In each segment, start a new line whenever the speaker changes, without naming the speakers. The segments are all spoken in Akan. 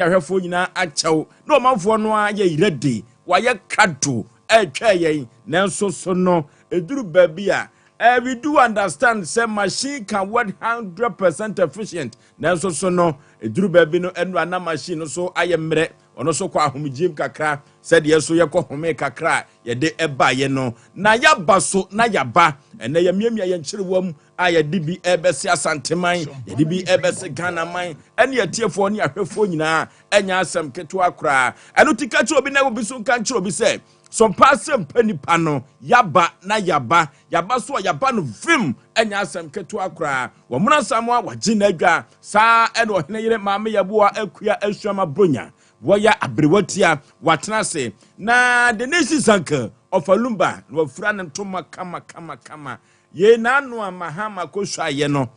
Ahwɛfoɔ nyinaa akyɛw na ɔmanfoɔ no ara yɛ ready, wɔayɛ krado ɛretwɛn yɛn. Nanso so no, ɛduru baabi a we do understand sɛ machine can work 100% efficient, nanso so no, ɛduru baabi no, ɛnu ana machine no so ayɛ mmerɛ, ɔno nso kɔ ahomegyem kakra, sɛdeɛ so yɛkɔ home kakra a yɛde ɛbaeɛ no na yɛaba so na yɛaba. Ɛnɛ yɛmiamia yɛn kyerɛwa mu a yɛde bi ɛbɛsi Asanteman, yɛde bi ɛbɛsi Ghanaman, ɛne yɛtiefoɔ ne ahwɛfoɔ nyinaa. Ɛnyɛ asɛm ketewa koraa. Ɛno ti ka kyerɛ obi na obi so nka nkyerɛ obi sɛ sɔmpa asɛm pa nipa no yaba na yaba, yaba so a yaba no vim. Ɛnyɛ asɛm ketewa koraa. Wɔn samoa wagye n'adwa saa, ɛna ɔhene yere Maame Yɛboa Akua Asuama Bronya wɔyɛ aberewatia watena ase na the nation sanka ɔfa lumba na wafura ne ntoma kama kama kama. Yei n'ano a Mahama kɔ ayɛ no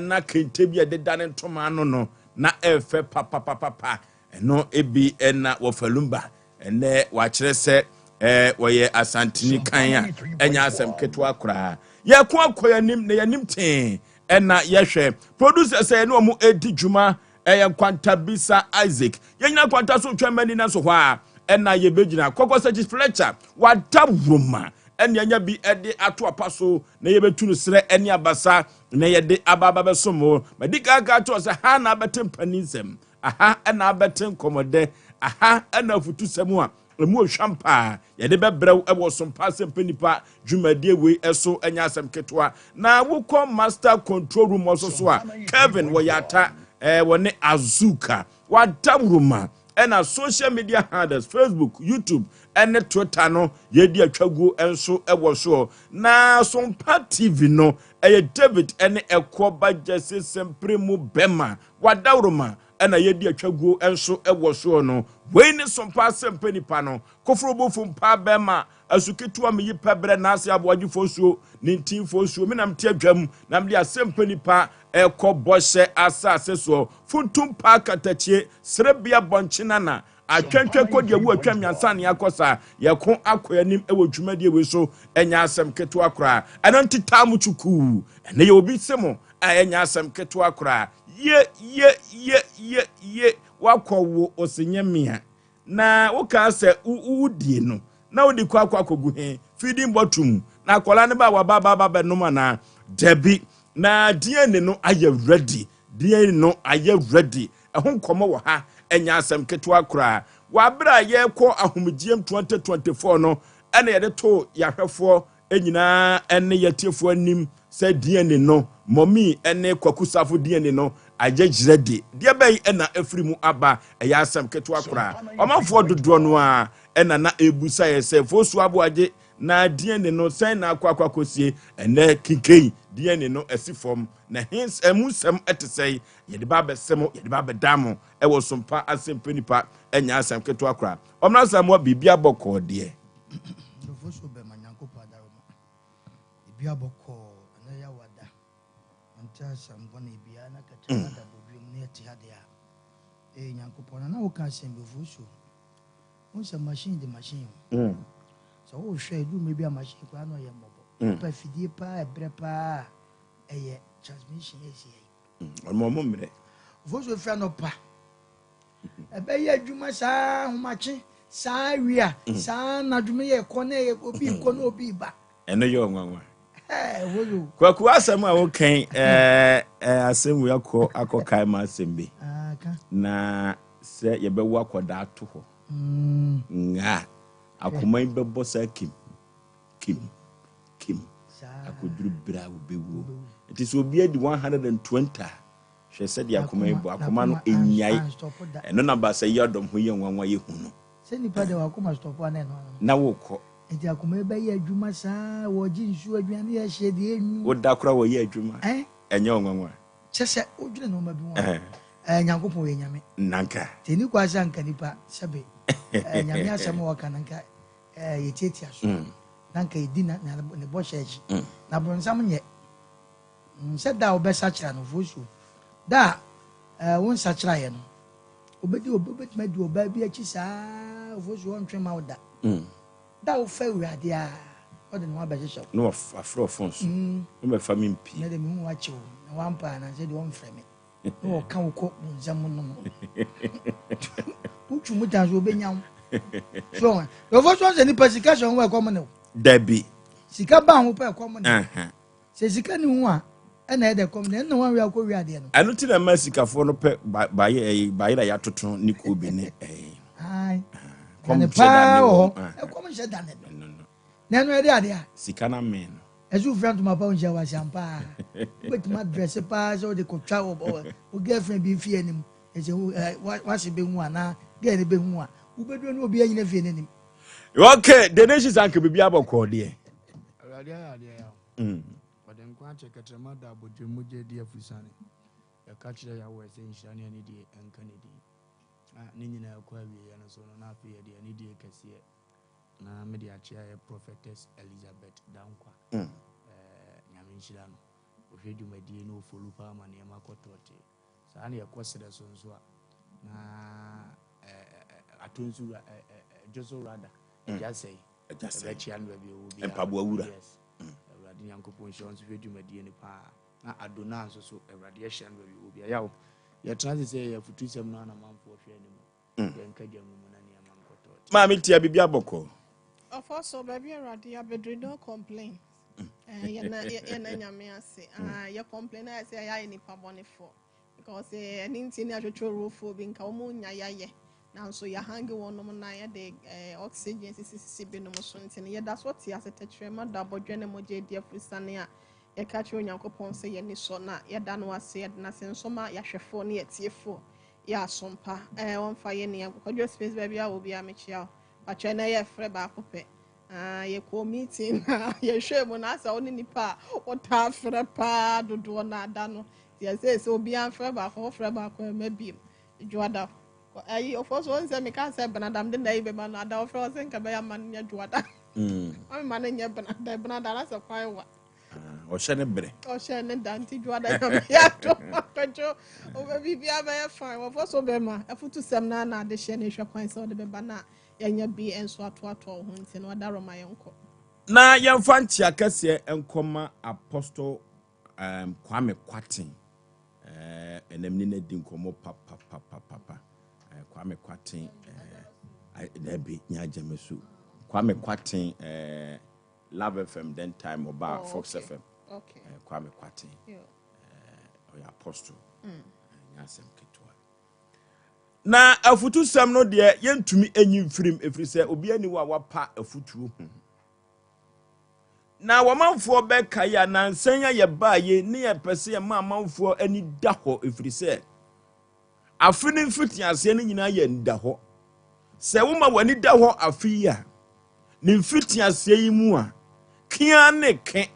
na kente bi a ɛdeda ne ntoma ano no na ɛfɛ papapapapa. Ɛno ebi ɛna wɔfa lumba. Ɛnɛ wakyerɛ sɛ wɔyɛ Asanteni kan a ɛnyɛ asɛm ketewa koraa. Yɛko akɔ yɛnim na yɛnim tee. Ɛna yɛhwɛ producer sɛ yɛne wɔn edi dwuma, ɛyɛ Nkwantabisa Isaac. Yɛnyina nkwanta so twɛn mani na so hɔ a ɛna yɛbɛgyina kɔkɔ sɛ Fletcher wada wuroma ɛne anya bi ɛde ato apa so na yɛbɛtu no serɛ ɛne abasa na yɛde aba aba bɛsom wo. Madi kaka kyerɛ sɛ ha na abɛte mpanin nsɛm aha, ɛna abɛte nkɔmmɔdɛ aha, ɛna afutusɛm a emu ohwam paa yɛde bɛbrɛw ɛwɔ sompa asɛmpa nipa dwumadie wei ɛso. Ɛnyɛ asɛm ketewa. Na wokɔ master control room ɔso so a, Kevin wɔyɛ ata wɔne Azuka wada wuroma. Ɛna social media handles, Facebook, YouTube ɛne Twitter no, yɛdi atwaguo nso ɛwɔ soɔ. Na Sompa TV no ɛyɛ David ɛne Ɛkɔba Gyɛse Sɛmpere mu bɛma wada wuroma, ɛna yɛdi atwaguo nso ɛwɔ soɔ no. Wei ne Sompa asɛmpa nipa no koforobofo mpa bɛma asu ketewa meyi pɛ berɛ n'ase aboagyefoɔ nsuo ne ntinfoɔ nsuo. Menam te adwam na mede asɛmpa nipa ɛkɔ bɔhyɛ asase soɔ. Funtum paa katakyie serebea bɔnkye nana atwɛntwɛn kɔ deɛ wu atwa mmiɛnsa ne akɔ saa. Yɛko akɔ anim ɛwɔ dwumadie wei so. Ɛnyɛ asɛm ketewa koraa. Ɛno nti taa mo twukuu. Ɛnɛ yɛ obi se mo a ɛnyɛ asɛm ketewa koraa. Ye ye ye ye ye, wakɔ wo ɔsenyɛ mmea na wokaa sɛ wodie no na wode kɔ akɔ akɔgu he feeding bottle mu na akwadaa no ba waba ba ba bɛnom anaa dabi. Na DNA no ayɛ ready, DNA no ayɛ ready. Ɛho nkɔmmɔ wɔ ha. Ɛnyɛ asɛm ketewa koraa. Wabere a yɛrekɔ ahomegyeɛm 2024 no, ɛna yɛde to yɛahwɛfoɔ nyinaa ɛne yɛtiefoɔ anim sɛ DNA no, mɔmi ɛne Kwaku Safo DNA no ayɛ ready. Deɛ bɛyi ɛna afiri mu aba? Ɛyɛ asɛm ketewa koraa. Ɔmanfoɔ dodoɔ no a ɛna na ebusa yɛ sɛ Fosu Aboagye na DNA no sɛn na akɔ akɔ akɔsie. Ɛnɛ kinkɛn DNA no ɛsi fam na hens ɛmu nsɛm ɛte sɛn? Yɛde ba abɛsɛ mo, yɛde ba abɛda mo ɛwɔ Sompa asɛmpa nipa. Ɛnyɛ asɛm ketewa koraa. Ɔmena asɛm wɔ biribi abɔ kɔɔ deɛ.
Nkurɔfoɔ bɛma Nyankopɔn adaroma ebi abɔkɔɔ. Ɛnɛ yɛ wada ɔnte asɛm bɔne biara na kɛtɛ ada bɔdwam na yɛte ha deɛ a ɛyɛ Nyankopɔn na woka asɛm bi so wo sɛ machine de machine o. Sɛ wohwɛ ɛduru mmerɛ bi a, machine koraa na ɔyɛ mmɔbɔ pa fidie paa, ɛberɛ paa a ɛyɛ transmission ɛsi yɛ.
Ɔmo mmerɛ.
Ofosuo fira no pa ɛbɛyɛ adwuma saa ahomakye saa wia saa nadwom yɛ kɔ na ɛyɛ obi kɔ na obi ba.
Ɛno yɛ ɔnwanwa.
Ɛɛ, Ofosuo.
Kwaku, asɛm a wokan ɛɛ ɛɛ asɛm wei akɔ akɔkae ma asɛm bi.
Ah, ka.
Na sɛ yɛbɛwo akɔdaa to hɔ nga akoma yi bɛbɔ saa kim kim kim
saa
akɔduru berɛ a wobɛwuo. Nti sɛ obi adi 120 a, hwɛ sɛdeɛ akoma yi bɔ, akoma no ɛnyae.
Anstop da.
Ɛno na basa yi adɔm ho yɛ nwanwa yɛhu no.
Sɛ nipa de wakoma stop a, na ɛno ano.
Na wokɔ.
Nti akoma yi bɛyɛ adwuma saa, wɔgye nsuo, aduane yɛ hyɛ deɛ enyu.
Woda kora wɔyɛ adwuma.
Ɛn.
Ɛnyɛ ɔnwanwa?
Kyɛ sɛ wodwene nneɛma bi ho a, Nyankopɔn yɛ Nyame.
Nanka.
Nti ni kwa sɛ anka nipa sɛbe Nyame asɛm a wɔka no nka yɛtiatia so na nka yɛdi ne bɔhyɛ akyi na borɔnsam nyɛ sɛ da a wobɛsakyera no. Fosuo da a wo nsakyeraeɛ no, wobɛdi wobɛtumi adi ɔbaa bi akyi saa. Fosuo, ɔntwe ma wo da da a wofa Awurade a ɔde ne ho abɛhyehyɛ wo.
Na wafrɛ ɔfon so, womɛfa me mpie.
Na de mehu wakyew na wampa anansɛ deɛ ɔmfrɛ me. Na wɔka wo kɔ bonsam no no. Wotwu mu tan so obenya wo. So yɛfɔ so sɛ nipa sika hyɛ ho ɛkɔm ne wo.
Dabi.
Sika ba ho pɛ ɛkɔm ne. Sɛ sika ni ho a ɛna ɛdɛ kɔm ne ɛna wɔn awia kɔ wia adeɛ no.
Ɛno ti na ɛma sikafoɔ no pɛ baayɛ ɛyi baayɛ na yɛatoto ne koobi ne ɛyi.
Ayi. Kɔm hyɛ da ne wɔ. Ɛkɔm hyɛ da ne no. Na ɛno ɛde adeɛ a.
Sika na mmɛn no.
Ɛsɛ wofira ntoma pa wonhyia wase ampa a wobɛtumi adrɛse paa sɛ wode kɔtwa wo girlfriend bi fie anim ɛsɛ wase bɛhu anaa girl no bɛhu a wobɛduro ne obi anyina fie no anim.
Okay, the nation sanka biribi abɔkɔɔ deɛ.
Awurade ayɛ adeɛ ya. Ɔde nkwa akyɛ kɛtrɛma da abɔdwam mogya di afusane. Yɛka kyerɛ Yahweh sɛ nhyira ne anidie nka ne din. Na ne nyinaa kɔ awieɛ no so no na afei yɛde anidie kɛseɛ na mede akyea yɛ Prophetess Elizabeth Dankwa. Nyame nhyira no. Ɔhwɛ dwumadie no ɔfollow paa ma nneɛma kɔ tɔɔtee. Saa na yɛkɔ serɛ so nso a na atonsu dwoso rada agya sɛe. Ɛbɛkyea no baabi ɔwɔ biara.
Mpaboa wura.
Yes. Awurade Nyankopɔn nhyira nso hwɛ dwumadie no paa. Na Adona nso so Awurade ahyira no baabi ɔwɔ biara. Yaw yɛtena ase sɛ yɛyɛ afutusɛm no anamanfoɔ hwɛ anim. Yɛnka gya mu na nneɛma nkɔtɔ.
Maame tia biribi abɔkɔ.
Ɔfɔ so baabi Awurade abɛduru no complain. Yɛna Nyame ase. Yɛ complain ayɛ sɛ yɛayɛ nipa bɔnefoɔ. Because ɛne nti ne atwetwe owurofoɔ bi nka wɔn nya yɛayɛ. Nanso yɛahange wɔn na yɛde oxygen sisisisi binom so nti no yɛda so te ase tɛkyerɛma da abɔdwe ne mogya adi afusane a yɛka kyerɛ Onyankopɔn sɛ yɛni sɔ na yɛda no ase yɛde n'ase nso ma yɛahwɛfoɔ ne yɛtiefoɔ yɛ asompa. Wɔmfa yɛ ne yɛnkɔkɔdwo space baabi a obi a mekyia wo. Patwɛ na yɛfrɛ baako pɛ. Yɛkɔ meeting na yɛhwɛ mu na asɛ wo ne nipa a wɔtaa frɛ paa dodoɔ na ada no. Yɛsɛ sɛ obiara mfrɛ baako wɔfrɛ baako ɛmɛ biem. Dwoada. Ayi ɔfɔ so wɔn sɛ meka sɛ benadam de na ayi bɛma no ada wɔfrɛ wɔ sɛ nka bɛyɛ ama no nyɛ dwoada. Ɔmo ma no nyɛ benada benada na sɛ kwan wa.
Ɔhyɛ ne berɛ.
Ɔhyɛ ne da nti dwoada nyame yɛ adom akɔdwo ɔbɛ biribiara bɛyɛ fine. Wɔfɔ so bɛma afutu sɛm na na ade hyɛ ne hwɛ kwan sɛ ɔde bɛba na yɛnyɛ bi nso atoatoa wo ho nti no ɔda rɔma yɛnkɔ.
Na yɛmfa nkyea kɛseɛ nkɔma Apostle Kwame Kwaten. Ɛnam ne na di nkɔmmɔ papapapapa. Kwame Kwaten dabi nya agyame so. Kwame Kwaten Love FM then time ɔba Fox FM. Kwame Kwaten ɔyɛ apostle. Nya asɛm ketewa. Na afutusɛm no deɛ yɛntumi enyi mfirim ɛfiri sɛ obi ani wɔ a wapa afutuo ho. Na wɔmanfoɔ bɛka yi a nansan a yɛbaa yi ne yɛpɛ sɛ yɛma amanfoɔ ani da hɔ ɛfiri sɛ afe no mfitiaseɛ no nyinaa yɛ nda hɔ. Sɛ woma w'ani da hɔ afe yi a ne mfitiaseɛ yi mu a kea ne ke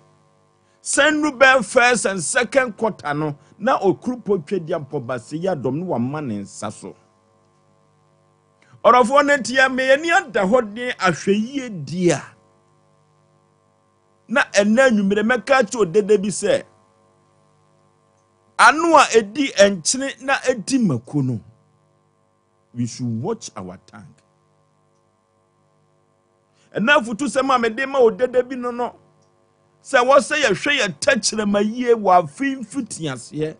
sɛn nu bɛɛ first and second quarter no na okurupo twɛdia mpɔbase yi adɔm no wama ne nsa so. Ɔdɔfoɔ no nti yɛ meyɛni ada hɔ de ahwɛ yie di a na ɛnɛ anwummerɛ mɛka akyerɛ odede bi sɛ ano a ɛdi nkyene na ɛdi mako no, we should watch our tongue. Ɛnɛ afutusɛm a mede ma odede bi no sɛ wɔsɛ yɛhwɛ yɛ tɛkyerɛma yie wɔ afe mfitiaseɛ.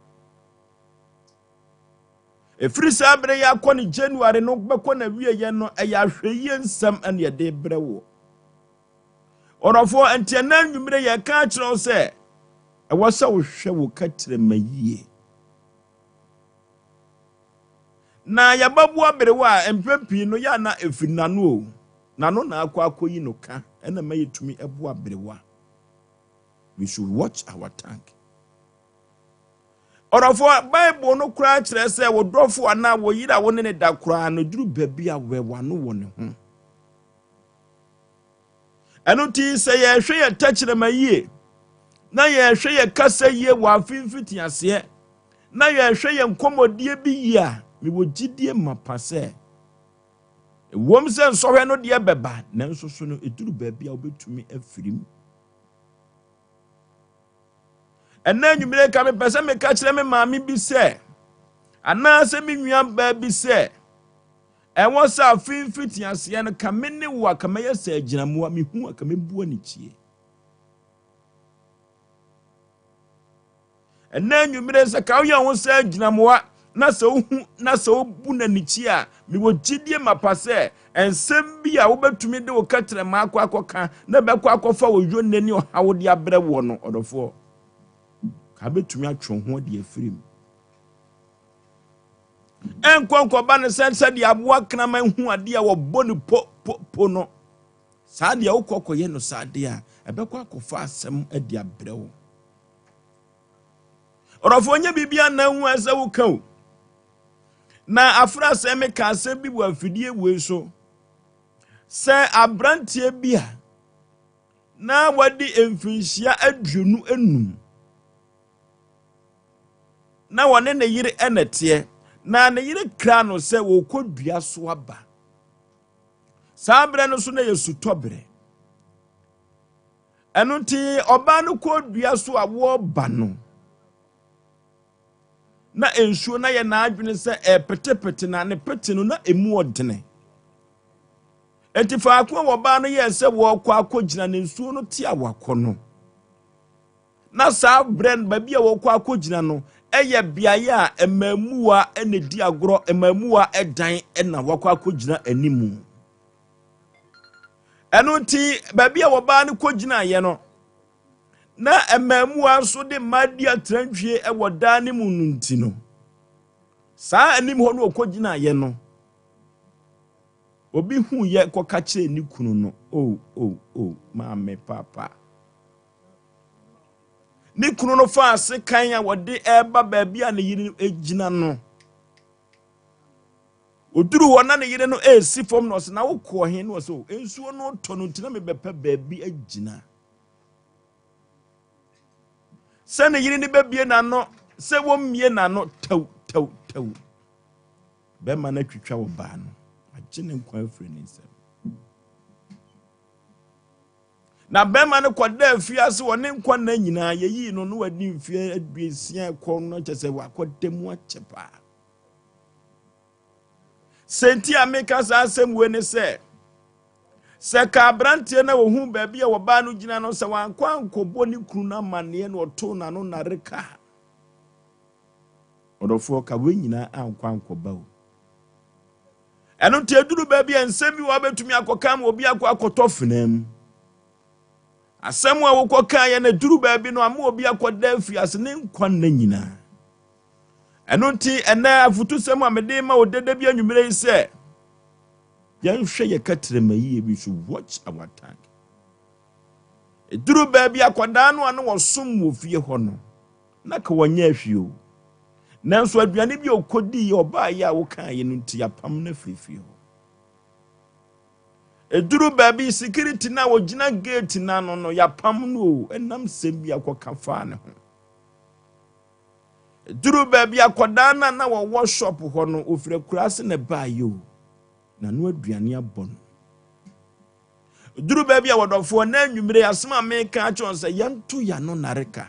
Ɛfiri saa berɛ yɛ akɔ ne January no bɛkɔ na wieɛ no ɛyɛ ahwɛyie nsɛm ɛne yɛde brɛ wɔ. Ɔdɔfoɔ nti ɛnɛ anwummerɛ yɛka akyerɛ wo sɛ ɛwɔ sɛ wohwɛ wo tɛkyerɛma yie. Na yɛbɛboa berewa a mpɛn pii no yɛ ana ɛfiri n'ano o. N'ano na akɔ akɔyi no ka ɛna ma yɛtumi ɛboa berewa. We should watch our tongue. Ɔdɔfoɔ Bible no koraa kyerɛ sɛ wo dɔfo anaa wo yere a wo ne ne da koraa no duru baabi a wɛwano wɔ ne ho. Ɛno nti sɛ yɛhwɛ yɛ tɛkyerɛma yie na yɛhwɛ yɛ kasa yie wɔ afe mfitiaseɛ na yɛhwɛ yɛ nkɔmmɔdie bi yie a mewɔ gyidie mapa sɛ ɛwom sɛ nsɔhwɛ no deɛ bɛba nanso so no ɛduru baabi a wobɛtumi afiri mu. Ɛnɛ anwummerɛ ka mepɛ sɛ meka kyerɛ me maame bi sɛ anaasɛ me nua baa bi sɛ ɛwɔ sɛ afe mfitiaseɛ no ka me ne wo a ka mɛyɛ sɛ agyinamoa mehu a ka mɛbu anikyie. Ɛnnɛ anwummere sɛ ka woyɛ wo ho sɛ agyinamoa na sɛ wohu na sɛ wobu n'anikyi a, mewɔ gyidie mapa sɛ nsɛm bi a wobɛtumi de wo kɛtrɛma akɔ akɔka na ɛbɛkɔ akɔfa wo yonne ne ɔhaw de abrɛ woɔ no, ɔdɔfoɔ, ka bɛtumi atwe wo ho adi afiri mu. Ɛnkɔ nkɔba no sɛ sɛdeɛ aboa kraman hu adeɛ a wɔbɔ no po po po no. Saa deɛ wokɔ kɔyɛ no saa deɛ a, ɛbɛkɔ akɔfa asɛm de abrɛ wo. Ɔdɔfoɔ nyɛ biribi a na hu sɛ woka o. Na afra sɛ meka asɛm bi wɔ afidie wei so sɛ aberanteɛ bi a na wadi mfinhyia 25 na wɔne ne yere na ɛteɛ na ne yere kra no sɛ wɔkɔ dua so aba. Saa berɛ no so na yɛ sutɔberɛ. Ɛno nti ɔbaa no kɔɔ dua so a wɔreba no, na nsuo no ayɛ n'adwene sɛ ɛrepetepete na ne pete no na emu ɔdene. Enti faako a wɔbaa no yɛɛ sɛ wɔrekɔ akɔgyina ne nsuo no te a wakɔ no. Na saa berɛ no baabi a wɔrekɔ akɔgyina no ɛyɛ beaeɛ a mmaamuwa na ɛdi agorɔ, mmaamuwa dan na wakɔ akɔgyina animu. Ɛno nti baabi a wɔbaa no kɔgyinaeɛ no, na mmaamuwa nso de mmaa di atrantwie wɔ dan no mu no nti no, saa anim hɔ no ɔkɔgyinaeɛ no, obi hu yɛ kɔka kyerɛ ne kunu no, o o o, maame papa. Ne kunu no faa sekan a wɔde ɛreba baabi a ne yere no gyina no. Ɔduruu hɔ na ne yere no resi fam na ɔsɛ na wokɔɔ he? Na ɔsɛ o nsuo no tɔ no nti na mebɛpɛ baabi agyina. Sɛ ne yere no bɛbie n'ano sɛ wɔmmie n'ano tɛw tɛw tɛw. Bɛrima no atwitwa ɔbaa no, agye ne nkwa afiri ne nsam. Na bɛrima no kɔda afiase wɔ ne nkwa nna nyinaa. Yɛyii no no wadi mfeɛ 60 kɔ no kyɛ sɛ wakɔda mu akyɛ paa. Sɛ nti a meka saa asɛm wei ne sɛ, sɛ ka aberanteɛ no a wɔhu baabi a wɔbaa no gyina no sɛ wankɔ ankɔbɔ ne kunu no amanneɛ na ɔtoo n'ano nnareka a, ɔdɔfoɔ ka wei nyinaa ankɔ ankɔba o. Ɛno nti aduru baabi a nsɛm bi wɔ wobɛtumi akɔka ma obi akɔ akɔtɔ fenaa mu. Asɛm a wokɔkaeɛ no aduru baabi no ama obi akɔda afiase ne nkwa nna nyinaa. Ɛno nti, ɛnɛ afotusɛm a mede ma wo dada bi anwummerɛ yi sɛ, yɛnhwɛ yɛ kɛtrɛma yie, we should watch our tongue. Ɛduru baabi akwadaa no a na wɔsom wɔ fie hɔ no, na ka wɔnyɛ ahwie o. Nanso aduane bi a ɔkɔdiiɛ ɔbaeɛ a wokaeɛ no nti, apam no afiri fie hɔ. Ɛduru baabi security no a wɔgyina gate no ano no, yɛapam no o, ɛnam sɛm bi akɔka faa ne ho. Ɛduruu baabi akwadaa no a na wɔwɔ shop hɔ no, ɔfiri akuraase na ɛbaeɛ o, na no aduane abɔ no. Ɛduruu baabi a wɔdɔfoɔ na anwummere asɛm a meka akyerɛ wɔn sɛ yɛnto yɛn ano nnareka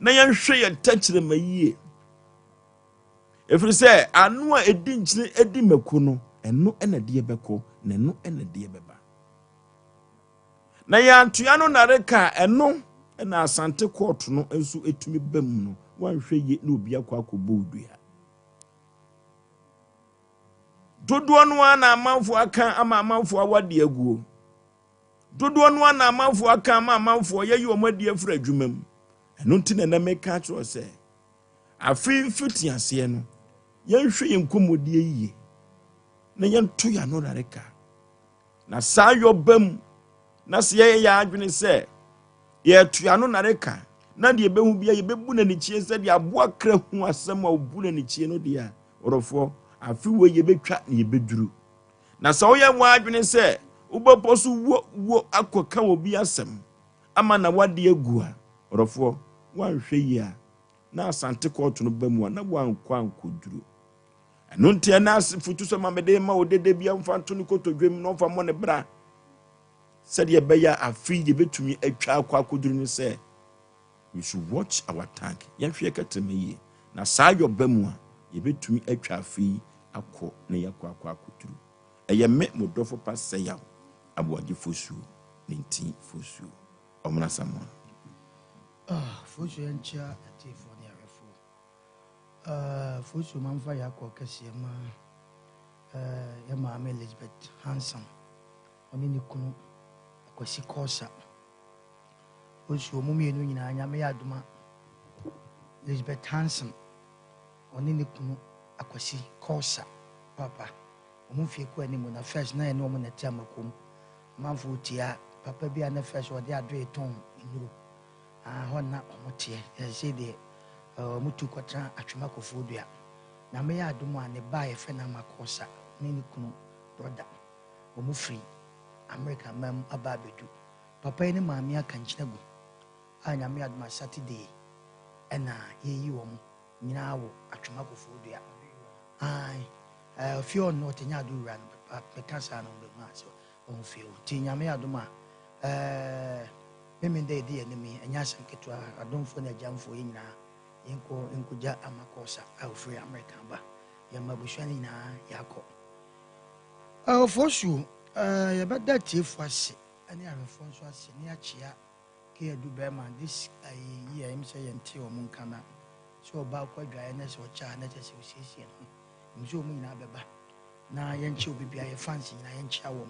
na yɛnhwɛ yɛn tɛkyerɛma yie. Ɛfiri sɛ ano a ɛdi nkyene ɛdi mako no, ɛno na ɛdeɛ bɛkɔ na ɛno na ɛdeɛ bɛba. Na yɛantoa no nnareka a ɛno na Asante kɔɔto no nso tumi ba mu no, woanhwɛ yie na obi akɔ akɔbɔ wo dua. Dodoɔ no ara na amanfoɔ aka ama amanfoɔ awade aguo. Dodoɔ no ara na amanfoɔ aka ama amanfoɔ yɛyi wɔn adi afiri adwuma mu. Ɛno nti na ɛnɛ meka akyerɛ sɛ afe mfitiaseɛ no yɛnhwɛ yɛn nkɔmmɔdie yie na yɛnto yɛn ano nnareka. Na saa yɔ ba mu, na sɛ yɛyɛ yɛn adwene sɛ yɛreto ano nnareka, na deɛ yɛbɛhu biara yɛbɛbu no anikyie sɛ deɛ aboa kra hu asɛm a ɔbu no anikyie no deɛ a, ɔdɔfoɔ, afe wei yɛbɛtwa na yɛbɛduru. Na sɛ woyɛ w'adwene sɛ wobɛpɔ so wuo wuo akɔka obi asɛm ama na wade agu a, ɔdɔfoɔ, woanhwɛ yie a, na Asante kɔɔto no ba mu a, na woankɔ ankɔduru. Ɛno nti ɛna afotu sɛ ma mede ma wo dede bia mfa nto ne kotodwem na ɔmfa mmɔ ne bra sɛdeɛ ɛbɛyɛ a afei yɛbɛtumi atwa akɔ akɔduru no sɛ we should watch our tongue, yɛnhwɛ yɛ kɛtrɛma yie na saa yɔba mu a yɛbɛtumi atwa afei akɔ na yɛakɔ akɔ akɔduru. Ɛyɛ me mo dɔfo pa Sɛyaw Aboagye Fosuo ne Nti Fosuo. Ɔmmra Samoa.
Ah, Fosu yɛnkyea atiefoɔ ne ahwɛfoɔ. Ah, Fosu mamfa yɛ akɔ kɛseɛ ma eh, yɛ maame Elizabeth Hanson ɔne ne kunu Akwasi Kɔsa. Fosu ɔmo mmienu nyinaa Nyame yɛ adoma. Elizabeth Hanson ɔne ne kunu Akwasi Kɔsa papa ɔmo mfie kɔ anim na first na yɛne ɔmo na ɛte amakom. Amanfoɔ tia papa bi a na first ɔde adoe tɔn nnuro. Ah, hɔ na ɔmo teɛ. Ɛsɛ deɛ ɔmo tu kɔtena Atwema Kofoɔ Dua. Nyame yɛ adom a ne ba a yɛfrɛ no Ama Kɔsa ne ne kunu brother ɔmo firi America man mu aba abɛdu. Papa yi ne maame aka nkyene gu a Nyame yɛ adom a Saturday ɛna yɛyi wɔn nyinaa wɔ Atwema Kofoɔ Dua. Ae, fie hɔ no ɔte nyɛ ado wura no meka saa no mbɛhu a sɛ ɔho fie hɔ. Nti Nyame yɛ adom a meme dɛ yɛdi yɛn anim yi ɛnyɛ asɛm ketewa. Adomfoɔ ne agyamfoɔ yɛn nyinaa yɛnkɔ nkɔgya Ama Kɔsa a ofiri America aba. Yɛma abusua no nyinaa yɛakɔ. Ɔfosuo, yɛbɛda atiefoɔ ase ne ahwɛfoɔ nso ase ne akyea Keadu bɛrima this ayi yi a ɛm sɛ yɛnte wɔn nka na sɛ ɔbaa kɔ adwaeɛ na sɛ ɔkyɛ a na kyerɛ sɛ ɔsiesie ne ho. Ɛm sɛ wɔn nyinaa bɛba na yɛnkyɛ obi biara, yɛ fans nyinaa yɛnkyea wɔn.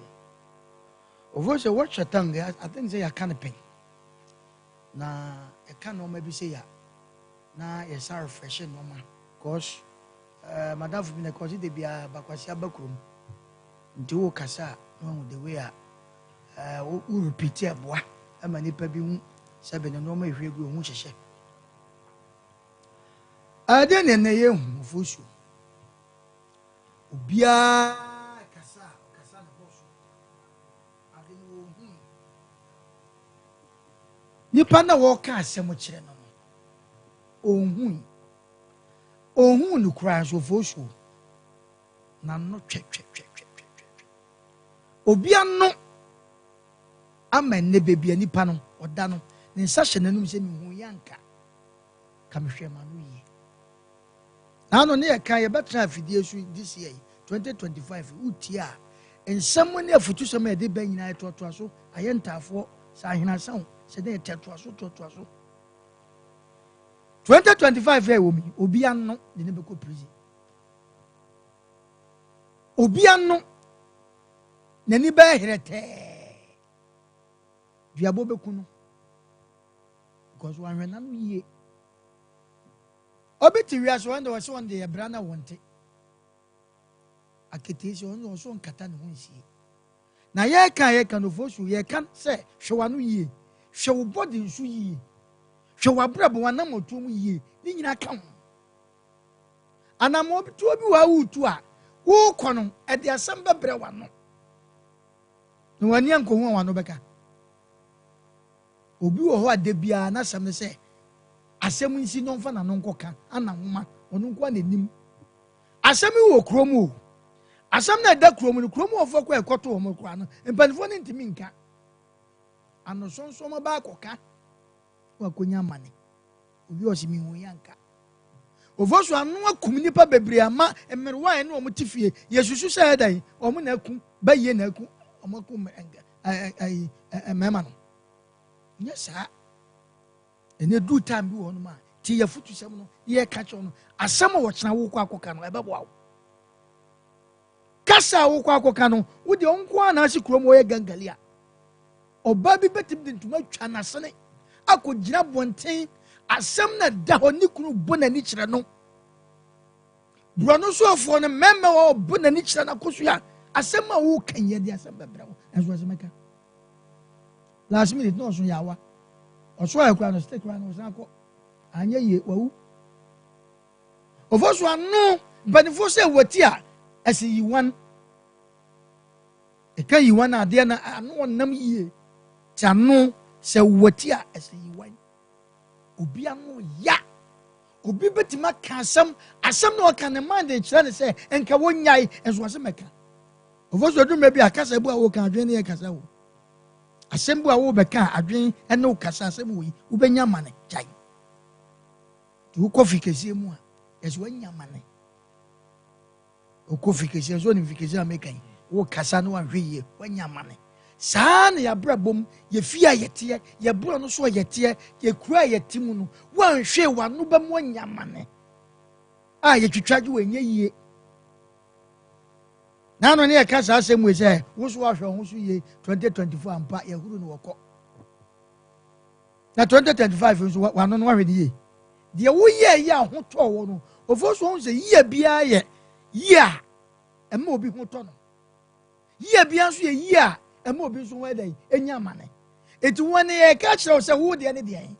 Ɔfosuo, watch your tongue. I think sɛ yɛaka no pɛn na yɛka nneɛma bi sɛ yɛ na yɛsan refresh nneɛma cause madamfo bi na kɔsi de biara bakwasi aba kurom nti wo kasa a na wahu the way a wo repeat ɛboa ama nipa bi hu sɛ bɛ ne nneɛma ehwie gu ehu hyehyɛ ɛdeɛ na ɛnɛ yɛ hu. Ofosuo, obiara kasa a ɔkasa ne bɔ so ade no wɔn hu nipa na wɔreka asɛm kyerɛ no no ɔnhui ɔnhu no koraa nso. Ofosuo, n'ano twɛtwɛtwɛtwɛtwɛ obi ano ama nnɛ beebi a nipa no ɔda no ne nsa hyɛ n'anum sɛ mehu yɛ anka ka mehwɛ ma no yie. Naano ne yɛka yɛbɛtena afidie so this year 2025, wotie a nsɛm ne afotusɛm a yɛde bɛ nyinaa yɛtoatoa so ayɛ ntaafoɔ sɛ ahenasa wo sɛ dɛ yɛtoatoa so toatoa so. 2025 yɛ wɔ mu yi, obi ano de ne bɛkɔ prison, obi ano n'ani bɛyɛ herɛtɛɛ, duabɔ bɛku no because wanhwɛ n'ano yie. Obi te wiase wɔn de wɔsɛ wɔn de yɛ bra na wɔn te aketeesi wɔn de wɔsɛ nkata ne ho nsie na yɛreka yɛreka no fo so yɛreka sɛ hwɛ w'ano yie, hwɛ wo bɔde nso yie, hwɛ w'abrabɔ, w'anammɔtoɔ mu yie, ne nyinaa ka ho. Anammɔtoɔ bi wɔ a woretu a worekɔ no ɛde asɛm bɛbrɛ w'ano na w'ani ankɔhu a w'ano bɛka. Obi wɔ hɔ a da biara n'asɛm ne sɛ asɛm nsi na ɔmfa n'ano nkɔka ana nwoma ɔno nko a n'anim asɛm yi wɔ kurom o. Asɛm na ɛda kurom no, kurom wɔfoɔ kɔ ɛkɔto wɔn koraa no, mpanimfoɔ no ntumi nka anosonsom ba akɔka wakɔnya amane. Obi ɔsi mi hu yanka ofo so ano akum nipa bebree ama mmerewa a ɛne wɔn te fie. Yɛsusu sɛ ɛda yi wɔn na aku bɛyie na aku wɔn aku ɛɛ ɛɛ mmarima no nyɛ saa. Ɛnɛ duru time bi wɔ hɔnom a te yɛ fotusɛm no yɛ ka kyerɛ no asɛm a wɔkyena wokɔ akɔka no ɛbɛboa wo. Kasa a wokɔ akɔka no wode ɔnko a naase kurom wɔyɛ gangali a ɔbaa bi bɛtumi de ntoma twa n'asene akɔgyina abɔnten asɛm na da hɔ ne kunu bɔ n'ani kyerɛ no borɔno soafoɔ no mmarima wɔ ɔbɔ n'ani kyerɛ no akɔ so a asɛm a woka yɛ de asɛm bɛbrɛ wo ɛnso asɛm ɛka last minute na ɔso yɛ ɔso ayɛ koraa no stick koraa no ɔsan kɔ anyɛ yie wawu. Ɔfɔ so ano mpanimfoɔ sɛ wɔti a ɛsɛ yiwan ɛka yiwan adeɛ na ano ɔnam yie te ano sɛ wɔti a ɛsɛ yiwan. Obi ano ya obi bɛtumi aka asɛm asɛm na ɔka ne mind kyerɛ ne sɛ nka wɔnyae nso asɛm ɛka. Ɔfɔ so adwuma bi a kasa bu a wɔka adwene ne yɛ kasa wo asɛm bu a wɔbɛka adwene ɛne wo kasa asɛm wɔ yi wobɛnya amane gyae nti wokɔ fi kɛseɛ mu a yɛsɛ woanya amane. Wokɔ fi kɛseɛ so onim fi kɛseɛ a meka yi, wokasa ne wanhwɛ yie woanya amane. Saa na yɛabrabɔ mu, yɛfie a yɛteɛ, yɛborɔ no so a yɛteɛ, yɛkura a yɛte mu no, woanhwɛ w'ano bɛmu anya amane a yɛtwitwa gye wɔ ɛnyɛ yie. Naano ne yɛka saa asɛm wei sɛ wo so woahwɛ wo ho so yie 2024 ampa, yɛhuru no wɔkɔ na 2025 nso w'ano no wahwɛ ne yie. Deɛ woyɛ yie a ho tɔɔ wɔ no ofo so ho sɛ yie biara yɛ yie a ɛma obi ho tɔ no, yie biara nso yɛ yie a ɛma obi nso ho ɛdɛ enya amane. Eti wɔn ne yɛka kyerɛ wo sɛ wo deɛ ne deɛ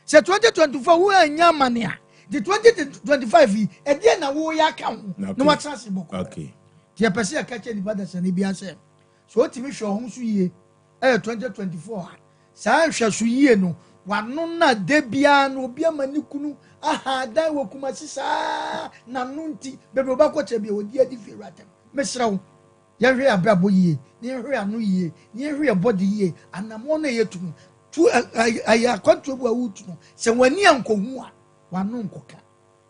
sɛ 2024 wo anya amane a, de 2025 yi ɛdeɛ na woyɛ aka ho na watena ase bɔkɔ. Nti yɛpɛ sɛ yɛka kyerɛ nipa dasani bi asɛ sɛ otumi hwɛ ɔho so yie ɛyɛ 2024 a, saa nhwɛso yie no wano na de biara no obi ama ne kunu aha dan wɔ Kumasi saa n'ano nti bebree ɔbɛkɔ kyerɛ bi a ɔdi adi fie wura tɛm. Mesrɛ wo, yɛnhwɛ yɛ abrabɔ yie na yɛnhwɛ yɛ ano yie na yɛnhwɛ yɛ bɔde yie. Anammɔn no a yɛtu no tu ɛyɛ akwantuo bi a wotu no sɛ w'ani ankɔhu a, w'ano nkɔka,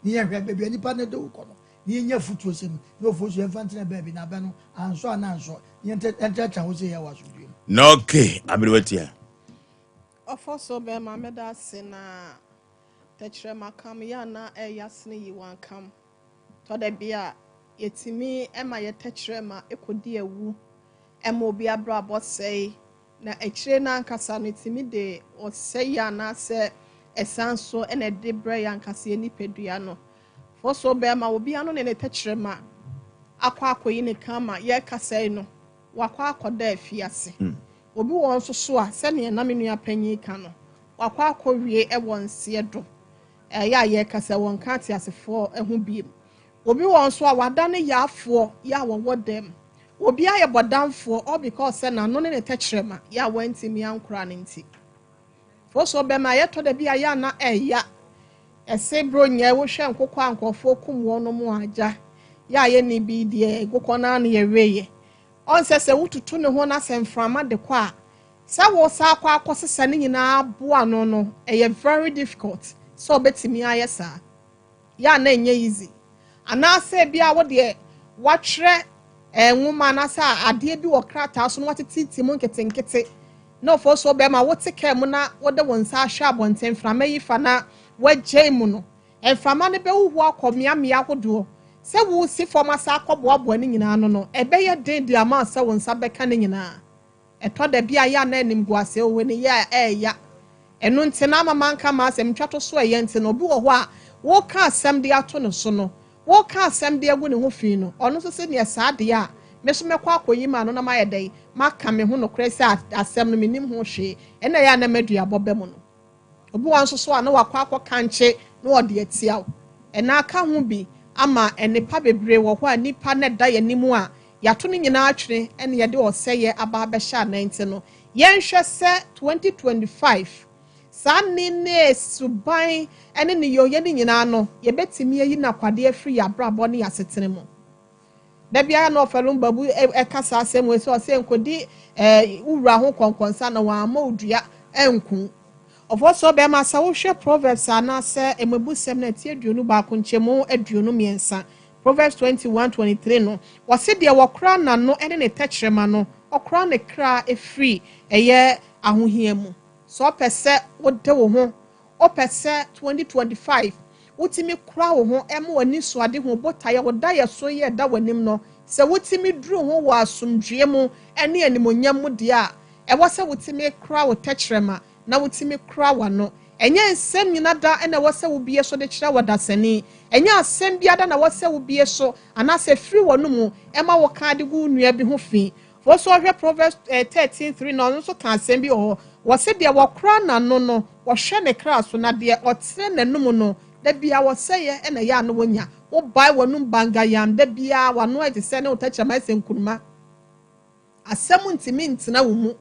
na yɛhwɛ baabi a nipa no de wo kɔ no na yɛnya afotuo sɛm na ɔfoɔ so yɛmfa ntena baabi na abɛ no ansɔ a na ansɔ na yɛntenatena hɔ sɛ yɛwɔ asomdwoe mu.
Na okay, aberewatia.
Ɔfɔ so bɛrima, mɛda ase. Na tɛkyerɛma kam yɛ ana ɛyɛ asene yi wankam tɔda bi a yɛtumi ma yɛ tɛkyerɛma ɛkɔdi awu, ɛma obi abrabɔ sɛe, na akyire no ankasa no ɛtumi de ɔsɛe anaasɛ ɛsan so ɛna ɛde brɛ yɛ ankasa yɛ nipadua no. Fɔ so bɛrima, obi ano ne ne tɛkyerɛma akɔ akɔyi ne kama yɛrekasa yi no, wakɔ akɔda afiase. Obi wɔ nso so a, sɛnea na me nua panyin ka no, wakɔ akɔwie ɛwɔ nseɛ do ɛyɛ a yɛrekasa wɔn ka ateasefoɔ ho biem. Obi wɔ nso a wada ne yaafoɔ yɛ a wɔwɔ dɛm, obi ayɛ bɔdamfoɔ all because sɛ n'ano ne ne tɛkyerɛma yɛ a wɔntumi ankora ne nti. Fo so bɛma yɛtɔ da bi a yɛ ana ɛya ɛsɛ buro nyɛ wohwɛ nkokɔ a nkurɔfoɔ kum wɔn mu agya yɛ a yɛni bi deɛ nkokɔ naa no yɛweeɛ ɔnsɛ sɛ wotutu ne ho na sɛ mframa de kɔ a, sɛ wo saa akɔ akɔsesa ne nyinaa aboa no, ɛyɛ very difficult sɛ ɔbɛtumi ayɛ saa yɛ a na ɛnyɛ easy. Anaasɛ bi a wodeɛ watwerɛ nwoma anaasɛ adeɛ bi wɔ krataa so na watetete mu nketenkete na ɔfɔ so bɛrima wote kaa mu na wode wo nsa ahwɛ abɔnten, mframa yi fa na wagyae mu no, mframa no bɛhuhu akɔ mmeammea ahodoɔ sɛ wosi fam asa akɔboaboa ne nyinaa no, ɛbɛyɛ den de ama sɛ wo nsa bɛka ne nyinaa. Ɛtɔ da bi a yɛ ana anim gu ase wɔ ne yɛ a ɛɛya ɛno nti na ama manka ma asɛm ntwa to so. Ɛyɛ nti no obi wɔ hɔ a wɔka asɛm de ato ne so no, wɔka asɛm de agu ne ho fi no, ɔno nso sɛ neɛ saa deɛ a me so mɛkɔ akɔyi ma no na mayɛ dɛn maka me ho nokorɛ sɛ asɛm no menim ho hwee. Ɛna ɛyɛ a na maduabɔ bɛ mu no, obi wɔ nso so a na wakɔ akɔ kankye na ɔde atia wo. Ɛna aka ho bi ama nnipa bebree wɔ hɔ a nipa na ɛda yɛn anim a yɛato no nyinaa atwene, ɛna yɛde ɔsɛyɛ aba abɛhyɛ anan. Nti no yɛnhwɛ sɛ 2025 saa ne suban ne ne yɔyɛ no nyinaa no, yɛbɛtumi ayi n'akwadeɛ afiri yɛ abrabɔ ne yɛ asetena mu. Da biara na ɔfɛlum babu ɛka saa asɛm wɔ sɛ ɔsɛ nkɔdi wura ho kɔnkɔnsa na wɔama odua ɛnku. Ɔfɔ so bɛrima, sɛ wohwɛ Proverbs anaasɛ Mmebusɛm no ɛti 21 nkyɛmu 23, Proverbs 21:23 no, wɔsi deɛ wɔkora n'ano ne ne tɛkyerɛma no, ɔkora ne kra efiri ɛyɛ ahohia mu. Sɛ ɔpɛ sɛ wode wo ho, ɔpɛ sɛ 2025 wotumi kora wo ho ɛma w'ani so ade ho botaeɛ woda yɛ so yɛ da w'anim no, sɛ wotumi duru ho wɔ asomdwie mu ɛne animonyam mu deɛ a, ɛwɔ sɛ wotumi kora wo tɛkyerɛma na wotumi kora w'ano. Ɛnyɛ nsɛm nyina da ɛna ɛwɔ sɛ wobie so de kyerɛ wɔ dasani, ɛnyɛ asɛm biara na ɛwɔ sɛ wobie so anaasɛ firi wɔ no mu ɛma wo ka de gu wo nua bi ho fi. Wɔ so ɔhwɛ Proverbs 13:3 na ɔno nso ka asɛm bi wɔ hɔ, wɔsi deɛ wɔkora n'ano no, wɔhwɛ ne kra so, na deɛ ɔtene n'anum no, da bia wɔsɛyɛ ɛna ɛyɛ ano wɔnya. Wobae w'anum bangayam da bia w'ano ayɛ te sɛ ne wo tɛkyerɛma ɛsɛ nkuruma, asɛm ntumi ntena wo mu,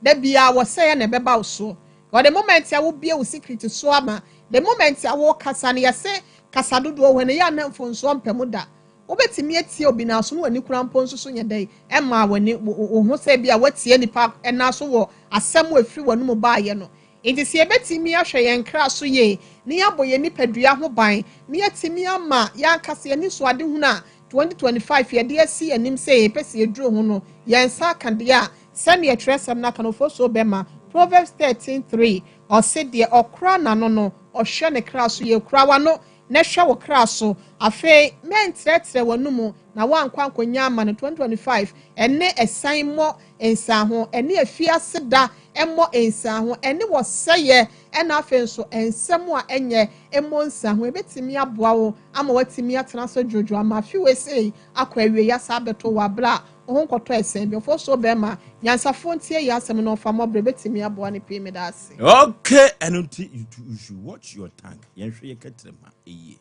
da bia wɔsɛyɛ na ɛbɛba wo soɔ. Ɔde moment a wobie wo secret so ama, the moment a wɔrekasa no, yɛsɛ kasa dodoɔ wɔ no yɛ ana mfonsoɔ mpɛ mu da. Wobɛtumi atie obi n'aso no w'ani kura mpo nso so nyɛ dɛn ɛma w'ani wo ho sɛ bi a watie nipa ɛna so wɔ asɛm a efiri w'anum baayɛ no. Nti sɛ yɛbɛtumi ahwɛ yɛn kra so yie na yɛabɔ yɛn nipadua ho ban na yɛtumi ama yɛankasa yɛn ani so ade hunu a 2025 yɛde asi anim sɛ yɛpɛ sɛ yɛduru ho no, yɛn nsa aka deɛ a. Sɛnea twerɛsɛm no aka no, Ofosuo bɛma Proverbs 13:3, ɔse deɛ ɔkora n'ano no, ɔhwɛ ne kra so. Yɛ kura w'ano na hwɛ wo kra so. Afei mɛntrɛtrɛ w'anomu na woankɔ ankɔnya ama no. 2025 ɛne ɛsan mmɔ nsa ho, ɛne afiase da ɛmmɔ nsa ho, ɛne wɔsɛyɛ, ɛna afei nso nsɛm a ɛnyɛ ɛmmɔ nsa ho. Ebɛtumi aboa wo ama watumi atena so dwodwo ama afi wei sei akɔ awie yasa abɛto wɔ abere a wo ho nkɔtɔ ɛsɛn bi. Ɔfo so bɛrima nyansafoɔ ntie yɛ asɛm na ɔfa mmɔbrɛ bɛtumi aboa ne pii. Meda ase.
Okay, ɛno nti you should watch your tongue. Yɛnhwɛ yɛ kɛtɛrɛma ɛyie.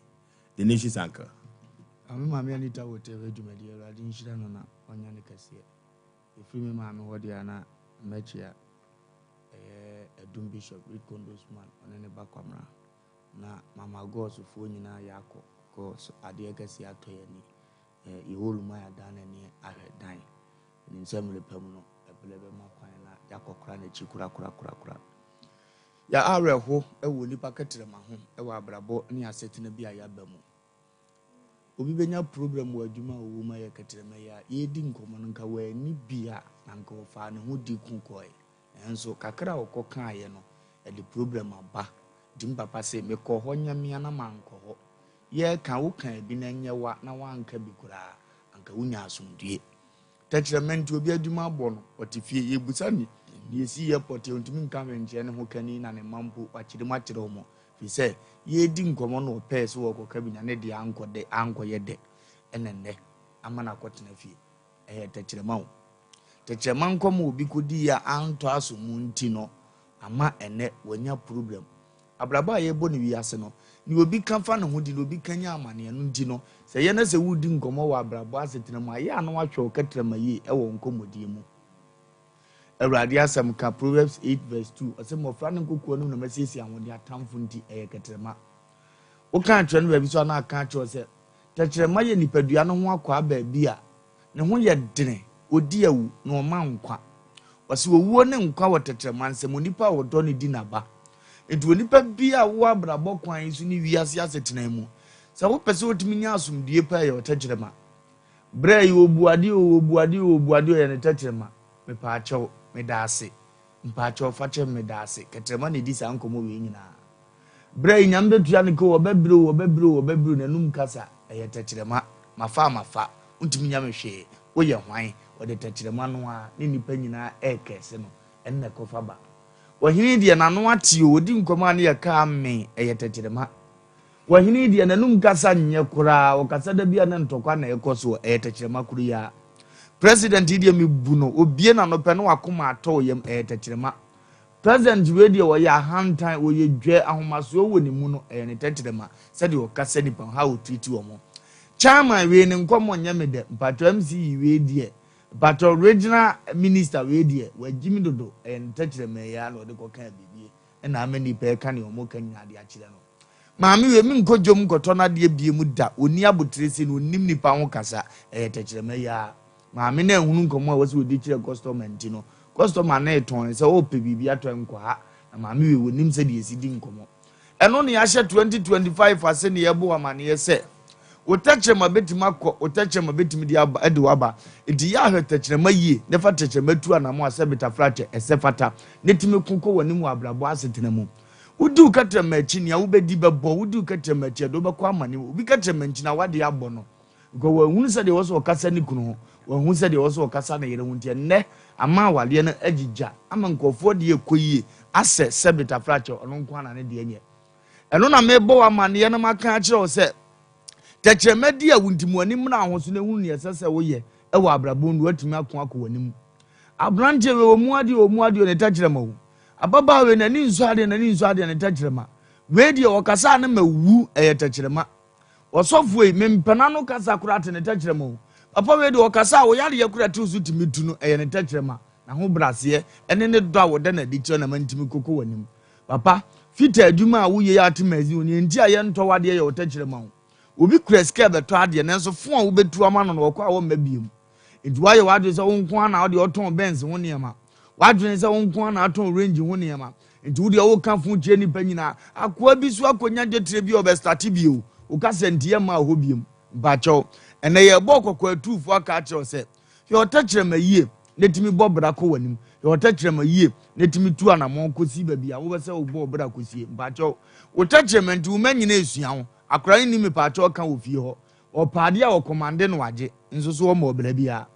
The Nation's Anchor.
Ame maame Anita wɔ tv dwumadi, Awurade nhyira no na ɔnyɛ no kɛseɛ. Ɛfiri me maame hɔ deɛ, na mɛkyea ɛyɛ Adum Bishop Reed Condosman, ɔne ne ba Kwamra, na Mama Gɔɔsofoɔ nyinaa. Yɛakɔ kɔ adeɛ kɛseɛ atɔ yɛn ani. Yɛwɔ luma yɛadan n'ani ahwɛ dan ne nsɛm mmerɛ pa mu no, ɛberɛ bɛma kwan na yɛakɔkora n'akyi korakorakorakora. Yɛ awerɛho wɔ nipa kɛtrɛma ho wɔ abrabɔ ne asetena bi a yɛaba mu. Obi bɛnya problem wɔ adwuma a ɔwɔ mu a yɛ kɛtrɛma yi a yɛredi nkɔmmɔ no, nka wɔani bi a na nka wɔfaa ne ho di ko kɔɛ, nanso kakra a wɔkɔ kaeɛ no, ɛde problem aba. Nti papa sɛ mekɔ hɔ nyamea na mankɔ hɔ, yɛreka woka bi na nyɛ wa na wanka bi koraa, anka wonya asomdue. Tɛkyerɛma nti obi adwuma abɔ no, ɔte fie, yɛbusa ne deɛ esi airport, ɔntumi nka hwɛ ne ho kani na ne mma mpo wakyerɛ mu akyerɛ wɔn, firi sɛ yɛredi nkɔmmɔ na ɔpɛɛ sɛ wɔkɔka bi na ne deɛ ankɔ dɛ, ankɔyɛ dɛ, ɛna nnɛ ama no akɔtena fie. Ɛyɛ tɛkyerɛma o, tɛkyerɛma nkɔmmɔ obi kɔdi yɛ antɔ aso mu nti no ama ɛnɛ wanya problem. Abrabɔ a yɛbɔ no wiase no, ne obi ka fa ne ho di na obi ka nya amaneɛ no nti no, sɛ yɛn sɛ wodi nkɔmmɔ wɔ abrabɔ asetena mu a, yɛ ano ahwɛ wo kɛtrɛma yie ɛwɔ nkɔmmɔdie mu. Awurade asɛm ka Proverbs 8 verse 2, ɔsɛ mmɔfra ne nkokoa no na masiesie ahoɔden atamfo nti. Ɛyɛ kɛtrɛma. Woka atwerɛ no baabi so a, na aka akyerɛ sɛ tɛkyerɛma yɛ nipadua no ho akwaa baabi a ne ho yɛ dene, ɔdi awu na ɔma nkwa. Ɔsɛ owuo ne nkwa wɔ tɛkyerɛma nsɛm. Onipa a ɔdɔ no di n'aba. Nti onipa bi a wowɔ abrabɔ kwan yi so ne wiase asetena mu, sɛ wopɛ sɛ wotumi nya asomdue pa, yɛ ɔtɛkyerɛma. Berɛ yi obuadeɛ o, obuadeɛ o, obuadeɛ o, yɛ ne tɛkyerɛma. Mepaakyɛw, meda ase, mpaakyɛw, fakyɛ, meda ase. Kɛtrɛma na ɛdi saa nkɔmmɔ wei nyinaa. Berɛ yi Nyame bɛtua no ka o, ɔbɛbrɛ o, ɔbɛbrɛ o, ɔbɛbrɛ o, n'anum kasa ɛyɛ tɛkyerɛma. Mafa a mafa, wontumi nya me hwee, woyɛ hwan? Ɔde tɛkyerɛma no a ne nnipa nyinaa ɛɛkɛse no, ɛnna ɛkɔfa ba. Ɔhene deɛ n'ano ate o, ɔdi nkɔmmɔ a ne yɛ kaa me, ɛyɛ tɛkyerɛma. Wɔhene deɛ n'anum kasa nyɛ koraa, ɔkasa da bi a ne ntɔkwa na ɛkɔ so, ɛyɛ tɛkyerɛma koro yi a. President yi deɛ mebu no, obie n'ano pɛ na wakoma atɔ yam, ɛyɛ tɛkyerɛma. President wei deɛ ɔyɛ ahantan, ɔyɛ dwɛ, ahomasoɔ wɔ ne mu no, ɛyɛ ne tɛkyerɛma, sɛdeɛ ɔkasa nipa ha, ɔtiriti wɔn. Chairman wei ne nkɔmmɔ nyɛ me dɛ, mpatwɔ MC wei deɛ, mpatwɔ regional minister wei deɛ wagyi mi dodo, ɛyɛ ne tɛkyerɛma yi a na ɔde kɔka biribi ɛna ama nipa ɛka nea ɔmo ka nyinaa de akyerɛ no. Maame wei mi nkɔ dwom nkɔtɔ n'adeɛ bie mu da, oni abotire se na onim nipa ho kasa, ɛyɛ tɛkyerɛma yi a. Maame na ehunu nkɔmɔ a wɔsɛ wɔdi kyerɛ customer nti no, customer na etɔn sɛ ɔpɛ biribi atɔ nkɔ ha na maame wei wɔnim sɛ deɛ esi di nkɔmɔ. Ɛno ne yɛahyɛ 2025 ase ne yɛbɔ amaneɛ sɛ wo tɛkyerɛma bɛtumi akɔ, wo tɛkyerɛma bɛtumi de aba, de waba. Nti yɛ ahwɛ tɛkyerɛma yie ne fa tɛkyerɛma tu anamo a sɛ betafra kyɛ ɛsɛ fata ne tumi ko kɔ w'anim wɔ abrabɔ asetena mu. Wodi wo kɛtrɛma akyi, nea wobɛdi bɛbɔ. Wodi wo kɛtrɛma akyi, ɛde wobɛkɔ amane. Obi kɛtrɛma nkyi na wade abɔ no because wɔahunu sɛdeɛ wɔ sɛ ɔkasa ne kunu ho, wɔahunu sɛdeɛ wɔ sɛ ɔkasa ne yere ho. Nti ɛnnɛ ama awadeɛ no agyigya ama nkurɔfoɔ deɛ ɛkɔ yie asɛ sɛ betafra kyɛ ɔno nko ana ne deɛ nyɛ. Ɛno na mebɔ wɔ amanneɛ no maka akyerɛ wo sɛ tɛkyerɛma di a wonti mu anim na ahoso no ehunu nea ɛsɛ sɛ woyɛ ɛwɔ abrabɔ mu, watumi ako akɔ w'anim. Aberanteɛ wei wɔ mu adeɛ, wɔ mu adeɛ, ne tɛkyerɛma o. Ababaawa wei n'ani nsɔ adeɛ, n'ani nsɔ adeɛ, ne tɛkyerɛma. Wei deɛ ɔkasa ne ma wu, ɛyɛ tɛkyerɛma. Ɔsɔfoɔ yi mempɛna no kasa koraa te ne tɛkyerɛma o. Papa wei deɛ ɔkasa a ɔyareɛ koraa tiri so tumi tu no, ɛyɛ ne tɛkyerɛma. N'ahobraseɛ ɛne ne dɔ a wɔda n'adi kyerɛ na ma ntumi koko w'anim. Papa fita adwuma a woyɛ yɛ ate magazine onye nti a yɛntɔ wadeɛ yɛ ɔtɛkyerɛma o. Obi kura sika bɛtɔ adeɛ, nanso fo a wobɛtu ama no no, wɔkɔ a wɔmma biem. Nti woayɛ w'adwene sɛ wo nko ara na wode ɔtɔn Benz ho nneɛma, w'adwene sɛ wo nko ara na atɔn Range ho nneɛma, nti wodeɛ woka fo kyerɛ nnipa nyinaa. Akoa bi so akɔnya dwetire bi a ɔbɛstarte bio, woka sɛ nti yɛmma hɔ biom. Mpakyɛw, ɛnɛ yɛbɔ kɔkɔ atuufoɔ aka akyerɛ wo sɛ hwɛ ɔtɛkyerɛma yie. na tumi bɔ bra kɔ w'anim. Hwɛ wo tɛkyerɛma yie na tumi tu anamɔn kɔsi baabi a wobɛ sɛ wobɔ wo bra kɔsie. Mpakyɛw, wo tɛkyerɛma nti wo mma nyina esua wo. Akora no nni mepaakyɛw ka wɔ fie hɔ. Ɔpɛ adeɛ a ɔkɔmande no wagye, nso so ɔmmɔ ɔbra biara.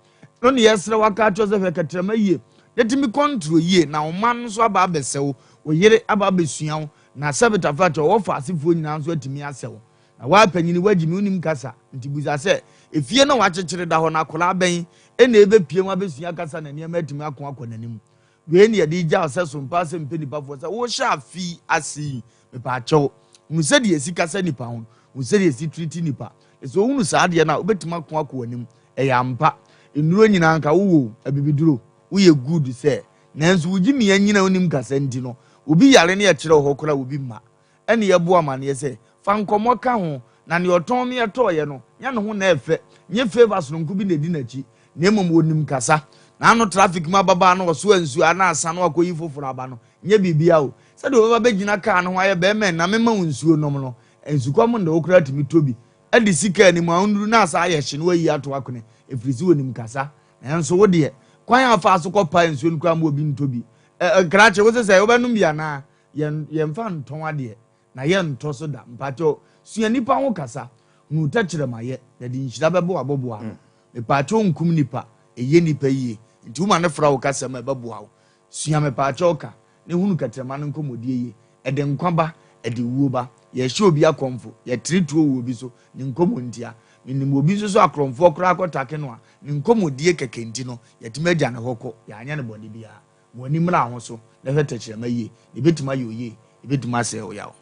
Ɛno ne yɛsrɛ wo aka akyerɛ wo sɛ hwɛ kɛtrɛma yie na tumi kɔntro yie na wo mma no nso aba abɛsɛ wo, wo yere aba abɛsua wo, na sɛbetafrakyɛ ɔwɔ fa asefoɔ nyinaa nso atumi asɛ wo. Na woa panyini woagyi me wonim kasa nti busa sɛ efie no a wakyekyere da hɔ no akwadaa bɛn na ɛbɛpue mu abɛsua kasa na nneɛma atumi ako akɔ n'anim. Wei ne yɛde gya wo sɛ so mpa sɛ mpɛ nipafoɔ sɛ wohyɛ afe yi ase yi mepaakyɛw hunu sɛdeɛ yɛsi kasa nipa ho hunu sɛdeɛ yɛsi treat nipa na sɛ wohunu saa adeɛ no a wobɛtumi ako akɔ w'anim ɛyɛ ampa nnuro nyinaa nka wowɔ abibiduro woyɛ good sɛ nanso wogye mia nyina wonim kasa nti no obi yare ne yɛkyerɛ wɔ hɔ koraa obi mma Ɛnna yɛbɔɔ amanneɛ sɛ, Fa nkɔmmɔ ka ho, na nea ɔtɔn me tɔeɛ no, nyɛ ne ho na ɛfɛ, nyɛ favour sononko bi na ɛdi n'akyi, na mmom ɔnim kasa. N'ano traffic mu ababaa no ɔsoa nsuo a na asa na wakɔyi foforɔ aba no, nyɛ biribiara o. Sɛdeɛ ɔbɛba bɛgyina kaa no ho ayɛ bɛrima nna mema wo nsuo nom no, nsukɔm nde wo koraa tumi tɔ bi de si kaa no mu a ɔnnuru na asa ayɛ hye na wayi ato akone, ɛfiri sɛ ɔnim kasa. Nanso wo deɛ, kwan a wofaa so kɔpae nsuo no koraa ma obi ntɔ bi. Ɛ, krakye, wo se sɛ wobɛnom bi anaa? Yɛn yɛnfa ntɔn adeɛ na yɛntɔ so da. Mpakyɛw sua nipa ho kasa, hunu tɛkyerɛma yɛ, na de nhyira bɛbɔ w'aboboa ano. Mepaakyɛw nkum nipa, ɛyɛ nipa yie. Nti woma no fra wo kasa mu a ɛbɛboa wo. Sua mepaakyɛw ka, na hunu kɛtrɛma no nkɔmmɔdie yie. Ɛde nkwa ba, ɛde wuo ba. Yɛhyɛ obi akɔmfo, yɛtere tuo wɔ obi so, ne nkɔmmɔ ntia. Menim obi nso so akorɔmfoɔ koraa kɔtake no a, ne nkɔmmɔdie kɛkɛ nti no, yɛtumi agya ne hɔ kɔ, yɛanyɛ no bɔne biara. Ma w'ani mmra ho so na hwɛ tɛkyerɛma yie, na ebetumi ayɛ oyie, ebetumi asɛe wo yaw.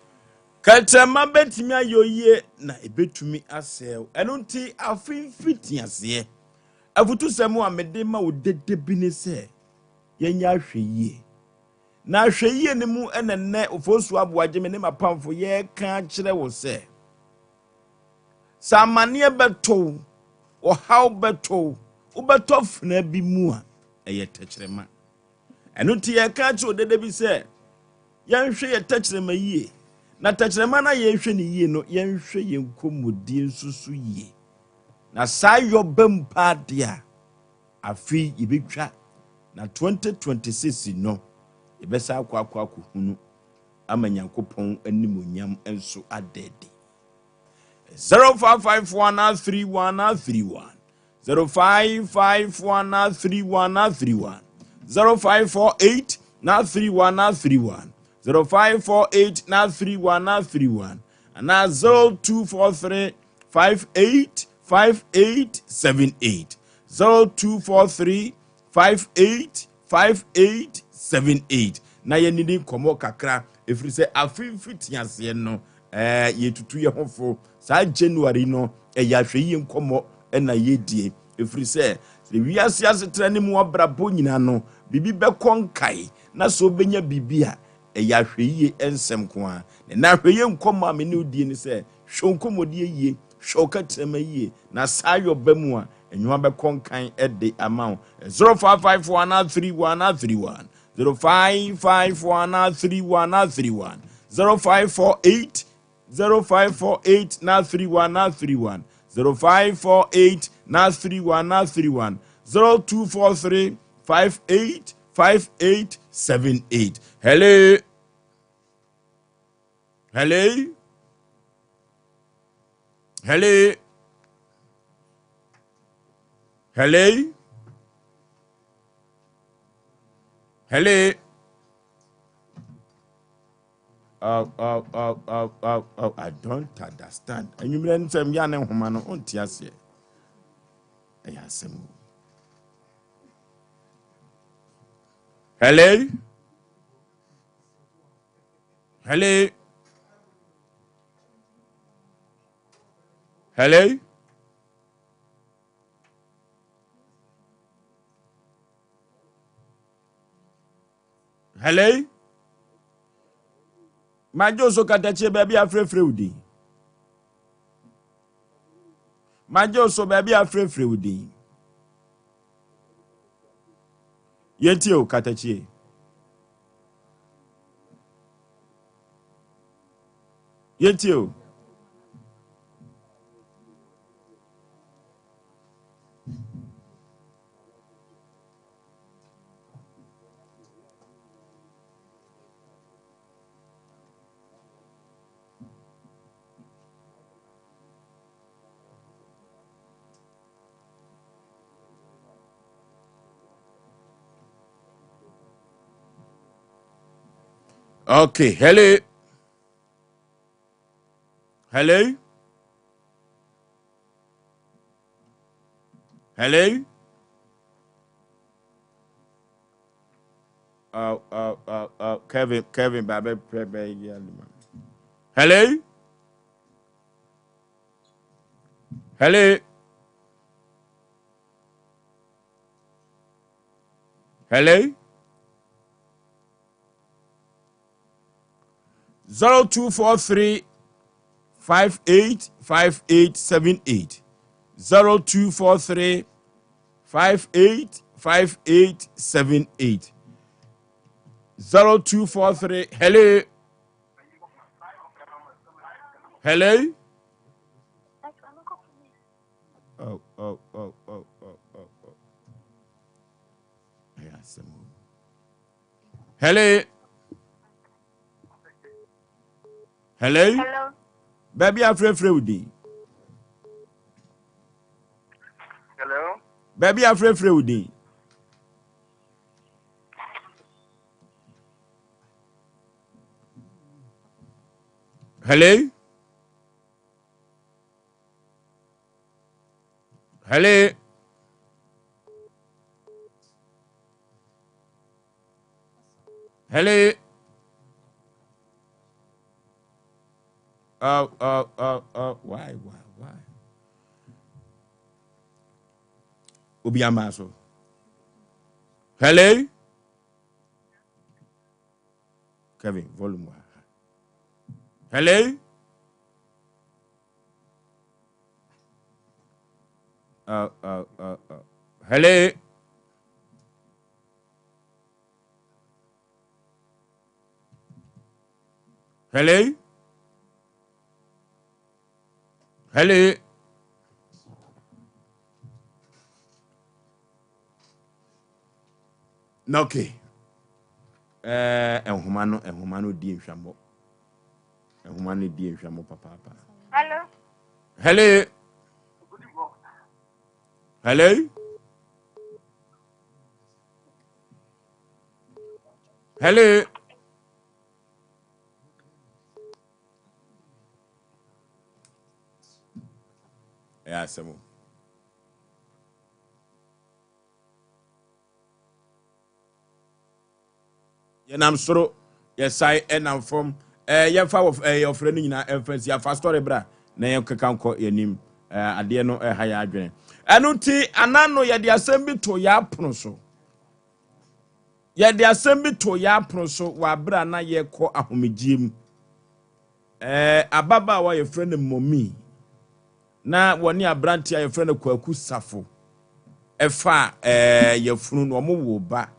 Kɛtrɛma betumi ayɛ oyie na ebetumi asɛe wo. Ɛno nti, afe mfitiaseɛ afutusɛm a mede ma wo dede bi ne sɛ, yɛnyɛ ahwɛyie. Na ahwɛyie no mu na nnɛ Ofosu Aboagye me ne m'apamfo yɛreka akyerɛ wo sɛ, Sɛ amanneɛ bɛto wo, ɔhaw bɛto wo, wobɛtɔ fena bi mu a, ɛyɛ tɛkyerɛma. Ɛno nti yɛka akyerɛ odede bi sɛ, yɛnhwɛ yɛ tɛkyerɛma yie. Na tɛkyerɛma no a yɛhwɛ no yie no, yɛnhwɛ yɛn nkɔmmɔdie nso so yie. Na saa yɔ ba mu paa deɛ a, afei yɛbɛtwa na 2026 no, yɛbɛsa akɔ akɔ akɔhunu ama Nyankopɔn animuonyam nso ada adi. 0551 31 31 0551 31 31 0548 31 31 0548 31 31 anaa 0243 58 58 78 0243 58 5878 na yɛnidi nkɔmmɔ kakra ɛfiri sɛ afe mfitiaseɛ no ɛɛ yɛtutu yɛn ho fo saa January no ɛyɛ ahwɛyie nkɔmmɔ ɛna yɛdie ɛfiri sɛ sɛ wiase asetena ne mu abrabɔ nyinaa no biribi bɛkɔ nkae na sɛ wobɛnya biribi a ɛyɛ ahwɛyie nsɛm ko ara na na ahwɛyie nkɔmmɔ a me ne wodie ne sɛ hwɛ wo nkɔmmɔdie yie hwɛ wo katrama yie na saa yɔ ba mu a Nnwuma bɛkɔ nkan de ama wo. 0551 31 31 0551 31 31 0548 0548 na 31 na 31 0548 na 31 na 31 0243 58 58 78. Hello. Hello. Hello. Hello. Hello. Oh, oh, oh, oh, oh, oh, I don't understand. Enyimire nsɛm ya ne nhoma no ɔnte aseɛ. Ɛyɛ asɛm o. Hello. Hello. Hello. Hello. Magye so katakyie baabi afrɛfrɛ wo din. Magye so baabi afrɛfrɛ wo din. Yɛntie o katakyie. Yɛntie o. Okay, hello. Hello. Hello. Oh, oh, oh, oh, Kevin, Kevin, Babe, Hello. Hello. Hello. 0243 585878. 0243 585878. 0243. Hello. Hello. Oh, oh, oh, oh, oh, oh, oh. Yeah, Hello. Hello.
Hello.
Baabi afrɛfrɛ wo din.
Hello.
Baabi afrɛfrɛ wo din. Hello. Hello. Hello. Oh, oh, oh, oh. Why, why, why? Obi ama so. Hello. Kevin, volume wa. Hello. Oh, oh, oh, oh. Hello. Hello. Hello. Na okay. Eh, nhoma no, nhoma no di nhwamɔ. Nhoma no di nhwamɔ papaapa.
Hello.
Hello. Hello. Hello. Ɛyɛ asɛm o. Yɛnam soro, yɛsae ɛnam fam. Ɛɛ yɛmfa wɔ ɛɛ ɔfrɛ no nyinaa ɛmfa nsi afa story bra na yɛnkeka nkɔ yɛnim. Ɛɛ adeɛ no ɛha yɛ adwene. Ɛno nti anano yɛde asɛm bi to yɛ apono so. Yɛde asɛm bi to yɛ apono so wɔ abere a na yɛkɔ ahomegyeɛ mu. Ɛɛ ababaawa yɛfrɛ no Mɔmi na wɔne aberanteɛ a yɛfrɛ no Kwaku Safo ɛfa ɛɛ yɛfunu no wɔn wo ba.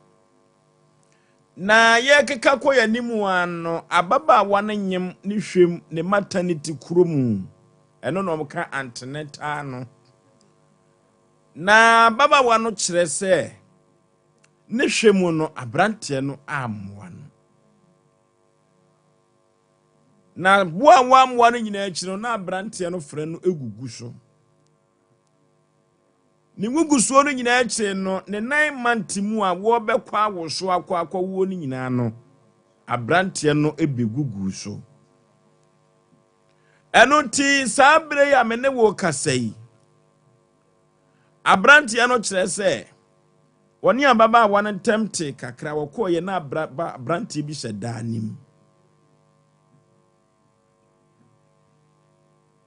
Na yɛrekeka kɔ yɛn anim ara no, ababaawa no nyem ne hwam ne maternity kuro mu. Ɛno na wɔka antenatal no. Na ababaawa no kyerɛ sɛ ne hwɛ mu no, aberanteɛ no ammoa no. Na boa a wammoa no nyinaa akyi no, na aberanteɛ no frɛ no gugu so. Ne ngugusoɔ no nyinaa akyire no, ne nan mante mu a wɔrebɛkɔ awoso akɔ akɔwoɔ no nyinaa no, aberanteɛ no bɛguguu so. Ɛno nti, saa berɛ yi a me ne wo kasa yi, aberanteɛ no kyerɛ sɛ wɔne ababaawa no ntam te kakra, wɔkɔɔyɛ na aberanteɛ bi hyɛ daa nim.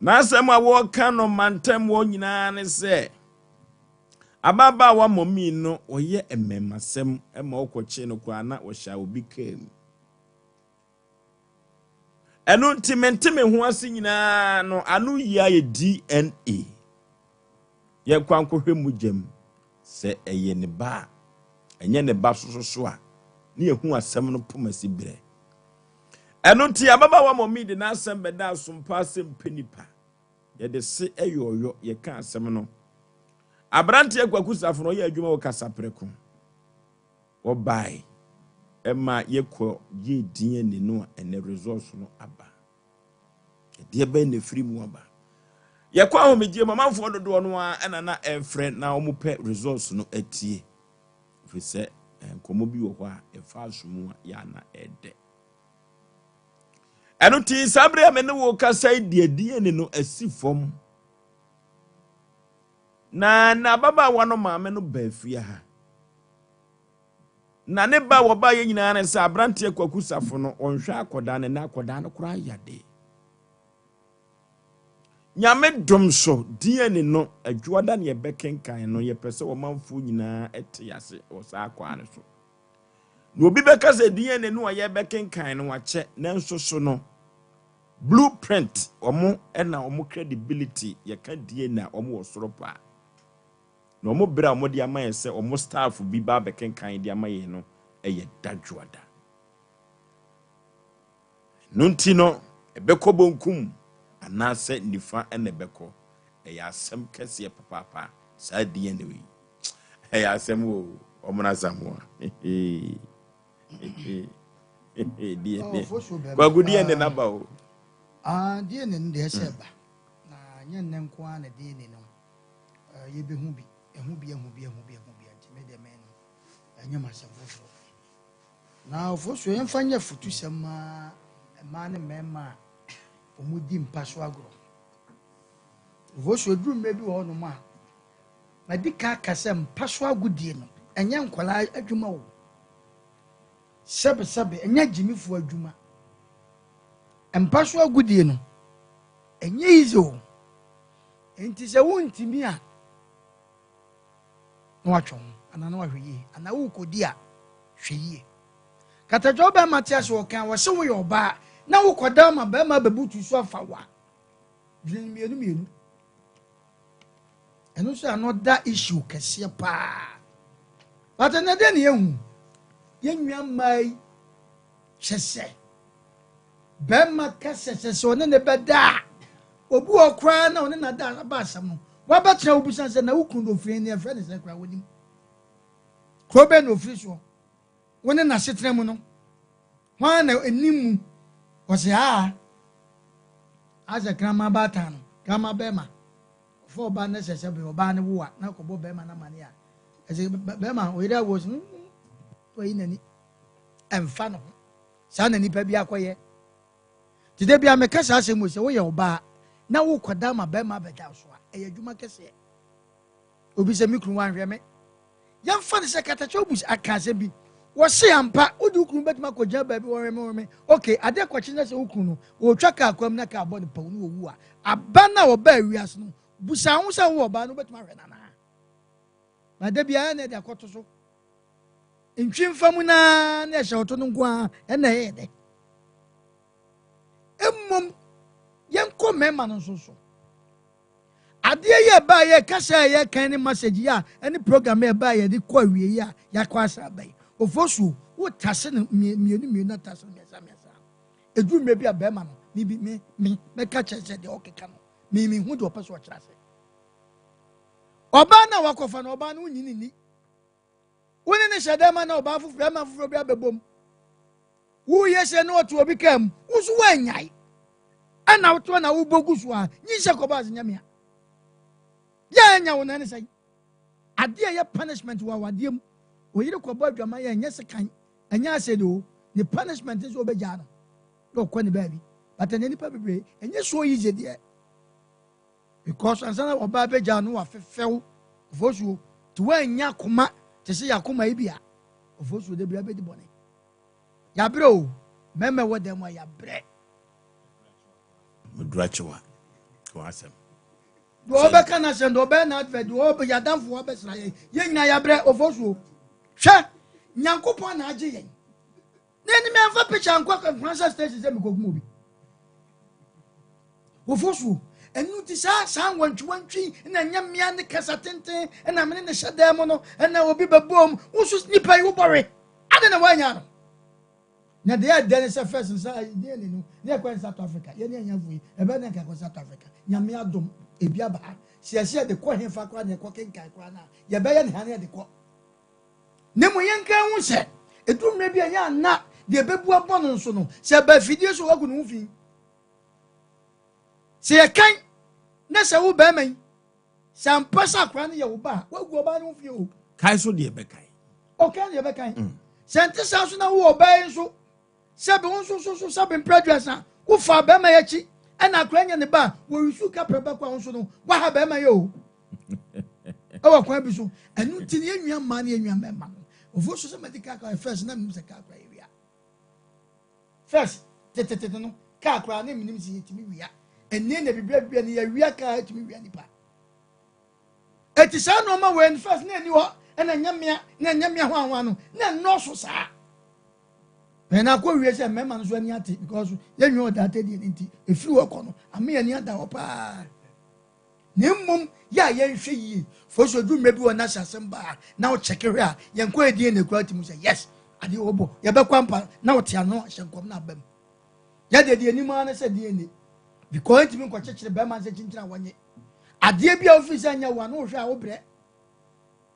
N'asɛm a wɔreka no mantam hɔ nyinaa ne sɛ, ababaawa mɔmii no ɔyɛ mmɛmasɛm ma ɔkɔkyee no koraa na ɔhyɛ obi kaa mu. Ɛno nti mente me ho ase nyinaa no ano yi ayɛ DNA. Yɛnkɔ ankɔhwɛ mogya mu sɛ ɛyɛ ne ba a, ɛnyɛ ne ba sososo a, ne yɛhu asɛm no poma si berɛ. Ɛno nti ababaawa Mɔmi de n'asɛm bɛda asompa asɛm pɛ nipa. Yɛde se ɛyɛ ɔyɔ, yɛka asɛm no. Aberanteɛ Kwaku Safo no ɔyɛ adwuma wɔ Kasaprɛko. Wɔbae ɛma yɛkɔ yɛɛ DNA no a ɛnɛ results no aba. Ɛdeɛ bɛn na ɛfiri mu aba? Yɛkɔ ahomegyeɛ mu amanfoɔ dodoɔ no ara ɛna na ɛrefrɛ na wɔpɛ results no atie. Ɛfiri sɛ nkɔmmɔ bi wɔ hɔ a ɛfa aso mu a yɛ ana ɛdɛ. Ɛno nti saa bere a me ne wo kasa yi deɛ DNA no asi fam. Na na ababaawa no maame no baa fie ha. Na ne ba a wɔbaeɛ nyinaa ne sɛ aberanteɛ Kwaku Safo no ɔnhwɛ akɔdaa no na akɔdaa no koraa yade. Nyame dom so DNA no adwoada ne yɛbɛkenkan no yɛpɛ sɛ ɔmanfoɔ nyinaa te ase wɔ saa kwaa no so. Na obi bɛka sɛ DNA no a yɛbɛkenkan no wakyɛ nanso so no blueprint wɔn na wɔn credibility yɛka DNA a wɔn wɔ soro paa. Na wɔn bere a wɔde ama yɛn sɛ wɔn staff bi ba abɛkenkan de ama yɛn no yɛ dadwoada. Ɛno nti no, ɛbɛkɔ bonkum anaasɛ nifa na ɛbɛkɔ. Ɛyɛ asɛm kɛseɛ papaapa saa DNA yi. Ɛyɛ asɛm o, wɔn asamoa. DNA. Kwaku DNA naba o.
Ah, DNA no deɛ ɛsɛ ba. Na nyɛ nnɛ nko ara na DNA no. Yɛbɛhu bi, ɛho bi, ɛho bi, ɛho bi, ɛho bi. Nti me deɛ me no, ɛnyɛ m'asɛm foforɔ. Na ɔfosuo yɛmfa nyɛ afutusɛm ma mmaa ne mmarima a wɔdi mpa so agorɔ. Ɔfosuo duru mmerɛ bi wɔ hɔnom a, madi ka aka sɛ mpa so agodie no, ɛnyɛ nkwadaa adwuma o. Sɛbesɛbe, ɛnyɛ agyimifoɔ adwuma. Mpa so agodie no, ɛnyɛ easy o. Enti sɛ wontumi a, na watwe ho anaa na wahwɛ yie anaa wokɔdi a, hwɛ yie. Katadwa wo bɛrima te ase ɔka wɔ se woyɛ ɔbaa na wokɔda ma bɛrima bɛbutu so afa wo a, dwene mmienu mmienu. Ɛno nso another issue kɛseɛ paa. But ɛnɛ dɛn na yɛhu? Yɛn nua mmaa yi kyɛ sɛ Bɛrima ka sɛ sɛ sɛ ɔne ne bɛda a, obi wɔ koraa na ɔne na da aba asɛm no, wabɛtena wo bisa sɛ na wo kunu de ofiri ne ɛfrɛ ne sɛ koraa wonim. Kuro bɛn na ofiri soɔ? Wo ne n'asetena mu no, hwan na ɛnim mu? Ɔsɛ aa, asɛ kraman baatan no, kraman bɛrima. Ɔfa ɔbaa no sɛ sɛ bɛ ɔbaa no wo a, na akɔbɔ bɛrima no amane a, ɛsɛ bɛrima ɔyere awo sɛ, wayi n'ani, ɛmfa ne ho. Saa na nipa bi akɔyɛ. Nti da bia meka saa asɛm wei sɛ woyɛ ɔbaa na wokɔda ma bɛrima abɛda so a, ɛyɛ adwuma kɛseɛ. Obi sɛ me kunu wanhwɛ me. Yɛmfa no sɛ katakyɛ obu aka asɛm bi. Wɔse ampa wode wo kunu bɛtumi akɔgyina baabi wɔhwɛ me wɔhwɛ me. Okay, adeɛ kɔkye na sɛ wo kunu no wɔtwa kaa kwam na kaa bɔ no pɔw no wɔwu a, aba no a ɔbaa wiase no busa ho sɛ wowɔ ɔbaa no wobɛtumi ahwɛ no anaa? Na da biara na ɛde akɔto so. Ntwi mfa mu naa na ɛhyɛ ɔto no nko ara ɛna ɛyɛ dɛ. Mmom yɛnkɔ mmarima no nso so. Adeɛ yi ɛbaa yɛ kasa a yɛkan ne message yi a ɛne program a ɛbaa yɛde kɔ awie yi a yɛakɔ asa aba yi. Ofosuo wotase no mmienu mmienu na tase no mmiɛnsa mmiɛnsa. Ɛduru mmerɛ bi a bɛrima no me bi me me mɛka kyerɛ sɛ deɛ ɔkeka no me me hu deɛ ɔpɛ so ɔkyerɛ ase. Ɔbaa no a wakɔfa no ɔbaa no wonyi ne ni. Wo ne no hyɛ dan ma na ɔbaa foforɔ bɛrima foforɔ bi abɛbɔ mu. Woyɛ sɛ na ɔte obi kaa mu, wo nso woanyae. Ɛna wotoa na wobɔ gu so a, nyinsɛ kɔbɔ ase nyamea. Yɛ anya wo na ne sɛn. Adeɛ a ɛyɛ punishment wɔ awadeɛ mu, oyere kɔbɔ adwaman yɛ ɛnyɛ sekan, ɛnyɛ asɛde o, ne punishment nso ɔbɛgyaa no na ɔkɔ ne baabi. But ɛnɛ nipa bebree, ɛnyɛ so easy deɛ. Because ansa na ɔbaa bɛgya no wafefɛw ofosuo nti woannya akoma te sɛ yɛakoma yi bi a ofosuo da bia bɛdi bɔne. Yɛabrɛ o, mmarima ɛwɔ dan mu a yɛabrɛ.
Medura kyewa wɔ asɛm.
Deɛ ɔbɛka n'asɛm deɛ ɔbɛyɛ n'advert deɛ ɔbɛ yɛadamfo wɔbɛsra yɛn yɛn nyinaa yɛabrɛ ofosuo. Hwɛ Nyankopɔn na agye yɛn. Na ɛni mɛmfa picture nkɔ Nkoransa station sɛ mekɔkum obi. Wɔfo so ɛnu ti saa saa nwantwiwantwi na ɛnyɛ mmea ne kasa tenten ɛna mene ne hyɛ dan mu no ɛna obi bɛbom woso nipa yi wobɔwe ade na woanya no na deɛ ɛdɛ ne sɛ first nsa deɛ ne no ne ɛkɔ South Africa yɛne anyafo yi ɛbɛ ne nkakɔ South Africa nyame adom ebi aba ha sɛ yɛsɛ yɛde kɔ hefa koraa ne ɛkɔ kenkan koraa no a yɛbɛyɛ ne ha ne yɛde kɔ Na mmom yɛnka nhu sɛ, ɛduru mmerɛ bi a ɛyɛ a na deɛ ɛbɛbu abɔ no nso no, sɛ ɛba afidie so wagu ne ho fi. Sɛ yɛkan na sɛ wo bɛrima yi, sɛ ampa sɛ akwaraa no yɛ wo ba a, wagu ɔbaa no ho fi o.
Kae so deɛ ɛbɛkan.
Ɔkae deɛ ɛbɛkan. Sɛ nte saa nso na wo ɔbaa yi nso, sɛbe wo nso so so sɛbe mprɛ aduasa, Wofaa bɛrima yi akyi ɛna akora nyɛ ne ba a wɔresu kaprɛ bɛkɔ a wo nso no woaha bɛrima yi o. Ɛwɔ kwan bi so. Ɛno nti no yɛn nua mmaa ne yɛn nua mmarima no ofo so sɛ mɛde kaa kora first na menim sɛ kaa kora yɛ wia. First tetetete no kaa koraa ne menim sɛ yɛtumi wia. Ɛnne na biribi abibia ne yɛwia kaa ɛtumi wia nipa. Eti saa nneɛma wei no first na ɛni hɔ ɛna ɛnyɛ mmea na ɛnyɛ mmea ho ahoa no na ɛnnɔɔso saa. Bɛn na akɔ wie sɛ mmarima no so ani ate because yɛn nwa ɔda ate deɛ ne nti efiri hɔ kɔ no ame yɛn ani ada hɔ paa. Na mmom yɛ a yɛnhwɛ yie fo so edu mmerɛ bi wɔ na sɛ asɛm ba a na ɔkyɛke hwɛ a yɛn kɔ yɛ DNA kura ti mu sɛ yes adeɛ wɔ bɔ yɛbɛkɔ ampa na ɔte ano ahyɛ nkɔm na aba mu. Yɛ deɛ deɛ anim ara ne sɛ DNA because ntumi nkɔkyekyere bɛrima nsɛ kyinkyin a wɔnye adeɛ bi a wofiri sɛ nyɛ wo ano wohwɛ a wobrɛ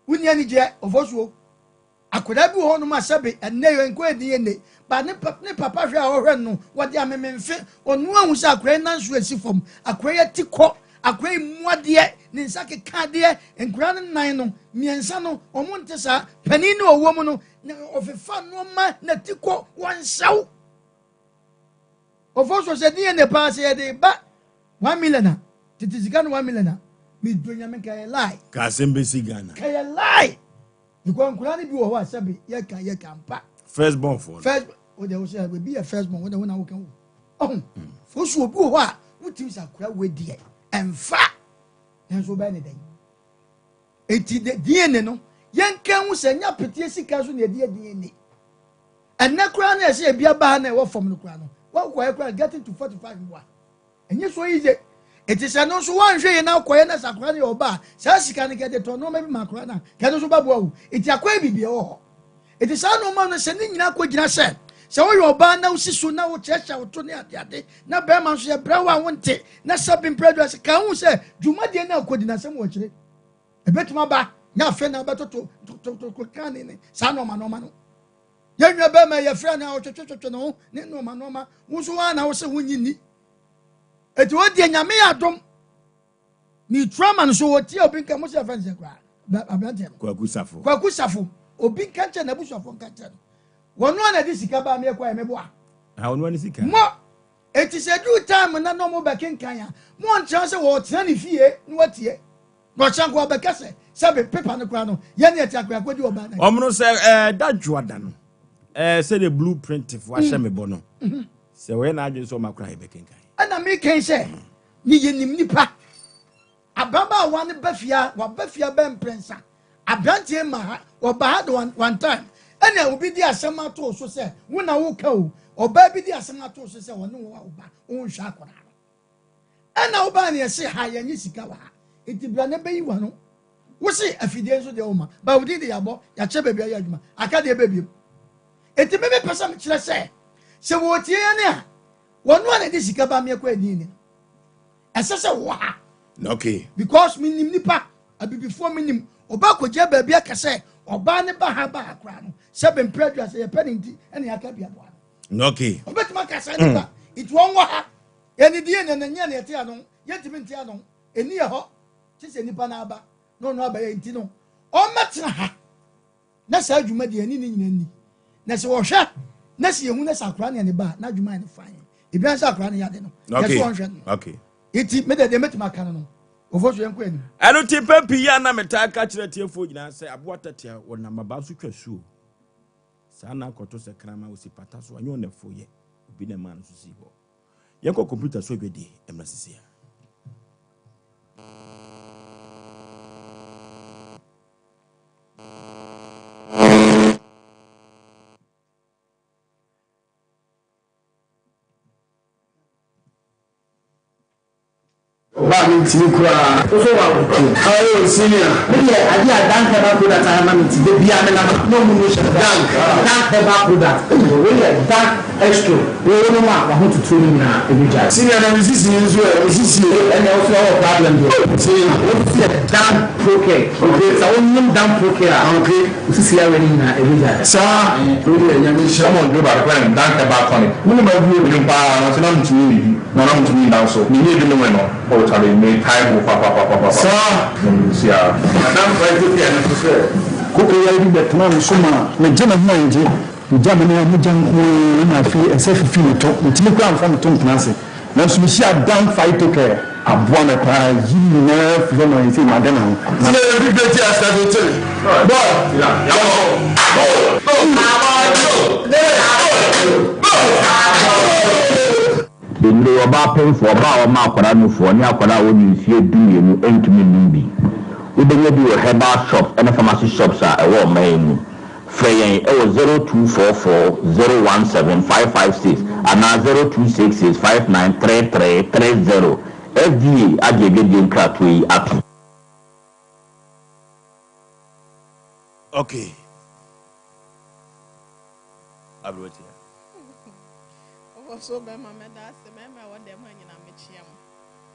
wonni anigyeɛ ɔfɔsuo. Akwadaa bi wɔ hɔnom a sɛbe ɛnnɛ yɛ nkɔ ɛdi yɛ nne ba ne pa ne papa hwɛ a ɔhwɛ no wɔde amememfe ɔno ahu sɛ akwadaa yi nan so asi fam akwadaa yi ati kɔ akwadaa yi mu adeɛ ne nsa keka adeɛ nkwadaa no nan no mmiɛnsa no wɔn nte saa panin no ɔwɔ mu no na ɔfefa nneɛma na ti kɔ wɔn nhyɛw ɔfɔ so sɛ DNA paa sɛ yɛde ba 1 million a tete sika no 1 million a meduro nyame kɛyɛ lie.
Ka asɛm bɛsi Ghana.
Kɛyɛ lie because nkwadaa no bi wɔ hɔ a sɛbi yɛka yɛka mpa.
First born fo.
First o de o sɛ ebi yɛ first born o de o na o ka o ɔhun fosu obi wɔ hɔ a wotumi sɛ akwadaa wo deɛ ɛnfa nanso ɔbɛyɛ ne dɛn eti de DNA no yɛn kan ho sɛ nya peteɛ sika so na yɛde yɛ DNA ɛnɛ koraa na yɛsɛ ebi aba ha na ɛwɔ fam no koraa no wɔn kɔ yɛ koraa getting to 45 mboa ɛnyɛ so easy. Eti sɛ no nso wɔnhwɛ yɛ na akɔyɛ na sɛ akwadaa no yɛ ɔbaa saa sika no kɛde tɔ nneɛma bi ma akwadaa no a kɛde nso bɛboa wo. Eti akɔyɛ biribi ɛwɔ hɔ. Eti saa nneɛma no sɛ ne nyinaa kɔ gyina sɛ sɛ woyɛ ɔbaa na wosi so na wokyerɛkyerɛ wo to ne adeade na bɛrima nso yɛ brɛ wo a wonte na sɛ bi mpere do ase ka ho sɛ dwumadie no akɔdi na asɛm wɔ akyire ebɛtumi aba nyɛ afei na wobɛtoto tototoko kan ne saa nneɛma nneɛma no yɛn nua bɛrima yɛfrɛ no a ɔtwetwetwetwe ne ho ne nneɛma nneɛma wo nso wɔn a na wo sɛ wonyi ni eti o deɛ nyame yɛ adom ne tura ma no so wɔtie obi nka mo sɛ yɛfrɛ no sɛ koraa aberanteɛ no.
Kwaku Safo.
Kwaku Safo, obi nka nkyɛn n'abusuafo nka nkyɛn no wɔn a na de sika baa mi ɛkɔ yɛ meboa.
Ah, ɔno ani sika.
Mo eti sɛ duru time na na ɔmo bɛkenkan a mo nkyɛn sɛ wɔtena ne fie na wɔtie na ɔkyɛn ko ɔbɛka sɛ sɛbi pepa no koraa no yɛn ne yɛte akora akɔdi ɔbaa na.
Ɔmo no sɛ da dwoada no sɛdeɛ blueprint fo ahyɛ me bɔ no sɛ wɔyɛ n'adwene sɛ ɔmo akora yɛ bɛkenkan.
Ɛna mekɛn sɛ ne yɛnim nipa ababaawa no ba fie a waba fie bɛ mprɛnsa aberanteɛ ma ha ɔba ha de one time ɛna obi di asɛm ato so sɛ wo na woka o ɔbaa bi di asɛm ato so sɛ ɔne wo a ɔba wonhwɛ akwadaa no ɛna wobaa ne yɛse ha yɛnye sika wɔ ha nti bra ne bɛyi wa no wosi afidie nso deɛ woma ba wodin de yɛabɔ yɛakyɛ baabi ayɛ adwuma aka deɛ bɛbiem nti meme pɛ sɛ mekyerɛ sɛ sɛ wɔtie yɛne a wɔno a na de sika ba meɛkɔ ani ni no ɛsɛ sɛ wɔ ha. Because menim nipa abibifoɔ menim ɔba akɔgyina baabi aka sɛ ɔbaa ne ba ha ba ha koraa no sɛ bɛmpɛ adua sɛ yɛpɛ ne nti ɛne yɛaka bi aboa no. Ɔbɛtumi aka sɛ nipa nti wɔn wɔ ha yɛne die ne ne nyɛ ne yɛte ano yɛntumi nte ano ɛni yɛ hɔ kye sɛ nipa no aba na ɔno abɛyɛ nti no ɔmmɛtena ha na saa adwuma deɛ ɛne ne nyina ni na sɛ wɔhwɛ na sɛ yɛhu na sɛ akora ne ne ba a na adwuma yɛ no fine ebi ansa akora ne yade no yɛsɛ wɔnhwɛ no. Nti mede deɛ mɛtumi aka no ɔfɔ so yɛnkɔ anim.
Ɛno ti pɛ pii a na metaa ka kyerɛ tiefoɔ nyinaa sɛ aboa tɛtea wɔnam aba so twa suo saa na akɔto sɛ kraman osi pata so anyɛ ɔnɛfo yɛ obi na ɛmaa no so sii hɔ. Yɛnkɔ kɔmputa so adwadie mmra sisi a.
Ɔbaa mi ntumi koraa.
Wosɔ wa wo ti.
Ayo senior.
Mi deɛ ade a Dank herbal product ayɛ ma mi ti de bia mi nam na ɔmo nu hyɛ
Dank.
Dank herbal product. Wei yɛ Dank extra. Wei wo nom a waho tutuo no nyinaa ebi gyae.
Senior na mi sisi nso ɛ mi sisi.
Ɛnna woso wɔ problem deɛ.
Senior.
Wo nso yɛ Dank Pro Care.
Okay.
Sɛ wo nom Dank Pro Care a.
Okay.
Wo sisi awie no nyinaa ebi gyae.
Saa. Wei deɛ nyame nhyira.
Ɔmo nduro baako koraa yɛ Dank herbal tonic. Wo nim aduro bi nom paa na ɔse na mentumi nnidi na na mentumi nna nso me nyɛ bi nomee no oh chale me tae bo papapapapa
Saa.
na me si a.
Madam Ethiopia no nso sɛ.
Kokoyare bi bɛtenaa me so maa megye me ho angye.
Megya me nan mogya nko ara na afei ɛsɛ fifi me to. Metumi koraa mfa me to ntena ase. Nanso mehyia Dan Phytocare aboa me paa yi ne nyinaa firi hɔ ma seesei made me ho. Na.
Nnuro, Ɔbaa pemfoɔ, ɔbaa a ɔma akwadaa nufoɔ ne akwadaa a wɔnni mfeɛ dumienu ntumi nnom bi. Wobɛnya bi wɔ herbal shops ne pharmacy shops a ɛwɔ ɔman yi mu. Frɛ yɛn wɔ 0244 017 556 anaa 0266 5933 30. FDA agye adwadie nkratoɔ yi atom.
Okay. Aberewatia.
Ɔwɔ so bɛma mɛda ase mɛma ɛwɔ dɛm ha nyinaa mekyia mo.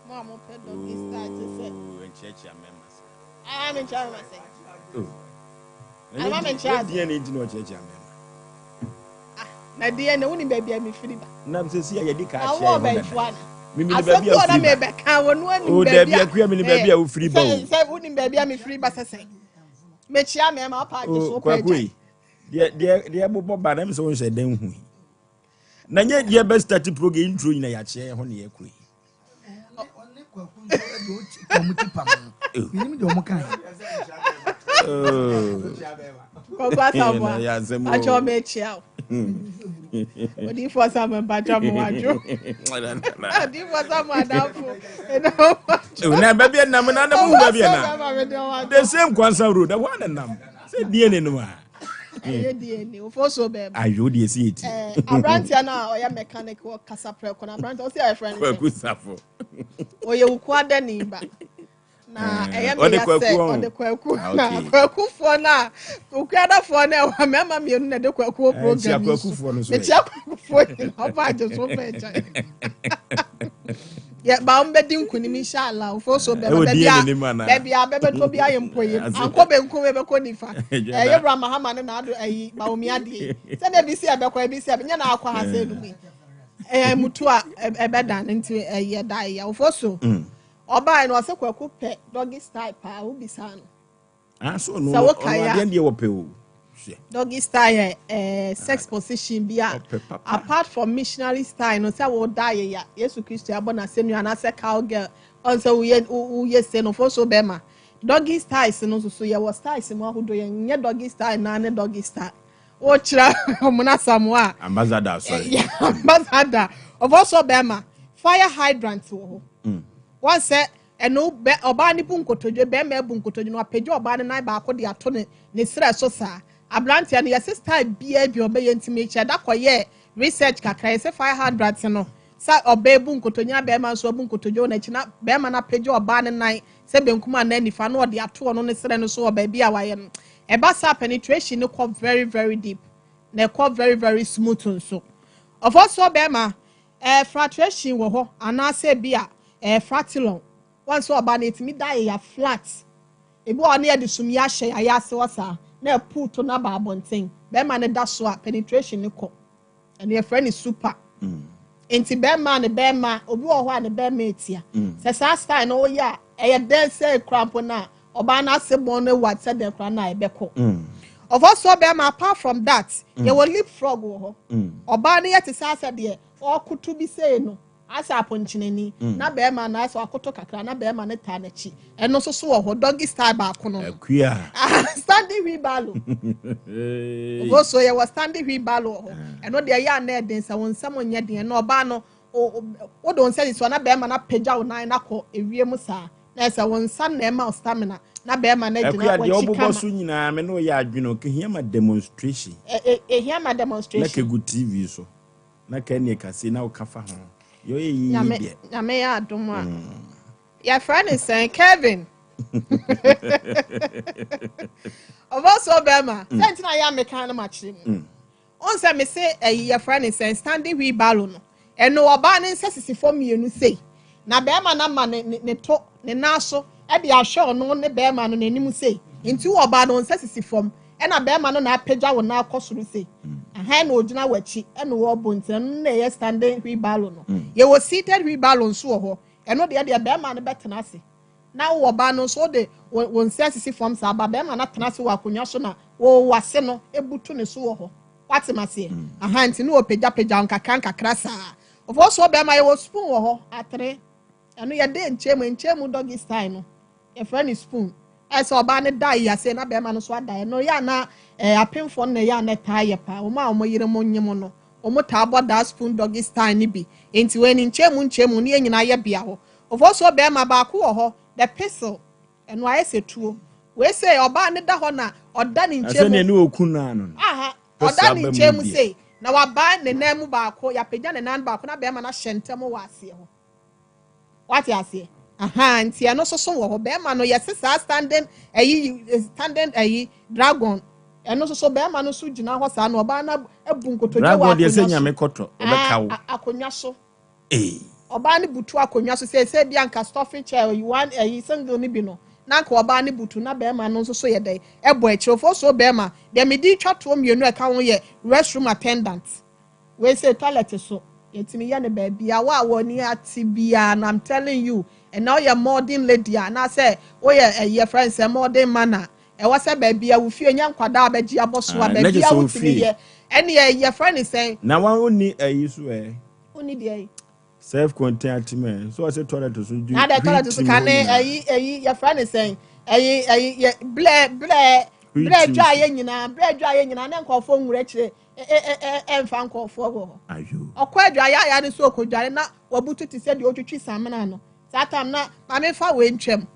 Mo a mopɛ doggy style te sɛ.
Oo, nkyerɛkyerɛ mɛma sɛ.
Ah, menkyerɛ mɛma sɛ.
Oh.
Ama menkyerɛ ase.
Deɛ na nti na ɔkyerɛkyerɛ mɛma.
Ah, na deɛ na wonim baabi a mefiri ba.
Na sɛ si a yɛde ka
Na
akyerɛ
wowɔ
yɛn ho
bɛnfoa
dada.
na.
Mimi ne
Asɛm
baabi
bi
a
wɔ na
wofiri ba.
mebɛka wɔ no anim
Oh,
baabi
dabi
a.
akuya mi ne baabi a wofiri ba o.
Sɛ wonim baabi a mefiri ba sɛ sɛn. Mekyia mɛma wopɛ agye so
Oh,
wopɛ
kwaku
agya.
yi. Deɛ deɛ deɛ bobɔ ba na mi sɛ wɔnhyɛ dan hu yi. Na nye deɛ bɛ start program intro nyina yɛakyerɛ yɛn ho ne yɛkɔ yi.
Ɔne kwaku nso de ɔti ɔmo ti pam no. Menim deɛ ɔmo kae.
Oh.
Kwaku Asamoah,
Na yɛ asɛm o.
pakyɛ mekyia wo. Odiyifoɔ Samuel mpakyɛ mo wadwo. Odiyifoɔ Samuel adamfo. Ɛna
Oh, na baabi a nam na na mu baabi a nam. The same Kwansa road, ɛhɔ a na nam. Sɛ DNA no a.
Ɛyɛ DNA, ofo so bɛɛma.
Ayo deɛ si eti.
Aberanteɛ no a ɔyɛ mechanic wɔ Kasaprɛko no, aberanteɛ ɔsi a yɛfrɛ no sɛ.
Kwaku Safo.
Ɔyɛ Wukuadani ba. Na ɛyɛ
Ɔde
me ya
kwaku
sɛ
ɔho.
ɔde kwaku
Ah,
na
okay.
kwakufoɔ no a okuadafoɔ no ɛwɔ mmarima mmienu na ɛde kwaku wɔ
Eh,
program
nkyia
yi so.
kwakufoɔ no so ɛ.
Mekyia kwakufoɔ nyinaa ɔfa agye so ɔfa agya. Yɛ ba wɔn bɛdi nkunim inshallah ofo so bɛba
Ɛwɔ
baabi
DNA
a
ne mu anaa?
baabi a bɛbɛtɔ bi ayɛ mpo yi
Ase.
ankɔ benkum ɛbɛkɔ nifa.
Dwada.
Ɛyɛ wura Mahama ne n'ado ɛyi Bawumia adeɛ sɛdeɛ ebi si ɛbɛkɔ ebi si ɛbɛ nyɛ na akɔ ha sɛ enum yi. Ɛyɛ mutu a ɛbɛda ne nti ɛyɛ da ɛyɛ ofo so. Ɔbae no ɔse Kwaku pɛ doggy style paa wobisaa no.
Ah so ɔno
Sɛ
ɔno
wokae a
adeɛ deɛ wɔpɛ o. Hwɛ.
Doggy style yɛ eh, sex position bi a
Ɔpɛ papa.
apart from missionary style no sɛ woda ayeya Yesu Kristo abɔ n'asɛnnua anaasɛ cowgirl ɔn sɛ woyɛ woyɛ se no fo so bɛrima doggy styles no nso so yɛwɔ styles mu ahodoɔ yɛnyɛ doggy style naa ne doggy style wokyerɛ ɔmo asamoa a
Ambassador asɔre.
Yeah, ambassador ɔfɔ so bɛrima fire hydrant wɔ hɔ wɔn sɛ ɛno bɛ ɔbaa ne bu nkotodwe bɛrima ebu nkotodwe no apagya ɔbaa ne nan baako de ato ne ne srɛ so saa aberanteɛ no yɛsɛ style biara bi ɔbɛyɛ ntumi kyɛ da kɔyɛ research kakra yɛsɛ fire hydrant no sɛ ɔbaa ebu nkotodwe na bɛrima nso abu nkotodwe wɔ n'akyi na bɛrima no apagya ɔbaa ne nan sɛ benkum anaa nifa na ɔde ato ɔno ne srɛ no so wɔ baabi a wayɛ no ɛba saa penetration no kɔ very very deep na ɛkɔ very very smooth nso ɔfɔ so bɛrima fratration wɔ hɔ anaasɛ bi a fratilon wɔn nso ɔbaa no etumi da yɛ flat ebi wɔ hɔ no yɛde sumii ahyɛ yɛ ase wɔ saa na ɛpu to na ba abɔnten bɛrima no da so a penetration no kɔ ɛno yɛfrɛ no super nti bɛrima ne bɛrima obi wɔ hɔ a ne bɛrima etia sɛ saa style no woyɛ a ɛyɛ dɛn sɛ ekura mpo na ɔbaa no ase bɔn no wa sɛ dɛn kora na ɛbɛkɔ ɔfɔ so bɛrima apart from that yɛwɔ leap frog wɔ hɔ ɔbaa no yɛ te sɛ asɛ deɛ ɔkoto bi sei no asɛ apɔnkyenani na bɛrima no asɛ ɔkoto kakra na bɛrima no taa n'akyi ɛno nso so wɔ hɔ doggy style baako no no
Akua.
Standing wheelbarrow ɔfɔ so yɛwɔ standing wheelbarrow wɔ hɔ ɛno deɛ ɛyɛ ana ɛden sɛ wɔn nsɛm nyɛ den ɛna ɔbaa no wode wɔn nsa si so na bɛrima no apagya wo nan nakɔ ewiem saa na ɛsɛ wɔn nsa na ɛma wo stamina na bɛrima no agyina
Akua deɛ
w'akyi
ɔbobɔ
kama.
so nyinaa me ne ɔyɛ adwene o kehia ma demonstration.
Ehia ma
Na
demonstration.
kegu TV so. Na ka ne kase na woka fa ho. Yɛ ɔyɛ yiyi
Nyame
deɛ.
Nyame yɛ adom a. Yɛfrɛ ne sɛn Kevin. Ɔfɔ so bɛrima. Sɛ nti na yɛ ameka no makyerɛ mu. Ɔn sɛ me se ɛyi yɛfrɛ ne sɛn standing wheelbarrow no. Ɛno ɔbaa ne nsa sisi fam mmienu sei. Na bɛrima no ama ne ne to ne nan so ɛde ahwɛ ɔno ne bɛrima no n'anim sei. Nti wɔ ɔbaa no nsa sisi fam ɛna bɛrima no na apagya wo nan akɔ soro sei. Ahan na ogyina w'akyi ɛna wɔrebɔ nti ɛno na ɛyɛ standing wheelbarrow no. Yɛwɔ seated wheelbarrow nso wɔ hɔ. Ɛno deɛ bɛrima no bɛtena ase. Na wɔ ɔbaa no nso wode wo nsa sisi fam saa ba bɛrima no atena ase wɔ akonnwa so na wɔ wase no ebutu ne so wɔ hɔ. Wate maseɛ? Aha, nti ne wɔpagyapagya wo nkakra nkakra saa. Ɔfɔ so bɛrima, yɛwɔ spoon wɔ hɔ atere. Ɛno yɛde nkyɛn mu nkyɛn mu doggy style no, yɛfrɛ no spoon. Ɛyɛ sɛ ɔbaa no da yi ase na bɛrima no nso ada. Ɛno yɛ ana apemfoɔ no na ɛyɛ ana taa yɛ paa. Wɔn a wɔn yere mo nyem no, wɔn taa bɔ daa spoon doggy style no bi. Nti wɔn ani nkyɛn mu nkyɛn mu ne yɛn nyinaa yɛ bea hɔ. Ɔfɔ so bɛrima, baako wɔ hɔ, the pistol. Ɛno ayɛ sɛ tuo. Wei sɛ ɔbaa no da hɔ na ɔda ne nkyɛn mu.
Asɛ ne okun naa no.
Aha, ɔda ne nkyɛn mu sei na wabaa ne nan mu baako, yapagya ne nan baako na bɛrima no ahyɛ ntɛm wɔ aseɛ hɔ. Wate aseɛ? Aha, nti ɛno nso so wɔ hɔ. Bɛrima no yɛse saa standing ɛyi, standing ɛyi dragon. Ɛno nso so bɛrima no nso gyina hɔ saa na ɔbaa no abu nkotodwe wɔ
Dragon deɛ sɛ
akonnwa so.
Nyame kɔtɔ ɔbɛka wo.
Akonnwa so.
Ee.
Ɔbaa no butu akonnwa so sɛ bi anka stuffing chair yi one ɛyi single no bi no, na anka ɔbaa no butu na bɛrima no nso so yɛ dɛ ɛbɔ akyire. Ofo so bɛrima deɛ, mede twa toɔ mmienu a ɛka ho yɛ restroom attendant. Wei sɛ toilet so yɛtumi yɛ no baabi a wo a wɔni ate biara no, I'm telling you, ɛna ɔyɛ modern lady a anaasɛ woyɛ ɛyɛ friend sɛ modern man a, ɛwɔ sɛ baabi a wofie nyɛ nkwadaa a bɛgye abɔ so a
Ah, na
baabi
kyerɛ
a
sɛ
wotumi
wofie.
yɛ ɛne yɛ friend sɛn.
Na wɔn wonni ɛyi so ɛ?
Wonni deɛ yi?
Self contained atim ɛ so ɔsɛ toilet so di.
Na de toilet so ka ne ɛyi yɛfrɛ ne sɛn, ɛyi yɛ blɛ blɛ blɛ dwa yɛ nyinaa, blɛ dwa yɛ nyinaa ne nkɔfoɔ nwura akyire ɛ ɛ ɛ ɛnfa nkɔfoɔ wɔ hɔ.
Ayo.
Ɔkɔ adwa yɛ aya ne so ɔkɔdware na wabutu te sɛ deɛ ɔtwitwi samina no. Saa tam na maame fa wei ntwam,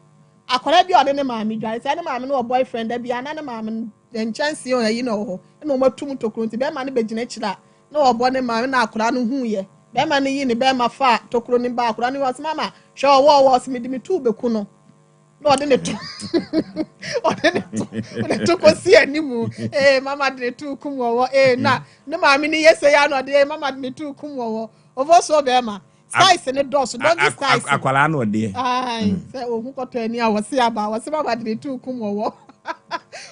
akwadaa bi a ɔde ne maame dware sɛ ne maame no wɔ boyfriend da bi ana ne maame no ne nkyɛnsee wɔ ɛyi na ɔwɔ hɔ ɛna wɔn atum tokuro, nti bɛrima no bɛgyina akyire a na wɔbɔ ne maame na akwadaa no hu yɛ bɛrima no yi ne bɛrima fa tokuro ne ba. Akwadaa no wɔ sɛ, "Mama, hwɛ, ɔwɔ ɔsɛ mede me tu bɛku no," na ɔde ne to ɔde ne to ɔde to kɔsi anim. Mama de ne tu kum wɔwɔ. Na ne maame no yɛ sɛ ya na ɔde mama de ne tu kum wɔwɔ. Ɔfɔ so bɛrima, styles ne dɔɔso, doggy styles.
Akwadaa no ɔdeɛ.
Ayi sɛ ohun kɔtɔ ani a wɔsi aba wɔsi mama de ne tu kum wɔwɔ.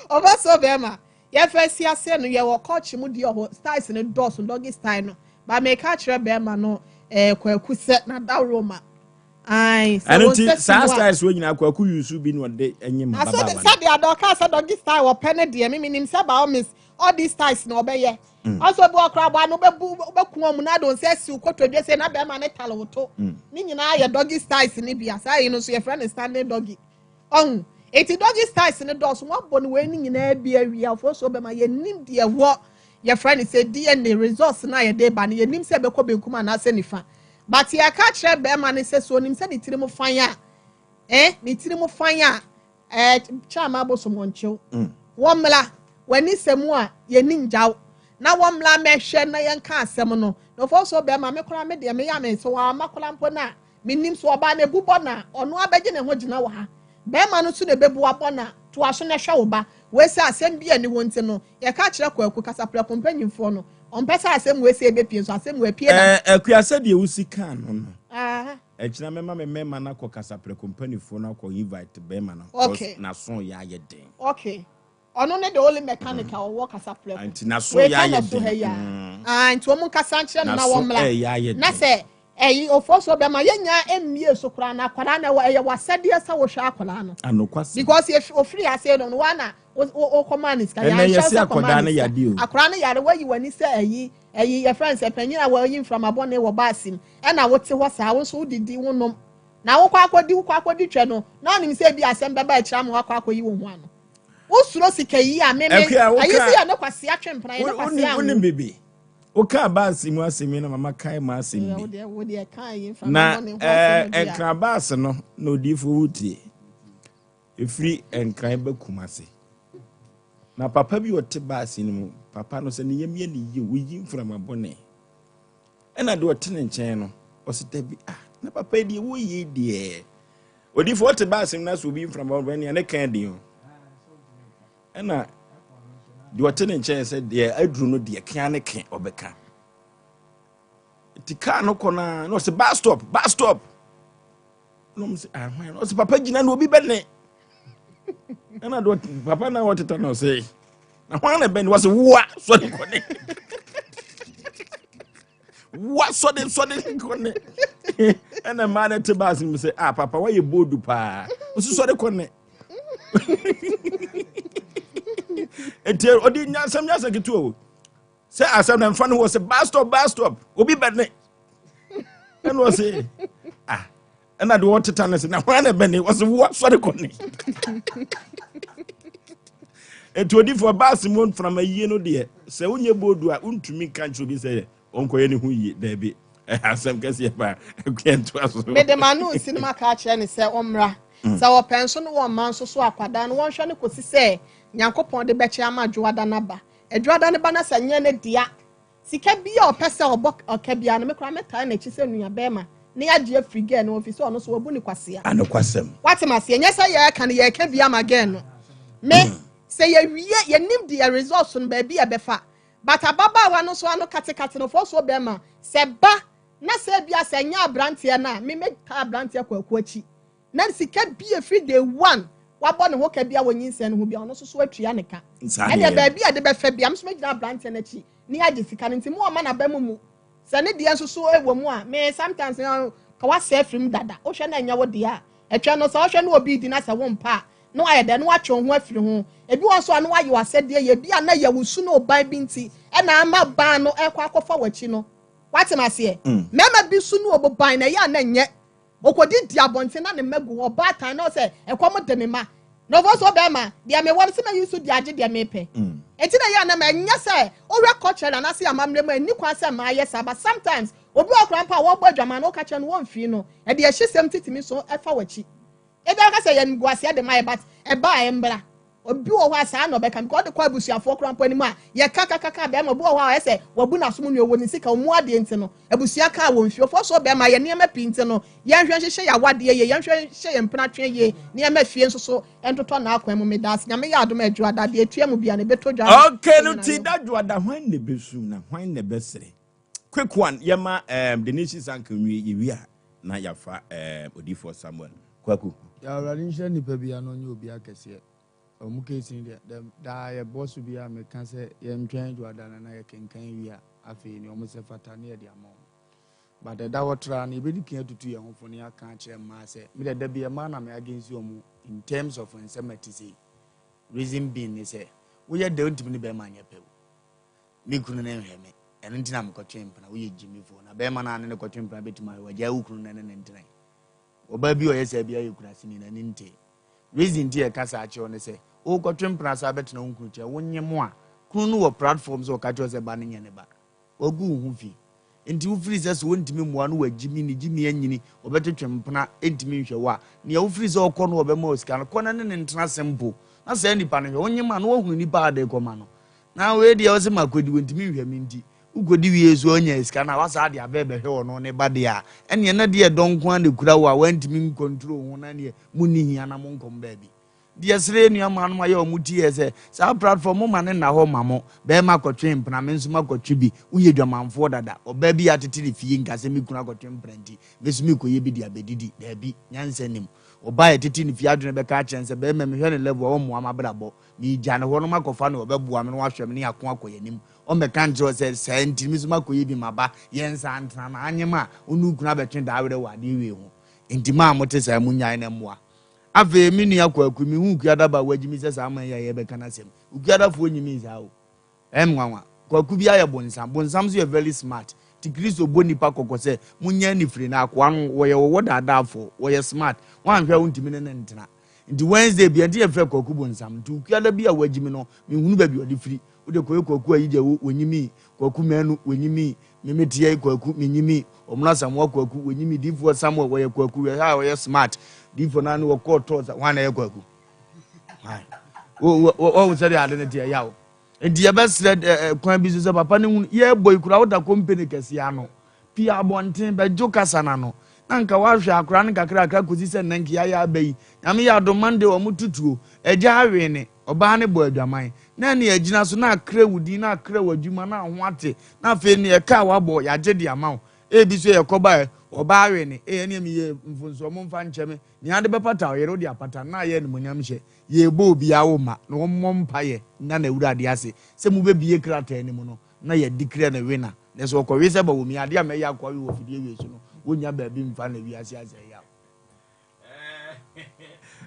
Ɔfɔ so bɛrima, yɛfɛ si ase no, yɛwɔ kɔɔkye mu deɛ ɔhɔ styles ne dɔɔso, doggy style no ba. Mɛka kyerɛ bɛrima no Kwaku sɛ na dawuro ma ayi sɛ
Ɛno
wɔn
nti
nsa si
saa
mu a
styles wɔ nyinaa, Kwaku yusu bi na ɔde ɛnyɛ mu
na sɛde
babaawa no.
sɛde ada ɔka sɛ doggy style wɔpɛ ne deɛ, mimi nim sɛ by all means all these styles na ɔbɛyɛ. Ɔsɔ bi ɔkora bɔ ano bɛbu bɛku wɔn na de nsa esi kotodwe sɛ na bɛrima ne tale woto ne nyinaa yɛ doggy styles ne bi. Asa yi no nso yɛfrɛ no standing doggy. Ɔhun eti doggy styles ne dɔɔso. Wɔabɔ no wei ne nyinaa bi awie afɔ so bɛma yɛnim deɛ wɔ yɛfrɛ no sɛ DNA results na yɛde ba no, yɛnim sɛ ɛbɛkɔ benkum anaasɛ nifa, but yɛka kyerɛ bɛrima no sɛ so onim sɛ ne tiri mu fan a ne tiri mu fan a kyama abosom wɔn kyew wɔn mmla w'ani sɛm a yɛni ngyaw na wɔn mmla mɛhwɛ na yɛnka asɛm no. Na ɔfɔ so bɛrima, me koraa me deɛ meyɛ ame so wɔn ama koraa mpo na menim so ɔbaa na ebu bɔ na ɔno abɛgye ne ho gyina wɔ ha. Bɛrima no nso na ebebu abɔ na toa so na ɛhwɛ wo ba. Wei sɛ asɛm bi a ni wɔn ti no, yɛka kyerɛ Kwaku Kasaprɛko mpanyinfoɔ no, ɔmpɛ sɛ asɛm wei sɛ ebepie nso asɛm wei epie da.
Akua, sɛdeɛ wosi kaa no,
Aha.
ɛkyina mɛma me mɛma no akɔ Kasaprɛko mpanimfoɔ no akɔ invite bɛrima no.
Okay.
N'aso yɛ ayɛ den.
Okay, ɔno ne the only mechanic a ɔwɔ Kasaprɛko.
Nti n'aso
Wei
yɛ
ka na
ayɛ
so ha
den.
yi a. Ah, nti wɔn nkasa nkyerɛ no na
N'aso
wɔn mmra
ɛyɛ ayɛ
na
den.
sɛ ɛyi ofo so bɛma yɛnya mmie so koraa na akwadaa na ɛwɔ ɛyɛ wasɛdeɛ sɛ wɔhwɛ akwadaa no.
Anokwasɛm.
Because if ofiri ase no wana wokɔmaa ne sika.
Ɛnɛ
yɛanhyɛ
yɛse
sɛ kɔmaa
akwadaa
ne
no
sika.
yade o.
Akwadaa no yare, wayi w'ani sɛ ɛyi yɛfrɛ no sɛ panyin a wɔyi mframa bɔne wɔ baasi mu ɛna wote hɔ saa, wo nso wodidi wo nom na wokɔ akɔdi twɛ no na ɔnim sɛ ebi asɛm bɛba akyire ama wakɔ akɔyi wo ho ano. Wosuro sika yi a meme
Akua,
ayi si yɛ ne kwasea twe mpena yɛ ne kwasea.
Wonim bibi wokaa baase mu asɛm yi na mama kae mu asɛm bi.
Wodeɛ kan yi mframa
Na
bɔne ho asɛm bi a
Nkran baase no na odiifoɔ wotie ɛfiri Nkran ba Kumase na papa bi ɔte baase no mu, papa no sɛ ne yam yɛ ne yie, woyi mframa bɔne ɛna deɛ ɔte ne nkyɛn no ɔsɛ dabi. Ah, na papa yi deɛ woyi deɛ odiifoɔ ɔte baase no na sɛ obi mframa bɔne nea ne kan den o, ɛna deɛ ɔte ne nkyɛn sɛ deɛ aduru no deɛ kea ne ke ɔbɛka. Nti kaa no kɔ naa na ɔsɛ bus stop, bus stop, na ɔmo sɛ ahwan na ɔsɛ papa gyina na obi bɛne. Ɛna deɛ papa na ɔteta na ɔsɛ na hwan na bɛne, wɔsɛ woa sɔde kɔne, woa sɔde sɔde kɔne. Ɛna mmaa no te baase mu sɛ, ah, papa wayɛ boodu paa, ɔsɛ sɔde kɔne. Nti ɔde nyansam nyansa ketewa o. Sɛ asɛm na mfa no wɔ sɛ bus stop, bus stop, obi bɛne. Ɛna ɔse ah, ɛna deɛ ɔteta no sɛ na hwan na ɛbɛne, ɔse wo asɔre kɔ ne. Nti odifoɔ baase mu mframa yie no deɛ, sɛ wonyɛ boodu a wontumi nka nkyerɛ obi sɛ ɔnkɔyɛ ne ho yie. Daabi, ɛyɛ asɛm kɛseɛ paa. Ɛkua ntoa so.
Mede m'ano nsi no maka akyerɛ no sɛ ɔmmra. Sɛ ɔpɛ nso no wɔmma nso so akwadaa no wɔnhwɛ no kɔsi sɛ Nyankopɔn de bɛkyɛ ama Dwoada no aba. Adwoada no ba na sɛ nyɛ ne dea. Sika bi a ɔpɛ sɛ ɔbɔ ɔka biara no, me koraa mɛtaa n'akyi sɛ nua bɛrima na yɛagye afiri girl no hɔ ɛfiri sɛ ɔno nso wabu no kwasea.
Anokwasɛm.
Wate m'aseɛ? Nyɛ sɛ yɛreka no, yɛreka bi ama girl no. Me, sɛ yɛwie, yɛnim deɛ results no baabi a ɛbɛfa. But ababaawa no nso ano katekate no, fɔsuo bɛrima, sɛ ba na sɛ ebia sɛ ɛnyɛ aberanteɛ no a, me mɛtaa aberanteɛ Kwaku akyi. Na sika bi a ɛfiri day one wabɔ ne ho ka bi a wɔ nyinsɛn no ho bi a ɔno nso so atua ne ka. Ɛdeɛ baabi a ɛde bɛfa bi a, me nso mɛgyina aberanteɛ no akyi ne agye sika no. Nti mo ɔma n'aba mu mu. Sɛ ne deɛ nso so wɔ mu a, me sometimes no, ka wasɛ afiri mu dada. Wohwɛ na ɛnyɛ wo deɛ a, ɛtwɛn no. Sɛ wohwɛ na obi redi na sɛ wompɛ a, na wayɛ dɛn? Na watwe wo ho afiri ho. Ebi wɔ nso a na wayɛ w'asɛdeɛ yie. Ebi a na ɛyɛ wo su ne wo ban bi nti ɛna ama ban no ɛrekɔ akɔfa w'akyi no. Woate m'aseɛ? Mmarima bi su ne wɔn ban na ɛyɛ a na ɛnyɛ. Ɔkɔdidi abɔnten na ne mma gu hɔ. Ɔbaatan na ɔsɛ ɛkɔm de me mma. Na ɔfɔ so ɔbɛrima, deɛ mewɔ no sɛ mɛyi so de agye deɛ mepɛ. Enti na ɛyɛ a na ma ɛnyɛ sɛ wohwɛ culture anaasɛ amammerɛ mu a ɛnni kwan sɛ mmaa yɛ saa, but sometimes obi wɔ hɔ koraa mpo a wɔbɔ adwaman no woka kyerɛ no wɔmfii no, ɛde ahyisɛm titimi so ɛfa w'akyi. Ebia bɛka sɛ yɛ animguaseɛ de ma yɛ but ɛba a ɛmbra. Obi wɔ hɔ a saa na ɔbɛka because ɔde kɔ abusuafoɔ koraa mpo anim a yɛka kakaka bɛrima. Obi wɔ hɔ a ɔyɛ sɛ wabu n'asom nua ɔwɔ ne sika ɔmu adeɛ nti no abusua kaa wɔn fie ɔfoɔ so bɛrima yɛ nneɛma pii nti no yɛnhwɛ nhyehyɛ yɛ awadeɛ yie, yɛnhwɛ nhyehyɛ yɛn mpenatweɛ yie, nneɛma fie nso so ntotɔ n'akwan mu. Meda ase. Nyame yɛ adom a Adwoada deɛ ɛtua mu bia no ɛbɛtɔ dwa no.
Okay no ti da dwoada hwan na ɛbɛsu na hwan na ɛbɛsere? Quick one yɛma um, Denise Sanka nwie yɛwie a na yɛafa um, Odiyifoɔ Samuel Kwaku.
Yɛ Awurade nhyira nipa biara na ɔnyɛ obi akɛseɛ. Ɔmo case no deɛ dɛm daa yɛbɔ so biara meka sɛ yɛntwɛn dwoada no na yɛkenkan wie a afei nea ɔmo sɛ fata ne yɛde ama ɔmo. But ɛda hɔ traa no yɛbɛdi kan atutu yɛn ho fo na yɛaka akyerɛ mmaa sɛ me deɛ da bi mmaa na me against ɔmo in terms of nsɛm a ɛte sei. Reason being ne sɛ woyɛ dɛ wontumi ne bɛrima nyɛ pɛ o. Me kunu no nhwɛ me, ɛno nti na mekɔtwe mpena. Woyɛ gyimifoɔ. Na bɛrima no a ne no kɔtwe mpena bɛtumi ahwɛ wo. Agyae wo kunu no ne no ntena. Ɔbaa bi a ɔyɛ saa biara yɛ kuraseni, n'ani ntee. Reason nti a yɛka saa kyerɛ wo ne sɛ, worekɔtwe mpena saa bɛtena wo kunu nkyɛn, wonye mo a, kunu no wɔ platform sɛ ɔka kyerɛ wo sɛ ba no nyɛ ne ba. Wagu wo ho fi. Nti wofiri sɛ sɛ ɔntumi mmoa no wagyimi, ne gyimi anyini, ɔbɛtwetwe mpena, ɛntumi nhwɛ wo a, nea wofiri sɛ ɔkɔ no ɔbɛma wo sika no, kɔ na ne no ntena simple. Na saa nipa no hwɛ, wonye mo a, na wahunu nipa a ade rekɔma no. Na wei deɛ ɔse makɔdi, wɔntumi nhwɛ me nti, wokɔdi wie so ɔnya sika no a wasaa de abɛ bɛhwɛ ɔno ne ba deɛ a, ɛneɛ na deɛ dɔ nko ara na ɛkura wo a wantumi ncontrol ho na neɛ monni hia na monkɔm baabi. Deɛ sere nua maa nom ayɛ ɔmo ti yɛ sɛ saa platform mo ma ne nna hɔ ma mo bɛɛma kɔtwe mpena me nso makɔtwe bi, woyɛ dwamanfoɔ dada, ɔbaa bi atete ne fie nka sɛ me kunu akɔtwe mpena nti me nso mekɔyɛ bi de abɛdidi, daabi, nyansa nnim. Ɔbaa a ɛtete ne fie adwene bɛka akyerɛ no sɛ bɛɛma mehwɛ ne level a ɔmmoa m'abrabɔ, Meegya no hɔ no makɔfa nea ɔbɛboa me na wahwɛ me ne yɛako akɔ yɛn anim. Ɔmmɛka nkyerɛ wo sɛ, saa nti me nso makɔyɛ bi maba, yɛnsan ntena na anyem a wo ne wo kunu abɛtwe daa werɛ wɔ adeɛ wei ho. Enti mo a mote saa monnyae na mmoa. Afei me nua Kwaku, mehuu Kuadaba a wagyimi sɛ saa man yi a yɛrebɛka no asɛm. Okuadafoɔ nyimii saa o. Ɛyɛ me nwanwa. Kwaku bi ayɛ bonsam. Bonsam nso yɛ very smart. Nti Kristo bɔ nnipa kɔkɔ sɛ, monyɛ anifire na akoa no wɔyɛ wɔwɔ daadaafoɔ, wɔyɛ smart. Woanhwɛ a wontumi ne no ntena. Nti Wednesday bia nti yɛfrɛ Kwaku bonsam. Nti Okuada bi a wagyimi no, menhunu baabi ɔde firi. Wode kɔyɛ Kwaku Ayigya wo, wɔnyimii. Kwaku Manu, wɔnyimii. Me meteɛ yi Kwaku, menyimii. Ɔmono Asamoah Kwaku, wɔnyimii. Diifoɔ Samuel, wɔyɛ Kwaku. Hwɛ ha a ɔyɛ smart. Diifoɔ no ara ne wɔkɔɔ tɔɔ sa, hwan na ɛyɛ Kwaku? Hwan? Wɔhu sɛdeɛ ade no teɛ, yaw. Nti yɛbɛsrɛ kwan bi so sɛ papa no hunu yɛbɔ yi kura woda kompene kɛseɛ ano. Pue abɔnten bɛgye kasa no ano na nka woahwɛ akora no kakrakra kɔsi sɛ nnɛ nka yɛayɛ aba yi. Nyame yɛ adom Monday wɔn tutuo, agya awe ne, ɔbaa no bɔ adwaman. Na ɛne agyina so na akra wo din na akra w'adwuma na ho ate na afei neɛ ɛka a woabɔ yɛagye de ama wo. Ebi so yɛkɔ baɛ ɔbaa awe ne, ee ɛneɛ meyɛ mfonsoɔ momfa nkyɛ me. Nea ade bɛpata ɔyere wode apata no na ayɛ animuonyam hyɛ. Yɛrebɔ obiara wo mma na wɔmmɔ mpaeɛ nna n'Awurade ase sɛ mobɛbue krataa no mu no na yɛadeclare no winner. Na sɛ ɔkɔwe sɛ Bawumia adeɛ a mɛyɛ akɔwe wɔ fidie wei so no, wɔnnya baabi mfa no wiase asɛe yaw.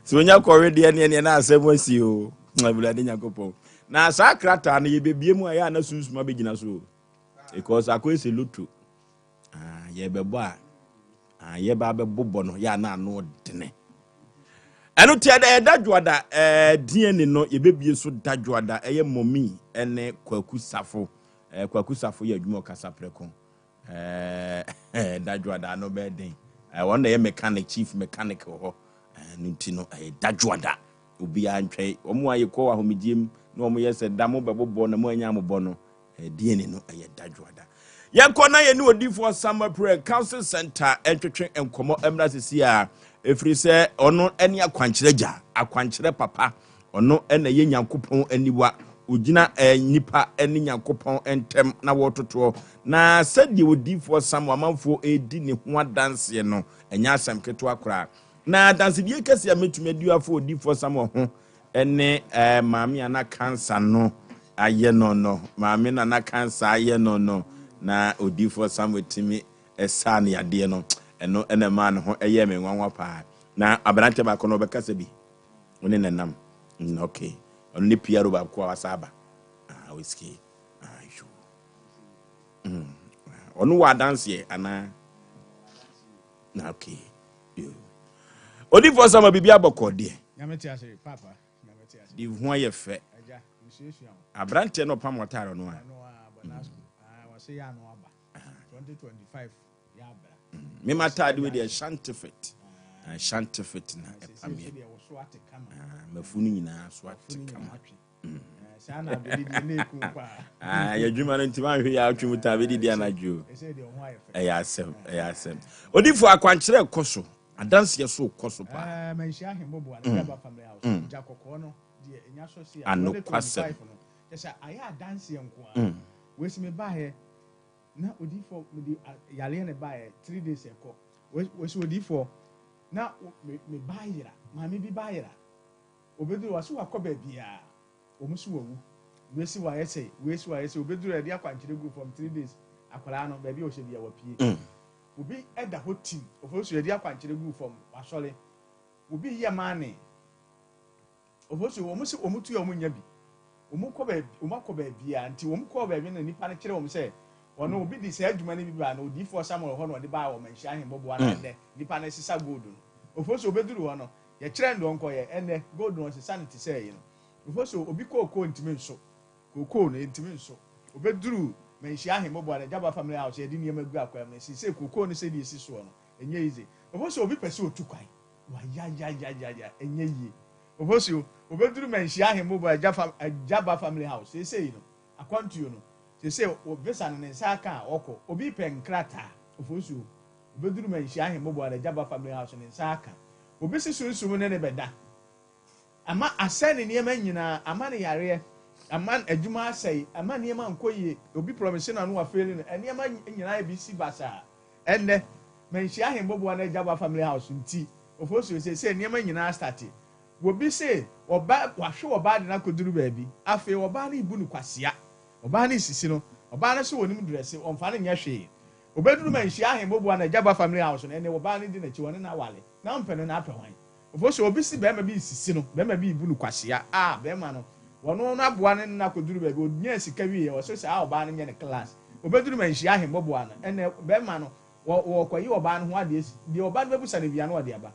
Sɛ onya kɔwe deɛ neɛ neɛ na asɛm asi o. Awurade Nyankopɔn. Na saa krataa no yɛbɛbie mu a yɛ a na sunsum abɛgyina so o. Because akɔyɛ sɛ loto. Ah, yɛbɛbɔ a, ah, yɛba abɛbobɔ no yɛ a na ano dene. Ɛno nti ɛda ɛda dwoada ɛɛ DNA no yɛbɛbie so da dwoada ɛyɛ mɔmi ɛne Kwaku Safo. Ɛɛ Kwaku Safo yɛ adwuma ɔkasa prɛko. Ɛɛ da dwoada ano bɛyɛ den. Ɛɛ wɔn na ɛyɛ mechanic chief mechanic wɔ hɔ. Ɛɛ no nti no ɛyɛ da dwoada. Obiara ntwɛn. Wɔn a yɛkɔ ahomegyeɛ mu na wɔn yɛ sɛ da mo bɛbobɔ na mo anya amobɔ no. Ɛdeɛn ni no? Ɛyɛ dadwoada. Yɛnkɔ na yɛne odiyifoɔ Samuel Prayer Council Center ntwetwe nkɔmmɔ mmra sisi a, ɛfiri sɛ ɔno ne akwankyerɛ gya, akwankyerɛ papa. Ɔno na ɛyɛ Nyankopɔn aniwa. Ɔgyina eh, nnipa ne Nyankopɔn ntam na wɔtotoɔ. Na sɛdeɛ odiyifoɔ Samuel amanfoɔ redi ne ho adanseɛ no, ɛnyɛ asɛm ketewa koraa. Na adansedie kɛseɛ a mɛtumi adi afa odiyifoɔ Samuel ho ne eh, maame a na kansa no ayɛ no no, maame na na kansa ayɛ no no, na odiyifoɔ Samuel tumi saa no yadeɛ no, ɛno na ɛmaa ne ho ɛyɛɛ me nwanwa paa. Na aberanteɛ baako no ɔbɛkasa bi, wo ne nanam, ok, ɔno ne PRO baako a wasa aba, ah, whiskey, ah, yo. Ɔno wɔ adanseɛ anaa? Na ok, yo. Odiyifoɔ Samuel biribi abɔkɔ deɛ.
Nyame te ase papa. Nyame te ase.
De ho ayɛ fɛ.
Agya, mesuasua wo.
Aberanteɛ no ɔpam ɔtaare no a.
Ɔno a Bonasco. Ah, wɔse yɛ ano aba. 2025 yɛ abra.
Me ma taade wei deɛ shantifit. Shantifit na ɛpameɛ.
Sɛ deɛ wo so ate kama.
Mafu no nyinaa so ate kama.
Saa na abɛdidi ne eku paa.
Ah, yɛ adwuma no nti manhwɛ yɛ atwe mu taa bɛdidi anadwo. Ɛyɛ asɛm, ɛyɛ asɛm. Odifo akwankyerɛ kɔ so, adanseɛ so kɔ so paa.
Ɛɛ, manhyia ahemmoboa no mm. family house. Mm. Gya kɔkɔɔ no deɛ ɛnya so si a.
Anokwasɛm.
Kyɛ sɛ ayɛ adanseɛ nko ara. Wesi me baeɛ na odifo mede yareɛ na baeɛ 3 days ɛkɔ. Wesi odifo na me me ba yera, maame bi ba yera. Obeduru hɔ, ɔse wakɔ baabiaa, wɔn se wawu, wei se wayɛ sei, wei se wayɛ sei, obeduru hɔ yɛde akwankyerɛ guu fam 3 days, akwadaa no baabi a ɔhyɛ biaa wapue. Obi da hɔ tim, Ofosu yɛde akwankyerɛ guu fam, wasɔre. Obi yɛ maane, Ofosu wɔn se wɔn tu a wɔn nnya bi, wɔn kɔ baabi, wɔn akɔ baabiaa, nti wɔn kɔɔ baabi na nipa no kyerɛ wɔn sɛ ɔno obi de saa adwuma no bi baa no odiyifoɔ Samuel hɔ na ɔde baa wɔ Manhyia Ahemmɔboa na ɛnnɛ nipa no sesa gold no. Ofosu obeduru hɔ no, Yɛkyerɛ no deɛ ɔnkɔyɛ. Ɛnnɛ, gold no ɔnsesa no te sɛ ɛyi no. Mefo so obi kookoo ntumi nso. Kookoo no, ɛntumi nso. Obɛduru Manhyia Ahemmoboa no, Agyaba Family House, yɛde nneɛma gu akwan mu no, seesei kookoo no sɛdeɛ ɛsi soɔ no, ɛnyɛ easy. Mefo so obi pɛ sɛ ɔtu kwan. Wayayayayaya, ɛnyɛ yie. Mefo so obɛduru Manhyia Ahemmoboa, Agyaba Family House, seesei no, akwantuo no, seesei visa no ne nsa aka a, ɔkɔ. Obi pɛ nkrataa. Ofosuo. Obeduru Manhyia Ahemmoboa no Agyaba Family House ne nsa aka. Obi se sunsum ne no bɛda. Ama asɛe ne nneɛma nyinaa, ama no yareɛ, ama adwuma asɛe, ama nneɛma nkɔ yie, obi promise no a na wafeeli no, nneɛma nyinaa ayɛ bisi basaa. Ɛnnɛ, Manhyia Ahemmoboa no Agyaba Family House nti, Ofosuo seesei nneɛma nyinaa astate. Obi se ɔba, wahwe ɔbaa de no akɔduru baabi, afei ɔbaa no rebu no kwasea, ɔbaa no resisi no, ɔbaa no se ɔnim drɛse, ɔmfa no nyɛ hwee. Obeduru ma nhyia ahemmoboa na agya ba family house no ɛnɛ ɔbaa no di nakyi ɔne no awale na ɔmpɛ no na apɛ hwan? Ofosu obi si bɛɛma bi resisi no bɛɛma bi rebu no kwasea a bɛɛma no wɔno no aboa no ne no akɔduru baabi ɔnyaa sika wieɛ ɔse saa ɔbaa no nyɛ ne class obeduru ma nhyia ahemmoboa no ɛnɛ bɛɛma no wɔ wɔkɔyi ɔbaa no ho adeɛ deɛ ɔbaa no bɛbusa no bia no ɔde aba.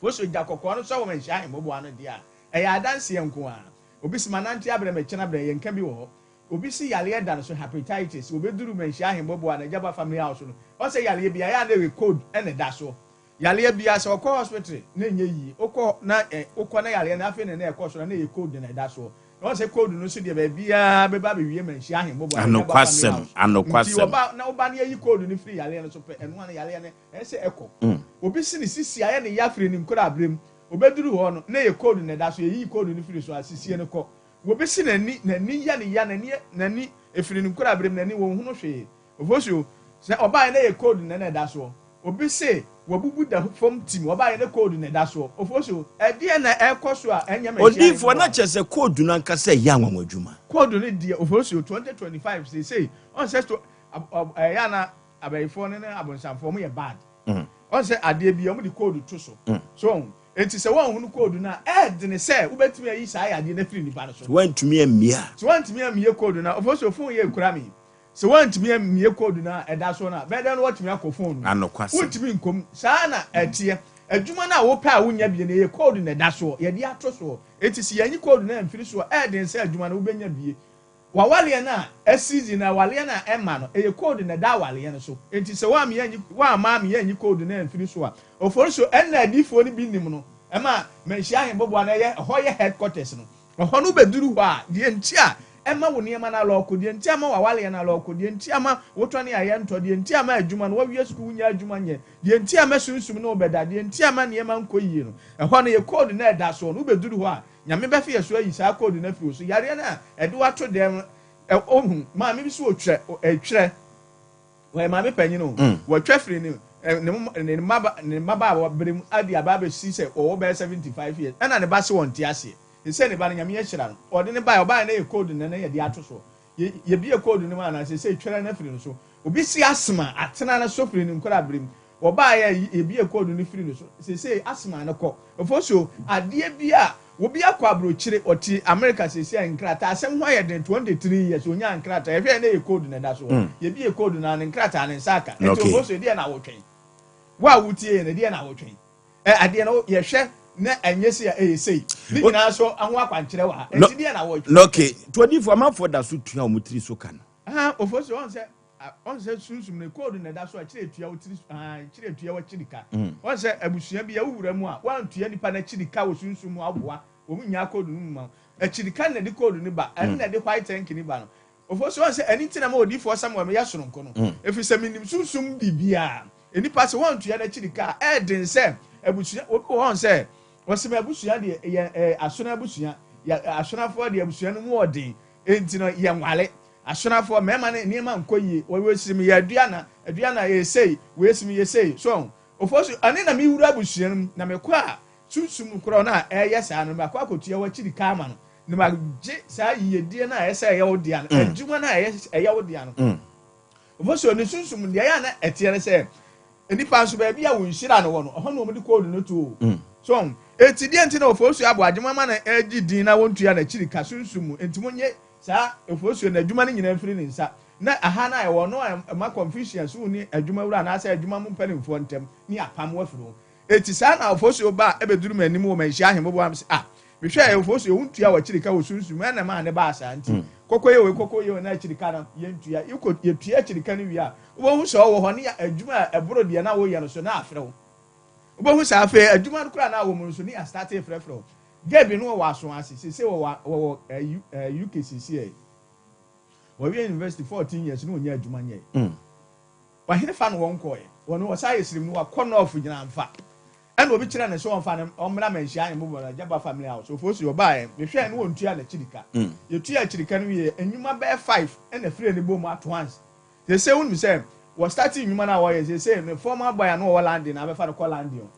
Fosu gya kɔkɔɔ no sɔ wɔ manhyia ahemmɔboa ano deɛ a, ɛyɛ adanseɛ nko ara. Obi se manante abrɛ mekyena brɛ, yɛnka bi wɔ hɔ. Obi se yareɛ da no so, hepatitis, obɛduru manhyia ahemmɔboa no Agyaba family house no, ɔn sɛ yareɛ biara ɛyɛ a na ɛyɛ code na ɛda soɔ. Yareɛ biara sɛ ɔkɔ hospital na ɛnyɛ yie, wokɔ na ɛ, wokɔ na yareɛ no afei na na ɛkɔ so na na ɛyɛ code na ɛda soɔ. Na ɔn sɛ code no nso deɛ baabiara bɛba abɛwie manhyia ahemmɔboa no Agyaba family
Anokwasɛm,
house. Nti
anokwasɛm.
ɔba na woba na yɛyi code no firi yareɛ no so pɛ, ɛno ara no yareɛ no Ɛsɛ sɛ ɛkɔ. Obi se ne sisi ayɛ ne ya firi ne nkuraberɛ mu. Ɔbɛduru hɔ no, na ɛyɛ code na ɛda so. Yɛyiyi code no firi so a, sisie no kɔ. Obi se n'ani, n'ani yɛ ne ya, n'ani, n'ani, ɛfiri ne nkuraberɛ mu, n'ani, wɔnhunu hwee. Ofosuo, sɛ ɔbaeɛ na ɛyɛ code na na ɛda soɔ. Obi se wabubu da fam tim, ɔbaeɛ na code na ɛda soɔ. Ofosuo, ɛdeɛn na ɛrekɔ so a ɛnyɛ manhyia
Odiyifoɔ, na
mmoa?
kyerɛ sɛ code no ankasa yɛ anwanwadwuma.
Code no deɛ, Ofosuo, 2025 seesei, ɔn sɛ to, ab, ab, ɛyɛ a na Abayifoɔ no ne abonsamfoɔ ɔmo yɛ bad. Ɔn sɛ adeɛ bi ɔmo de code to so. So ɔho.
Enti sɛ woanhunu code no a, ɛyɛ dene sɛ wobɛtumi ayi saa yadeɛ no afiri nipa no so.
Sɛ woantumi ammie a.
Sɛ woantumi ammie code no a, ɔfo so phone yɛ ekura me yi. Sɛ woantumi ammie code no a ɛda so no a, bɛyɛ dɛn na woatumi akɔ phone no mu?
Anokwasɛm.
Wontumi nkɔ mu. Saa na ɛteɛ. Adwuma no a wopɛ a wonnya bie no, ɛyɛ code na ɛda soɔ. Yɛde ato soɔ. Enti sɛ yɛanyi code no amfiri soɔ a, ɛyɛ den sɛ adwuma no wobɛnya bie. W'awareɛ no a asizi no, awareɛ no a ɛmma no, ɛyɛ code na ɛda awareɛ no so. Enti sɛ woamme anyi, woamma amme anyi code no amfiri so a, Oforisuo, ɛnna adiyifoɔ no bi nim no, ɛma Manhyia Ahemboboa no ɛyɛ, ɛhɔ yɛ headquarters no. Ɛhɔ no wobɛduru hɔ a, deɛ nti a ɛma wo nneɛma no alɔɔko, deɛ nti a ɛma w'awareɛ no alɔɔko, deɛ nti a ɛma wotɔne a yɛntɔ, deɛ nti a ɛma adwuma no, woawie sukuu wonnya adwuma nyɛ, deɛ nti a ɛma sunsum ne wo bɛda, deɛ nti a ɛma nneɛma nkɔ yie no, ɛhɔ no yɛ code no a ɛda soɔ no, wobɛduru hɔ a, Nyame bɛfe yɛ so ayi saa code no afiri wo so. Yareɛ no a ɛde wo ato dɛm no, ɛ, wohu, maame bi so ɔtwerɛ, ɛtwerɛ, wɔyɛ maame panyin o, wɔtwa firi ne, ɛ, ne, ne mmaba, ne mmabaawa bere mu ade aba abɛsi sɛ ɔwɔ bɛyɛ 75 years, ɛna ne ba se wɔnte aseɛ. Sɛ ne ba no, Nyame ahyira no, ɔde ne baeɛ, ɔbaeɛ na yɛ code no na yɛde ato soɔ. Yɛ, yɛbie code no mu anaa sɛ twerɛ no afiri no so. Obi si asema atena no so firi ne nkwadaa mu. Wɔbaeɛ a yɛbie code no firi no so. Seesei asema no kɔ. Ofosuo, adeɛ bi a, obi akɔ aburokyire, ɔte America seesei a nkrataa asɛm ho ayɛ den 23 years, ɔnyaa nkrataa. Yɛhwɛ na yɛ code na ɛda so. Yɛbie code no a ne nkrataa ne nsa aka. Nti Ofosuo, ɛdeɛ na wotwɛn? Wo a wotie yɛn, ɛdeɛ na wotwɛn? Ɛ, adeɛ no yɛhwɛ na ɛnyɛ sei a, ɛyɛ sei. Ne nyinaa nso ho akwankyerɛ wɔ ha. Nti deɛ na wɔtwɛn?
Okay. Nti odiyifoɔ, amanfoɔ da so tua wɔn tiri so ka no.
Ahaa, Ofosuo, ɔn sɛ Ɔn sɛ sunsum no code na ɛda so a kyerɛ etua wo tiri ahaa kyerɛ etua w'akyiri ka. Ɔn sɛ abusua bi a wo wura mu a woantua nipa no akyiri ka wɔ sunsum mu aboa wɔn nnya code no mu ma wo. Akyiri ka na ɛde code no ba ɛno na ɛde white ink no ba no. Ofosu ɔn sɛ ɛno nti na ma odiyifoɔ Samuel meyɛ sononko no ɛfiri sɛ menim sunsum biribiara. Nnipa sɛ wɔantua n'akyiri ka a ɛyɛ den sɛ abusua obi wɔ hɔ ɔn sɛ ɔse m'abusua deɛ yɛ ɛɛ asono abusua yɛ asonafoɔ deɛ abusua no mu ɔden enti no yɛnware. Asonafoɔ, mmarima no nneɛma nkɔ yie, wɔsi me yɛ aduana, aduana yɛ sei, wei si me yɛ sei, so ɔho. Ofosu, ɛne na me wura abusua no mu, na me kɔ a, sunsum korɔ no a ɛyɛ saa no, makɔ akɔtua w'akyiri ka ama no, na magye saa yiyedie no a ɛyɛ sɛ ɛyɛ wo dea no, adwuma no a ɛyɛ ɛyɛ wo dea no. Ofosu, ne sunsum deɛ ɛyɛ a na ɛteɛ ne sɛ, nnipa nso baabi a wɔn nhyira no wɔ no, ɛhɔ na wɔde code no to o. So ɔho. Enti deɛ nti na Ofosu abɔ adwuma ma no agye din na wɔntua n'akyiri ka sunsum mu, enti monyɛ Saa Ofosuo no, adwuma no nyinaa mfiri ne nsa. Na ɛha no a ɛwɔ no a ɛma Confucius wo ne adwumawura anaasɛ adwuma mu mpanimfoɔ ntam ne apam wafiri ho. Enti saa na Ofosuo ba bɛduru m'anim wɔ manhyia ahemmoboa no sɛ, ah, mehwɛɛ Ofosuo, wontua w'akyiri ka wɔ sunsum mu, ɛna ɛmaa ne baa saa nti, kɔkɔ yɛ wei, kɔkɔ yɛ wei na akyiri ka no yɛntua. Yɛkɔ, yɛtua akyiri ka no wie a, wobɛhu sɛ ɔwɔ hɔ ne adwuma a ɛboro deɛ na woyɛ no so na afrɛ wo. Wobɛhu sɛ afei adwuma no koraa na wɔ mu no so ne yɛastate frɛfrɛ wo. Girl bi no wɔwɔ aso ase sese wɔwɔ wɔwɔ ɛɛ UK sese ɛ. Wɔwie university 14 years no wɔnya adwuma nyɛ. Ɔhene fa no wɔn kɔɛ. Wɔn wɔsa yɛ sirim no wakɔ nɔɔfo gyina nfa. Ɛna obi kyerɛ ne so wɔnfa no ɔmmra manhyia ahemmo bɔ no Gyaba family house. Ofosu ɔbaeɛ mehwɛɛ no wɔntua n'akyirika. Yɛtua akyirika no wie nnwuma bɛyɛ 5 ɛna firi ne bɔ mu at once. Sese wonim sɛ wɔ starting nnwuma no a wɔyɛ sese ne former boy a no wɔwɔ London na abɛfa no kɔ London.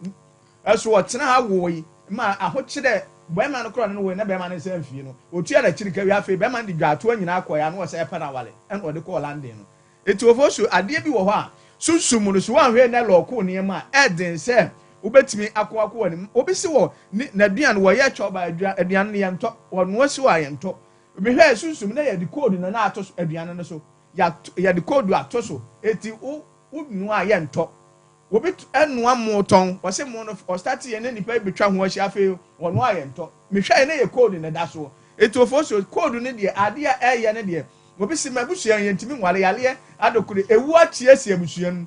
Ɛso ɔtena ha woe ma ahokyerɛ bɛrima no korɔ ne no woe na bɛrima no nsa mfie no otua n'akyiri ka wie afei bɛrima no de dwaatoa nyinaa kɔɛ ano ɔsɛ ɛpɛ no awale ɛna ɔde kɔɔ London no. Eti Ofosu adeɛ bi wɔ hɔ a sunsum mu no so woanhwɛ na lɔɔko nneɛma a ɛɛden sɛ wobɛtumi ako ako wɔ ne obi si wɔ ne n'aduan wɔyɛ kyɔba aduan no yɛntɔ wɔnoa si hɔ a yɛntɔ mehwɛ sunsum na yɛde code na na ato so aduan no so yɛde code ato so eti wo wo noa a yɛntɔ Obi noa mo tɔn, ɔse mo no ɔstarte yɛ na nipa betwa ho ahyia afei ɔnoa yɛ ntɔ. Mehwɛ yɛ na yɛ code na ɛda soɔ. Eti Ofosuo code no deɛ adeɛ a ɛyɛ no deɛ obi se m'abusua yɛntumi nware yareɛ adokore ewu akye asi abusua no mu.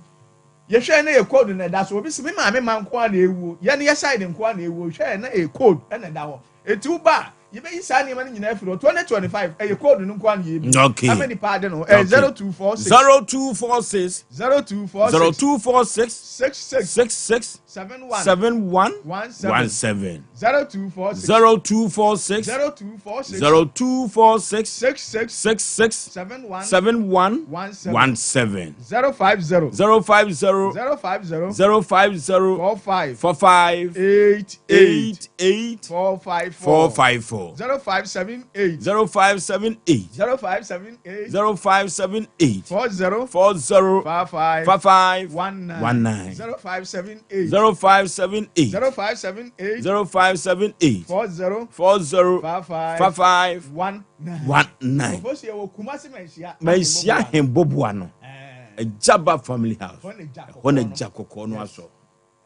Yɛhwɛ yɛ na yɛ code na ɛda so obi se me maame ma nko ara na ewuo yɛn yɛ side nko ara na ewuo hwɛ yɛ na yɛ code na ɛda hɔ. Eti wo ba a, yɛbɛyi saa nneɛma no nyinaa afiri hɔ. 2025, ɛyɛ code no nko ara na yɛbi.
Okay.
Ama nipa ade no. Ɛyɛ 0246.
0246.
0246.
0246.
66.
66.
71.
71.
17.
17.
0246.
0246.
0246.
0246.
66.
66.
71.
71.
17.
17.
050.
050.
050.
050.
45.
45.
88.
88.
454.
454. 054.
0578.
0578.
0578.
0578.
40.
40.
55.
55.
19.
19.
0578.
0578.
0578.
0578.
40.
40.
55.
55.
19.
19.
Ofosu yɛ wɔ Kumasi Manhyia.
Manhyia Ahemboboa no. Agyaba family house.
Ɛhɔ na gya kɔkɔɔ
Ɛhɔ na
no.
gya kɔkɔɔ no asɔ.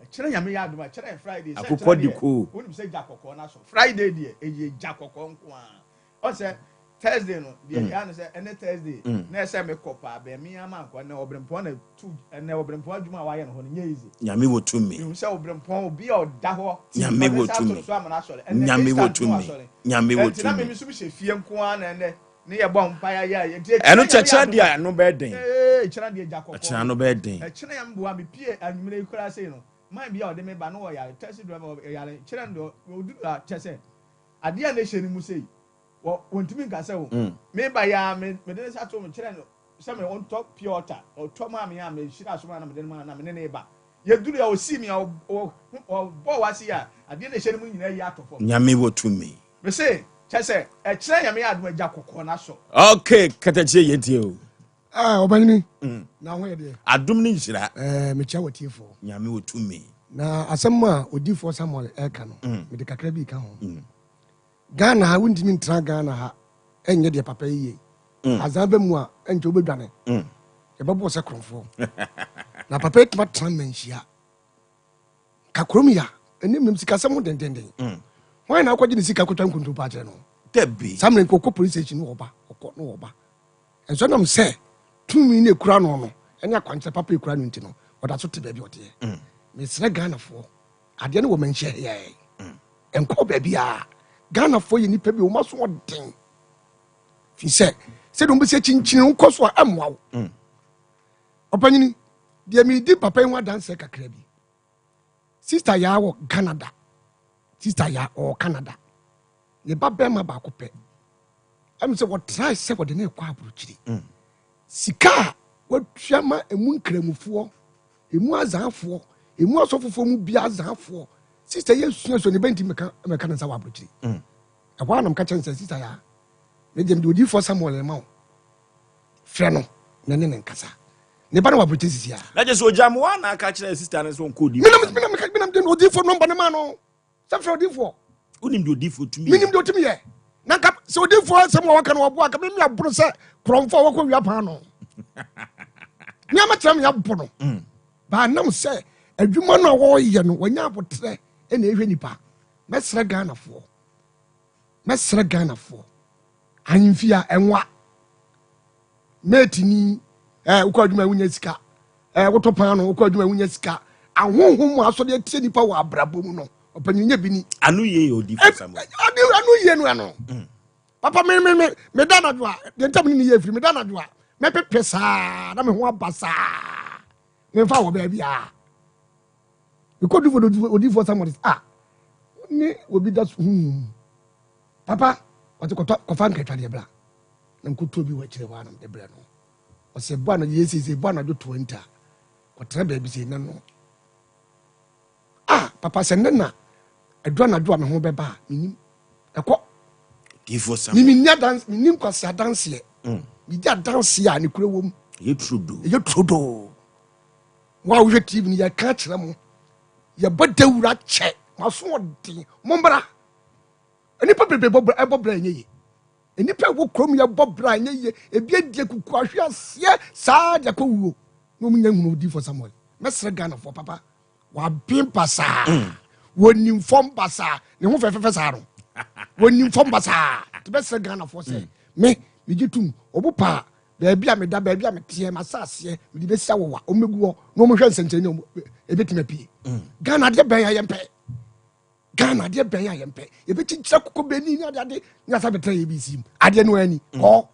Ɛkyerɛ Nyame yɛ adom a, ɛkyerɛ yɛ Friday. Sɛ
Akokɔ
ɛkyerɛ
de
deɛ,
koo.
Wonim sɛ gya kɔkɔɔ no asɔ. Friday deɛ, ɛyɛ gya kɔkɔɔ nko ara. Ɔn sɛ Thursday no, deɛ ɛyɛ ano sɛ ɛnɛ Thursday, na ɛsɛ mekɔ paa, bɛn me ama nkɔ, ɛnɛ ɔbrempɔn na tu, ɛnɛ ɔbrempɔn adwuma a wayɛ no hɔ no, nyɛ easy.
Nyame wɔ tumi.
Mehu sɛ ɔbrempɔn, obi a ɔda hɔ,
Nyame
ɔde
wɔ
nsa ato
tumi.
ne so ama no asɔre. Ɛnɛ
Nyame wɔ
instant no
tumi.
asɔre.
Nyame wɔ
Ɛnti na
tumi.
me nso mehyɛ fie nko ara na ɛnɛ ne yɛbɔ mpaeɛ ayɛ ayɛ. Nti ɛkyerɛ
Ɛno
Nyame
kyɛ
yɛ
kyerɛ
adom
deɛ
a,
ano bɛyɛ den.
Ee, kyerɛ deɛ gya kɔkɔɔ
Ɛkyerɛ ano bɛyɛ den.
Ɛkyerɛ yɛn mboa me pie anwummerɛ yi koraa sei no man bi a ɔde me ba no ɔyare taxi driver ɔyare kyerɛ no deɛ ɔduru a kyɛ sɛ adeɛ a na ɛhyɛ ne mu sei wɔ wɔntumi nka sɛ o me ba yi a me mede ne nsa to me kyerɛ no sɛ me ɔntɔ pure water ɔtɔ maa me a me hyira so maa na mede no maa na me ne ne ba yɛduru a ɔsii me a ɔbɔ wase a adeɛ na ɛhyɛ ne mu nyinaa yi atɔ fam.
Nyame wɔ tumi.
Me se kyɛ sɛ ɛkyerɛ Nyame yɛ adom agya kɔkɔɔ no asɔ.
Okay, katakyie yɛ tie o.
Ah, ɔbanyini. Na ho yɛ deɛ.
Adom ne nhyira.
Eh, mekyia wɔ tiefoɔ.
Nyame wɔ tumi.
Na asɛm a odiifoɔ Samuel ɛka no, mede kakra bi ka ho. Ghana ha wontumi ntena Ghana ha ɛnyɛ deɛ papa yi yie. Azan bɛ mu a ɛnkyɛ wobɛdwane. Yɛbɛbɔ sɛ korɔmfoɔ. Na papa yi tuma tena mmanhyia. Ka kurom ya ɛnim nim sikasɛm ho dendenden. Hwan na akɔgye ne sika kɔtwa nkontompo akyerɛ no?
Dabi.
Saa mmerɛ nkɔkɔ police station no wɔba, ɔkɔ no wɔba. Nso nam sɛ tumi no ekura no no ɛne akwankyerɛ papa ekura no nti no ɔda so te baabi ɔteɛ. Mesrɛ Ghanafoɔ adeɛ no wɔ manhyia yɛɛ nkɔ baabi a Ghanafoɔ yɛ nipa bi wɔn aso ɔden fi sɛ sɛdeɛ wɔn bɛsi akyinkyini nkɔ so a ɛmmoa wo. Ɔpanyini deɛ medi papa yi ho adanseɛ kakra bi. Sister yaa wɔ Canada. Sister yaa ɔwɔ Canada. Ne ba bɛrima baako pɛ. Ɛmu sɛ wɔtrae sɛ wɔde ne kɔ aburokyiri. Sika a watua ma emu nkramofoɔ, emu azaafoɔ, emu asɔfofoɔ mu bi azaafoɔ. Sister yɛ sua so ne bɛ nti mɛka mɛka ne nsa wɔ aburokyiri. Ɛhɔ anam ka kyɛn sɛ sister yaa ne deɛ mede odiyifoɔ Samuel ma wo. Frɛ no na ne ne nkasa. Ne ba no wɔ aburokyiri sisi a.
Na kyerɛ sɛ ogya mmoa na aka kyerɛ sister no sɛ ɔnkɔ odiyifoɔ.
Menam menam menam de odiyifoɔ nɔmba ne ma no. Sɛ frɛ odiyifoɔ.
Wonim deɛ odiyifoɔ tumi yɛ.
Menim deɛ ɔtumi yɛ. Na nka sɛ odiyifoɔ asɛm a wɔka no wɔboa nka meme aboro sɛ korɔmfoɔ a wɔkɔ wia paano. Nneɛma kyerɛ me abo no. Baa nam sɛ adwuma no a wɔreyɛ no wɔnya abotrɛ ɛna ɛhwɛ nipa. Mɛsrɛ Ghanafoɔ. Mɛsrɛ Ghanafoɔ. Ahemfie a ɛnwa. Mɛtini ɛɛ wokɔ adwuma wonya sika. Ɛɛ wotɔ paano wokɔ adwuma wonya sika. Ahonhom mu asɔre atie nipa wɔ abrabɔ mu no. Ɔpanyin nyɛ bi ni.
Ano yie yɛ odiyifoɔ Samuel.
Ade ano yie no ano. Papa me me me me da anadwo a deɛ ntam ne ne yɛ efiri me da anadwo a mɛpepe saa na me ho aba saa me nfa wɔ baabi a mekɔ odiyifoɔ odiyifoɔ Samuel ah ne obi da so huhum papa ɔte kɔtɔ kɔfa nkatwadeɛ bra na nkotuo bi wɔ akyire hɔ anam de brɛ no ɔsɛ bɔ anadwo yɛ siesie bɔ anadwo 20 a kɔtena baabi sɛ na no ah papa sɛ ne na ɛdu anadwo a me ho bɛba a menim ɛkɔ
Odiyifoɔ Samuel.
Mimi adanse menim kwasi adanseɛ medi adanseɛ a ne kura wɔ mu
Ɛyɛ turodoo.
Ɛyɛ turodoo wo a wohwɛ TV no yɛka kyerɛ mo yɛbɔ dawura kyɛ maso ɔden mommra nnipa bebree bɔ bra ɛbɔ bra ɛnyɛ yie nnipa ɛwɔ kurom yɛbɔ bra ɛnyɛ yie ebi adi akuku ahwe aseɛ saa de akɔ wuo na wɔn nyɛ nhunu odiyifoɔ Samuel mɛsrɛ Ghanafoɔ papa waben basaa wɔnim fam basaa ne ho fɛfɛfɛ saa no wɔnim fam basaa te bɛsrɛ Ghanafoɔ sɛ me megye tom ɔbo paa baabi a meda baabi a meteɛ masaseɛ mede bɛsi awowa ɔmmɛgu hɔ na ɔmhwɛ nsɛnkyerɛnne ɛbɛtumi apue. Ghana adeɛ bɛn a yɛmpɛ Ghana adeɛ bɛn a yɛmpɛ yɛbɛkyikyira koko bɛni ne adeade ne asa bɛtena yɛbɛsi mu adeɛ no ani kɔɔ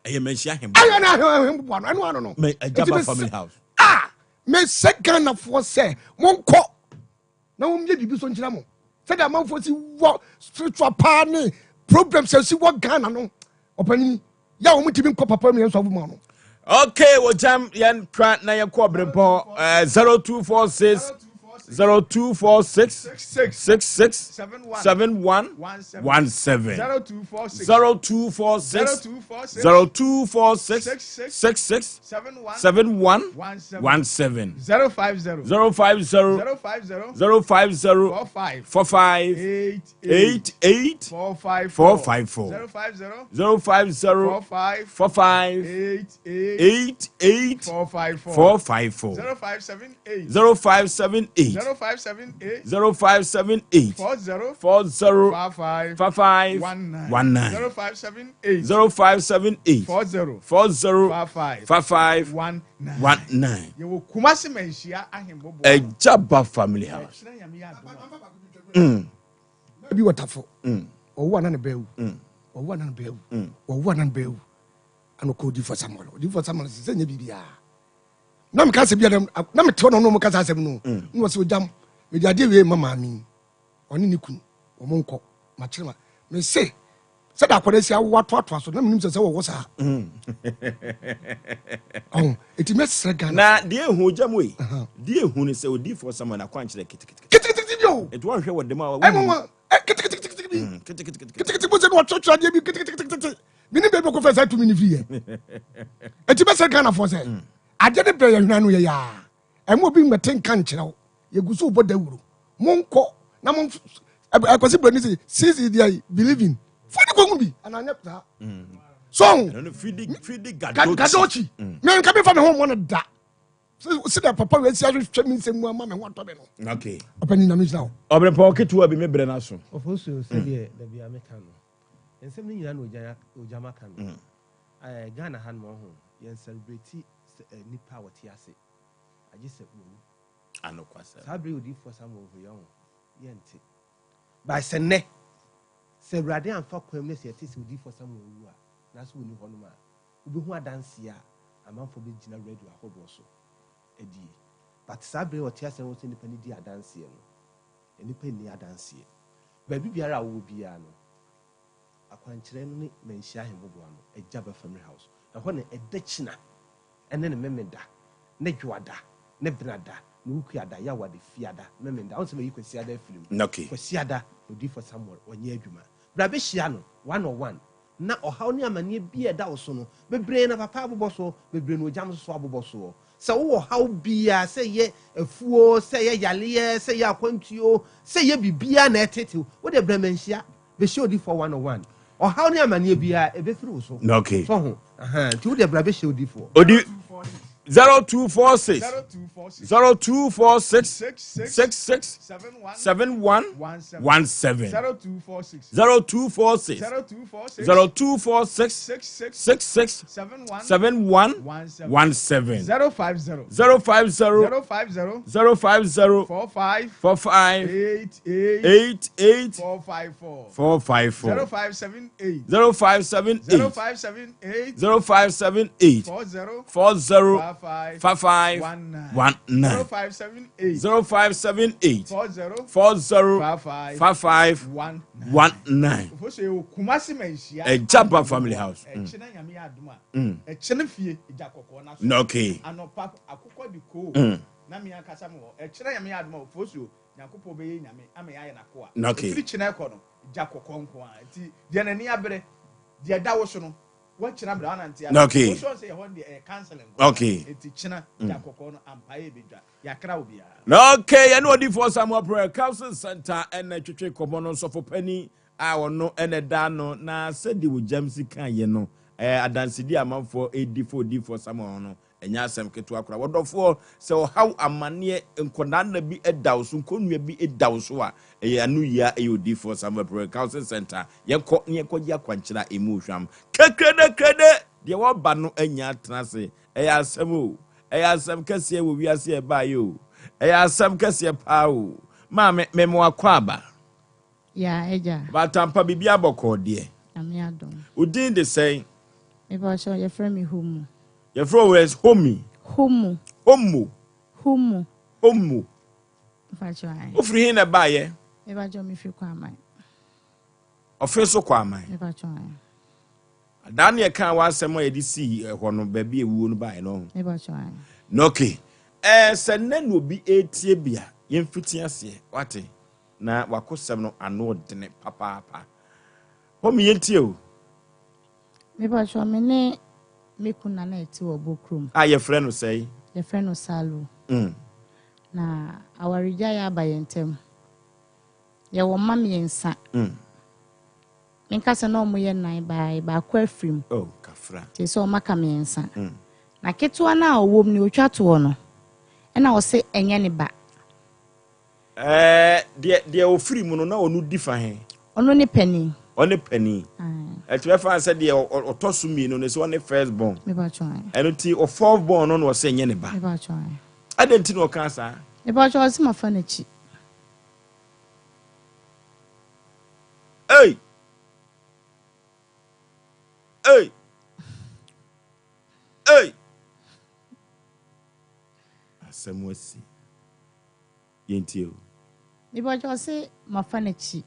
Ɛyɛ manhyia ahemboa.
Ɛyɛ no ahemboa no ɛno ano no.
Mɛ Agyaba family house.
Ah mesɛ Ghanafoɔ sɛ monkɔ na wɔnyɛ biribi so nkyerɛ mo sɛdeɛ amanfoɔ si wɔ spiritual paa ne problems a si wɔ Ghana no ɔpanyini yɛ a wɔn ntumi nkɔ papa mu yɛn nsɔfo mu ano.
Okay, wɔgyam yɛn twa na yɛkɔ berempɔ 0246. 0246 66 71 17. 0246 0246 66 71 17.
050
050
050
050
45
45
88
88
454
454
050
050
45
45
88
88
454
454
0578
0578
0578
0578
40
40
55
55
19
19
0578
0578
40
40
55
55
19
19.
Yɛwɔ Kumasi Manhyia Ahemboboa.
Ɛgyaba family house.
Ɛkyerɛ Nyame yɛ adom a.
Bi wɔ tafo. Ɔwo ana ne bɛɛ wu. Ɔwo ana ne bɛɛ wu. Ɔwo ana ne bɛɛ wu. Ana ɔkɔ odiifo Samuel. Odiifo Samuel sɛ sɛ nyɛ biribiara. Na meka sɛ bia na mete hɔ na ɔno ɔmo kasa asɛm no. Na wɔsɛ ogyam. Mede adeɛ wei ma maame yi. Ɔne ne kunu. Wɔn nkɔ. Makyerɛ ma. Mese sɛde akwadaa si awo atoatoa so na menim sɛ sɛ wɔwɔ saa. Ɔho. Eti mɛsrɛ Ghana.
Na deɛ ehu ogya mu yi, deɛ ehu ne sɛ odiifoɔ Samuel n'akwankyerɛ ketekete.
Ketekete bi o.
Etu wɔnhwɛ wɔ dɛm a
Ɛmu wa ketekete bi.
Ketekete.
Ketekete bo sɛ na wɔtwerɛtwerɛ adeɛ bi ketekete. Menim baabi ɔkɔfɛ saa tumi no firi yɛ. Eti mɛsrɛ Ghanafoɔ sɛ adeɛ no brɛ yɛ hwena no yɛ yaa. Ɛmu obi mmɛte nka nkyerɛ wo. Yɛgu so bɔ dawuro. Monkɔ na mo ɛkwasi buroni sɛ since they are believing. Fo ne kɔngu bi anaa nyɛ saa. So
Ɛno no fidi fidi gadochi.
Gadochi. Me nka mi fa me ho mmɔ no da. Sɛ dɛ papa wei si ahwehwɛ mi nsɛm mu ama me ho atɔ me no.
Okay.
Ɔpɛni Nyame nhyira wo.
Ɔbrɛmpɔn ketewa bi me brɛ no aso.
Ɔfosuo sɛdeɛ dabi a meka no, nsɛm no nyinaa na ogyam aka no. Ghana ha no ma ɔho yɛn celebrate nipa a wɔte ase agye sɛ wɔwu.
Anokwasɛm.
Saa bere odiifoɔ Samuel hɔ yɛn ho yɛnte. By sɛ nnɛ sɛ Awurade amfa kwan mu na sɛ yɛte sɛ odiifoɔ Samuel wu a n'aso wɔ ni hɔnom a wobɛhu adanseɛ a amanfoɔ bɛgyina radio ahodoɔ so adie. But saa bere wɔte ase no sɛ nipa no di adanseɛ no, nipa nni adanseɛ. Baabi biara a wɔwɔ biara no, akwankyerɛ no ne Manhyia Ahemboboa no, Agyaba Family House. Ɛhɔ na ɛda kyina ɛne ne memeda, ne dwoada, ne benada, ne wukuada, yawada, fiada, memeda. Ɔn sɛ mayi Kwasiada afiri mu.
Okay.
Kwasiada, odiifo Samuel, ɔnyɛ adwuma. Bra bɛhyia no, one on one. Na ɔhaw ne amanneɛ bi a ɛda wo so no, bebree na papa abobɔ so, bebree na ogyam nso so abobɔ soɔ. Sɛ wowɔ haw biara, sɛ yɛ afuo, sɛ yɛ yaleɛ, sɛ yɛ akwantuo, sɛ yɛ biribiara na ɛtetew, wode brɛ Manhyia, bɛhyia odiifo one on one. Ɔhaw ne amanneɛ biara ɛbɛfiri wo so.
Okay.
So ho. Nti wode bra bɛhyia odiifo.
Odi 0246 0246 66 71 17.
0246
0246
0246
0246
66
66
71
71
17.
17.
050
050
050
050
45
45
88
88
454
454
0578
0578
0578
0578
40
40
55
55
19
19
0578
0578
40
40
55
55
19.
19.
Ofosu yɛ Kumasi Manhyia.
Ɛgyaba Family House.
Ɛkyina Nyame yɛ adom a. Ɛkyina fie gya kɔkɔɔ na so.
Okay.
Anɔpa akokɔ de koo. Na mi ankasa mi wɔ. Ɛkyina Nyame yɛ adom a Ofosu Nyankopɔn bɛyɛ Nyame ama yɛ ayɛ n'akoa.
Okay.
Efiri kyina ɛkɔ no gya kɔkɔɔ nko a. Nti deɛ n'ani abere deɛ ɛda wo so no wɔkyina bere anante aba.
Okay.
Ofosu sɛ yɛ hɔ deɛ ɛyɛ counseling nko.
Okay.
Nti kyina gya kɔkɔɔ no ampa yɛ bedwa yakra obiara.
Okay, yɛne odiifoɔ Samuel Prayer Council Center ɛna twetwe kɔmmɔ no nsɔfo pani a ɔno ɛna da no na sɛdeɛ ogyam si ka yɛ no ɛɛ adansedi amanfoɔ edi fo odiifoɔ Samuel no ɛnyɛ asɛm ketewa koraa. Wɔdɔfoɔ sɛ ɔhaw amanneɛ nkɔdaa bi ɛda wo so nkonnua bi ɛda wo so a ɛyɛ ano yia ɛyɛ odiifoɔ Samuel Prayer Council Center. Yɛnkɔ ne yɛnkɔgye akwankyerɛ a ɛmu hwam kekrede deɛ wɔba no anya atena ase. Ɛyɛ asɛm o, ɛyɛ asɛm kɛseɛ wɔ wiase ɛbaayɛ o, ɛyɛ asɛm kɛseɛ paa o. Maame mɛmo akɔ aba.
Ya agya.
Batampa biribi abɔkɔɔ deɛ.
Nyame adom.
Odin de sɛn?
Mepa yɛfrɛ me Homu.
Yɛfrɛ wo as Homi?
Homu.
Homo?
Homu.
Homo.
Mepa ayi.
Wofiri hin na ɛbaayɛ?
Mepa mefiri Kwaman.
Ɔfe so Kwaman?
Mepa ayi.
Adaa ne yɛka w'asɛm a yɛde sii ɛhɔ no baabi ewuo no baeɛ no ho.
Mepa ayi.
Na okay, ɛɛ sɛ nnɛ na obi etie bia. Yɛmfiti aseɛ, wate? Na wakosɛm no ano dene papaapa. Home yɛntie o.
Mepakyɛw, me ne me kun na na yɛte wɔ Bokrom.
A yɛfrɛ no sɛe?
Yɛfrɛ no Salu. Na awaregyaeɛ aba yɛn ntam. Yɛwɔ mma mmiɛnsa. Menka sɛ na wɔyɛ nnan baa baako afiri mu.
Oh, kafra.
Nti sɛ wɔaka mmiɛnsa. Na ketewa no a ɔwɔ mu no, ɔtwa toɔ no, ɛna ɔse ɛnyɛ ne ba.
Ɛɛ, deɛ deɛ ɔfiri mu no, na ɔno di fa he?
Ɔno ne panin.
Ɔne panin. Ɛti bɛfa sɛ deɛ ɔtɔ so mmienu no sɛ ɔne first born. Ɛno nti ɔ fourth born no na ɔsɛ ɛnyɛ ne ba. Adɛn nti na ɔkaa saa?
Mepakyɛw, ɔse mafa n'akyi.
Ei! Ei! Ei! Asɛm asi. Yɛntie o.
Mepakyɛw, ɔse mafa n'akyi.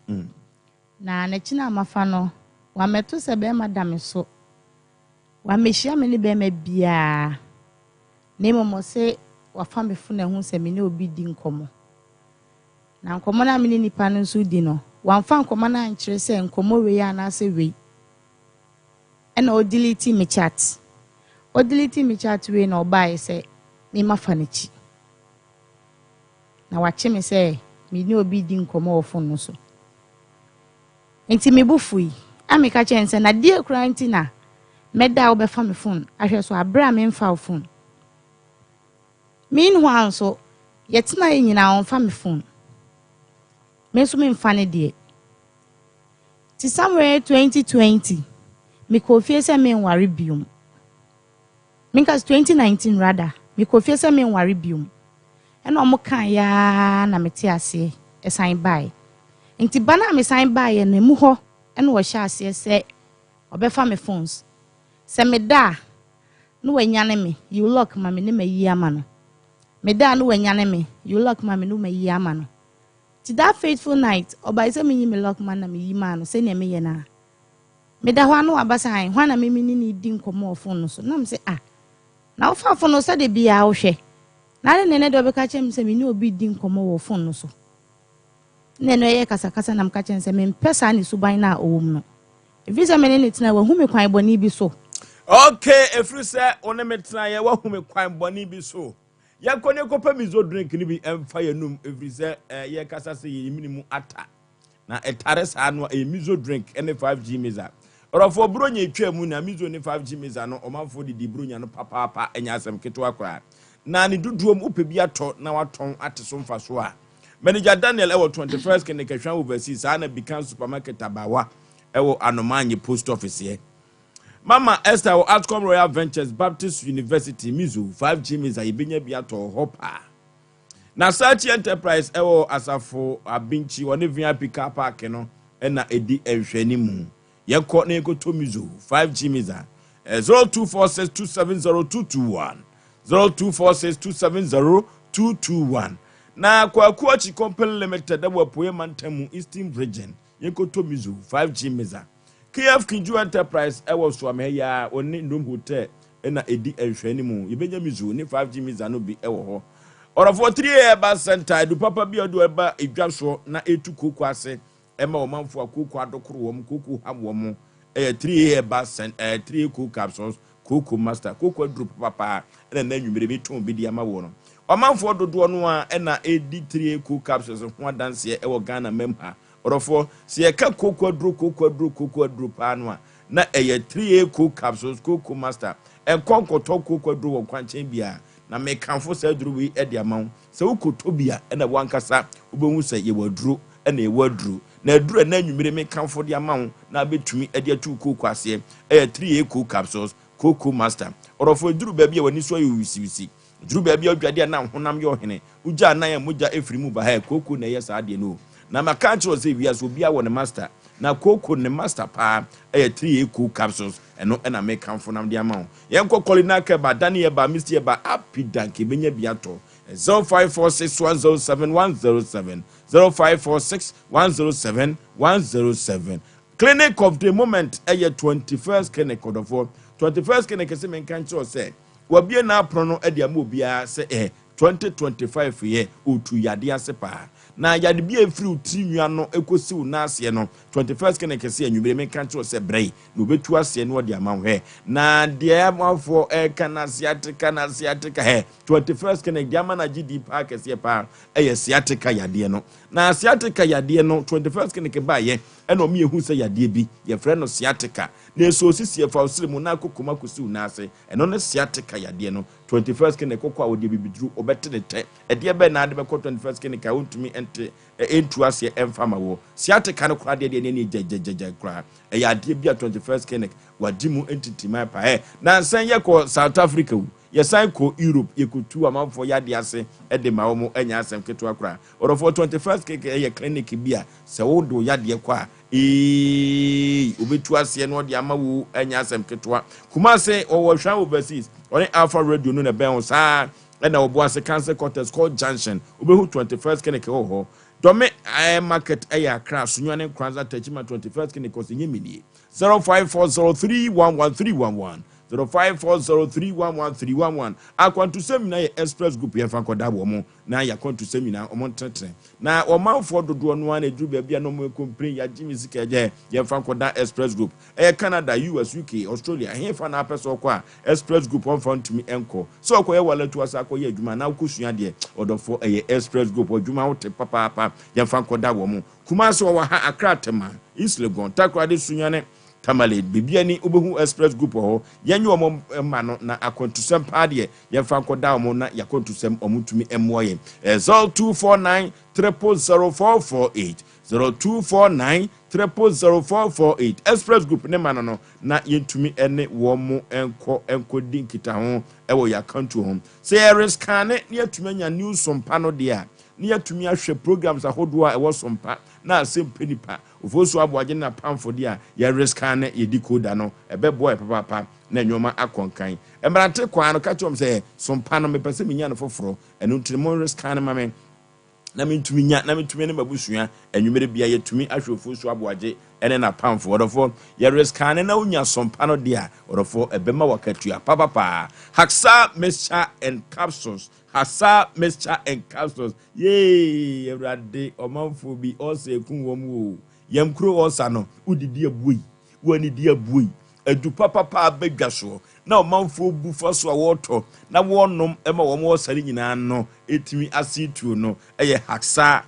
Na n'akyi no a mafa no, wammɛto sɛ bɛrima da me so. Wammɛhyia me ne bɛrima biara. Na mmom ɔse wafa me fon ahu sɛ me ne obi di nkɔmmɔ. Na nkɔmmɔ no a me ne nipa no nso di no, wamfa nkɔmmɔ no ankyerɛ sɛ nkɔmmɔ wei anaasɛ wei. Ɛna ɔdelete me chat. Ɔdelete me chat wei na ɔbaeɛ sɛ me mafa n'akyi. Na wakye me sɛ me ne obi di nkɔmmɔ wɔ fon no so. Nti me bo fui. A meka kyerɛ no sɛ na deɛ koraa nti na mɛda a wobɛfa me fon ahwɛ so aberɛ a memfa wo fon. Meanwhile nso, yɛtenaeɛ nyinaa ɔmfa me fon. Me nso memfa ne deɛ. Nti somewhere 2020, mekɔɔ fie sɛ menware biom. Menka sɛ 2019 rather, mekɔɔ fie sɛ menware biom. Ɛna ɔmo kaeɛ ara na mete aseɛ ɛsan baeɛ. Nti ba no a mesan baeɛ no, emu hɔ ɛna ɔhyɛ aseɛ sɛ ɔbɛfa me phones. Sɛ meda a, na wanyane me, you lock ma me ne mayi ama no. Meda a na wanyane me, you lock ma me ne mayi ama no. Nti that fateful night, ɔbae sɛ menyi me lock ma na meyi maa no sɛnea meyɛ no a. Meda hɔ a na waba sɛ ae, hwan na me me ne no di nkɔmmɔ wɔ phone no so? Na mese ah, na wofa phone no sɛdeɛ biara wohwɛ. Na adɛn na ɛnɛ deɛ wobɛka kyerɛ me sɛ me ne obi di nkɔmmɔ wɔ phone no so? Na ɛno ɛyɛ kasakasa na meka kyerɛ no sɛ mempɛ saa ne suban no a ɔwɔ mu no. Ɛfiri sɛ me ne no tena, wahu me kwan bɔne bi so.
Okay, ɛfiri sɛ wo ne me tenaeɛ, wahu me kwan bɔne bi so. Yɛnkɔ ne yɛnkɔpɛ miso drink no bi mfa yɛnum, ɛfiri sɛ eh, yɛkasa sɛ yɛn mene mu ata. Na ɛtare saa no a, ɛyɛ miso drink ne 5G misa. Ɔrɔfoɔ Buronya etwaa mu na miso ne 5G misa no, ɔmanfoɔ didi Buronya no papaapa, ɛnyɛ asɛm ketewa koraa. Na ne dodoɔ mu, wopɛ bi atɔ na watɔn ate so mfasoɔ a, Manager Daniel ɛwɔ 21st Kenekahwan Overseas, saa na Bikan Supermarket Abawa ɛwɔ Anomanye Post Office yɛ. Mama Esther wɔ Atcom Royal Ventures Baptist University, Mizo, 5G Misa, yɛbɛnya bi atɔ wɔ hɔ paa. Na Sachi Enterprise ɛwɔ Asafo Abinkyi, wɔne VIP car park no ɛna ɛdi nhwɛanimu. Yɛnkɔ na yɛnkɔtɔ Mizo, 5G Misa, 0246270221, 0246270221. Na Kwaku Akyi Company Limited ɛwɔ Apueɛ Mantam mu, Eastern Region, yɛnkɔtɔ Mizo, 5G Misa. KF Kinju Enterprise ɛwɔ Suame ha yi ara, wɔne Ndom Hotel na ɛdi nhwɛanimu. Yɛbɛnya Mizo ne 5G Misa no bi wɔ hɔ. Ɔrɔfoɔ 3A Herbal Center, adu papa bi a wɔde ɛba edwa soɔ na ɛtu kooko ase ɛma ɔmanfoɔ a kooko adokoro wɔn, kooko ham wɔn. Ɛyɛ 3A Herbal Center, ɛɛ 3A Cold Capsules, Kooko Master, kooko aduro papa paa ɛna na anwummere metɔn bi de ama woɔ no. Ɔmanfoɔ dodoɔ no ara ɛna ɛredi 3A Cold Capsules ho adanseɛ ɛwɔ Ghana mam ha. Ɔdɔfoɔ, sɛ yɛka kooko aduro, kooko aduro, kooko aduro paa no a, na ɛyɛ 3A Cold Capsules, Kooko Master. Nkɔ nkɔtɔ kooko aduro wɔ kwankyɛn biara. Na mekamfo saa aduro wei de ama wo. Sɛ wokɔtɔ bi a, ɛna w'ankasa wobɛhu sɛ yɛwɔ aduro, ɛna yɛwɔ aduro. Na aduro a ɛna anwummere mekamfo de ama wo na abɛtumi de atu wo kooko aseɛ ɛyɛ 3A Cold Capsules, Kooko Master. Ɔdɔfoɔ, ɛduru baabi a w'ani so ayɛ wisiwisi. Ɛduru baabi a wodwade a na wo honam yɛ ɔhene. Wogya anan a mogya firi mu ba ha, kooko na ɛyɛ saa adeɛ no o. Na maka akyerɛ wo sɛ wiase obiara wɔ ne master. Na kooko ne master paa ɛyɛ 3A Cold Capsules. Ɛno na mekamfo na mede ama wo. Yɛnkɔ Colina Keba, Danny Eba, Misty Eba, Api Dank, yɛbɛnya bi atɔ. 0546 107 107, 0546 107 107. Clinic of the moment ɛyɛ 21st Clinic ɔdɔfoɔ. 21st Clinic sɛ menka nkyerɛ wo sɛ wabue n'apono no de ama obiara sɛ eh, 2025 yɛ ɔtu yadeɛ ase paa. Na yade bi a ɛfiri wo tiri nwi ano kɔsi wo nan aseɛ no, 21st Clinic se anwummere menka nkyerɛ wo sɛ brɛ yi na ɔbɛtu aseɛ na ɔde ama wo. Hwɛ, na deɛ amanfoɔ ɛreka na sciatica na sciatica, hɛ, 21st Clinic deɛ ama no agye din paa kɛseɛ paa ɛyɛ sciatica yadeɛ no. Na sciatica yadeɛ no, 21st Clinic baeɛ ɛna wɔn yɛhu sɛ yadeɛ bi, yɛfrɛ no sciatica, na ɛsɔ wo sisi, ɛfa wo sere mu na akɔ kɔm akɔsi wo nan ase, ɛno ne sciatica yadeɛ no. 21st Clinic kɔkɔ a ɔde abibiduro ɔbɛte ne tɛ. Ɛdeɛ bɛn na ade bɛkɔ 21st Clinic a wontumi nte ɛntu aseɛ ɛmfa ma wɔ. Sciatica no koraa deɛ deɛ ne gyagyagyagya koraa. Ɛyɛ adeɛ bi a 21st Clinic wagye mu ntintiman pa. Ɛ nansa yi yɛkɔ South Africa o, yɛsan kɔ Europe yɛkɔtu amanfoɔ yadeɛ ase de ma wɔn ɛnyɛ asɛm ketewa koraa. Ɔdɔfoɔ 21st Clinic ɛyɛ clinic bi a sɛ wode wo yadeɛ kɔ a Eeii obetu aseɛ na ɔde ama wo ɛnyɛ asɛm ketewa. Kumase ɔwɔ Hwan Overseas ɔne Alpha Radio no na ɛbɛn wo saa ɛna Obuasi Council Quarters Court Junction wobɛhu 21st Clinic wɔ hɔ. Dɔme ɛɛ market ɛyɛ Accra Sunyani Nkoranza Techiman 21st Clinic ɔsɛ nyɛ menie 0540311311 0540311311 Akwantusɛm nyinaa yɛ Express Group yɛmfa nkɔda wɔn na yɛakwantusɛm nyinaa wɔn ntenetene Na ɔmanfoɔ dodoɔ no ara na ɛduru baabi a na wɔn complain yɛagye me sika ɛgya yɛmfa nkɔda Express Group. Ɛyɛ Canada, US, UK, Australia, ɛhefa na apɛ sɛ ɔkɔ a Express Group ɔmfa ntumi nkɔ. Sɛ ɔkɔyɛ walatu asa akɔyɛ adwuma anaa wokɔsua adeɛ, ɔdɔfoɔ ɛyɛ Express Group adwuma wote papaapa yɛmfa nkɔda wɔn. Kumasi wɔwɔ ha, Accra, Tema, East Legon, Takoradi, Sunyani, Tamale, biribi ani wobɛhu Express Group wɔ hɔ. Yɛnye wɔn mma no na akwantusɛm paa deɛ Yɛmfa nkɔda wɔn na y'akwantusɛm wɔn ntumi mmoa yɛn. Ɛyɛ 0249 000 448, 0249 000 448. Express Group ne ma no no na yɛntumi ne wɔn nkɔ nkɔdi nkitaho wɔ y'akwantuo ho. Sɛ yɛrescanne na yɛatumi anya news sompa no deɛ a, na yɛatumi ahwɛ programs ahodoɔ a ɛwɔ sompa na asɛm pɛ nipa. Ofosu Aboagye ne n'apamfo deɛ a yɛrescanne yɛ decoder no, ɛbɛboa yɛ papaapa na nneɛma akɔ nkan. Mmerante kwan no, ka kyerɛ wɔn sɛ, Sompa no, mepɛ sɛ minya no foforo. Ɛno nti no, monrescan mma me na mintumi nya, na metumi ne m'abusua anwummere biara yɛatumi ahwɛ Ofosu Aboagye ne n'apamfo. Ɔdɔfo, yɛrescan na wunya sompa no de a, ɔdɔfo, ɛbɛma wo akatua papapaa. Haxa Mixture and Capsules, Haxa Mixture and Capsules, Yee, Awurade, ɔmanfoɔ bi, ɔɔsa ekum wɔn oo. Yɛn kuro ɔɔsa no, wodidi abuei, woanidi abuei. Adu papapa aba dwa soɔ na ɔmanfoɔ bu fa so a wɔretɔ na wɔrenom ma wɔn ɔsa no nyinaa no ɛtumi ase tuo no yɛ Haxa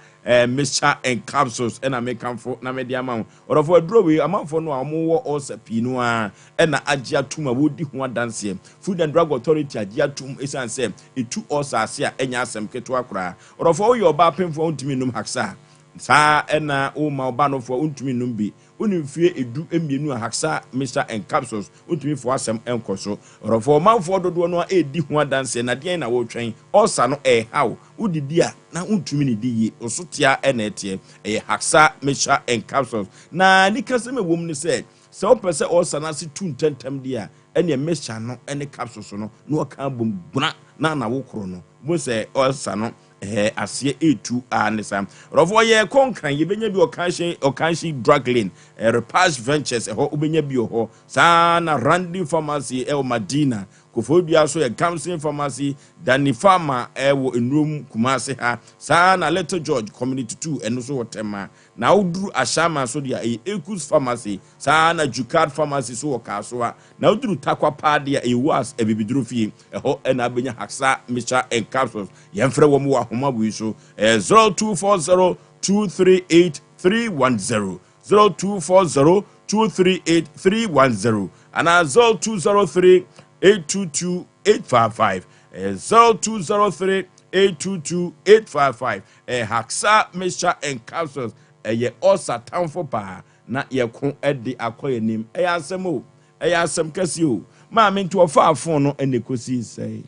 mixture and capsules ɛna mekamfo na mede ama wo ɔdɔfoɔ. Aduro wei amanfoɔ no a wɔwɔ ɔsa pii no ara ɛna agye atom a wɔredi ho adanseɛ. Food and Drug Authority agye atom ɛsiane sɛ ɛtu ɔsa ase a ɛnyɛ asɛm ketewa koraa. Ɔdɔfoɔ woyɛ ɔbaa pemfoɔ a wontumi nnom Haxa saa ɛna woma ɔba nofoɔ a wontumi nnom bi. Wone mfeɛ edu mmienu a Haxa Mixture and Capsules wontumi foa asɛm nkɔ so. Ɔdɔfoɔ, ɔmanfoɔ dodoɔ no ara redi ho adanseɛ, na deɛn na woretwɛn? Ulcer no ɛreha wo, wodidi a na wontumi nnidi yie, wo so te ara na ɛteɛ. Ɛyɛ Haxa Mixture and Capsules. Na anikasɛm a ɛwɔ mu ne sɛ, sɛ wopɛ sɛ ulcer no ase tu ntɛmntɛm deɛ a, ɛnneɛ mixture no ne capsules no na wɔka abom gbra na na wokoro no. Wobɛhu sɛ ulcer no Ɛɛ aseɛ etu aa ne saa. Ɔdɔfoɔ yɛ kɔ Nkran yɛbɛnya bi wɔ Kanhye Ɔkanhye Drug Lane, ɛɛ Repash Ventures ɛhɔ wobɛnya bi wɔ hɔ. Saa na Randy Pharmacy ɛwɔ Madina, Koforidua nso yɛ Gamson Pharmacy, Danny Pharma ɛwɔ Nnurom Kumasi ha. Saa na Little George Community 2 ɛno nso wɔ Tema. Na woduru Ashaiman nso deɛ ɛyɛ Ekus Pharmacy, saa na Jukard Pharmacy nso wɔ Kasoa. Na woduru Tarkwa paa deɛ ɛyɛ Was Abibiduro Fie, ɛhɔ na abɛnya Haxa Mixture and Capsules. Yɛmfrɛ wɔn wɔ ahoma wei so, ɛyɛ 0240 238 310, 0240 238 310 anaa 0203 822 855, ɛyɛ 0203 822 855. Ɛyɛ Haxa Mixture and Capsules, ɛyɛ ulcer tamfo paa na yɛko de akɔ yɛn anim. Ɛyɛ asɛm o, ɛyɛ asɛm kɛse o. Maame nti ɔfaa phone no ɛna ɛkɔsii sɛn?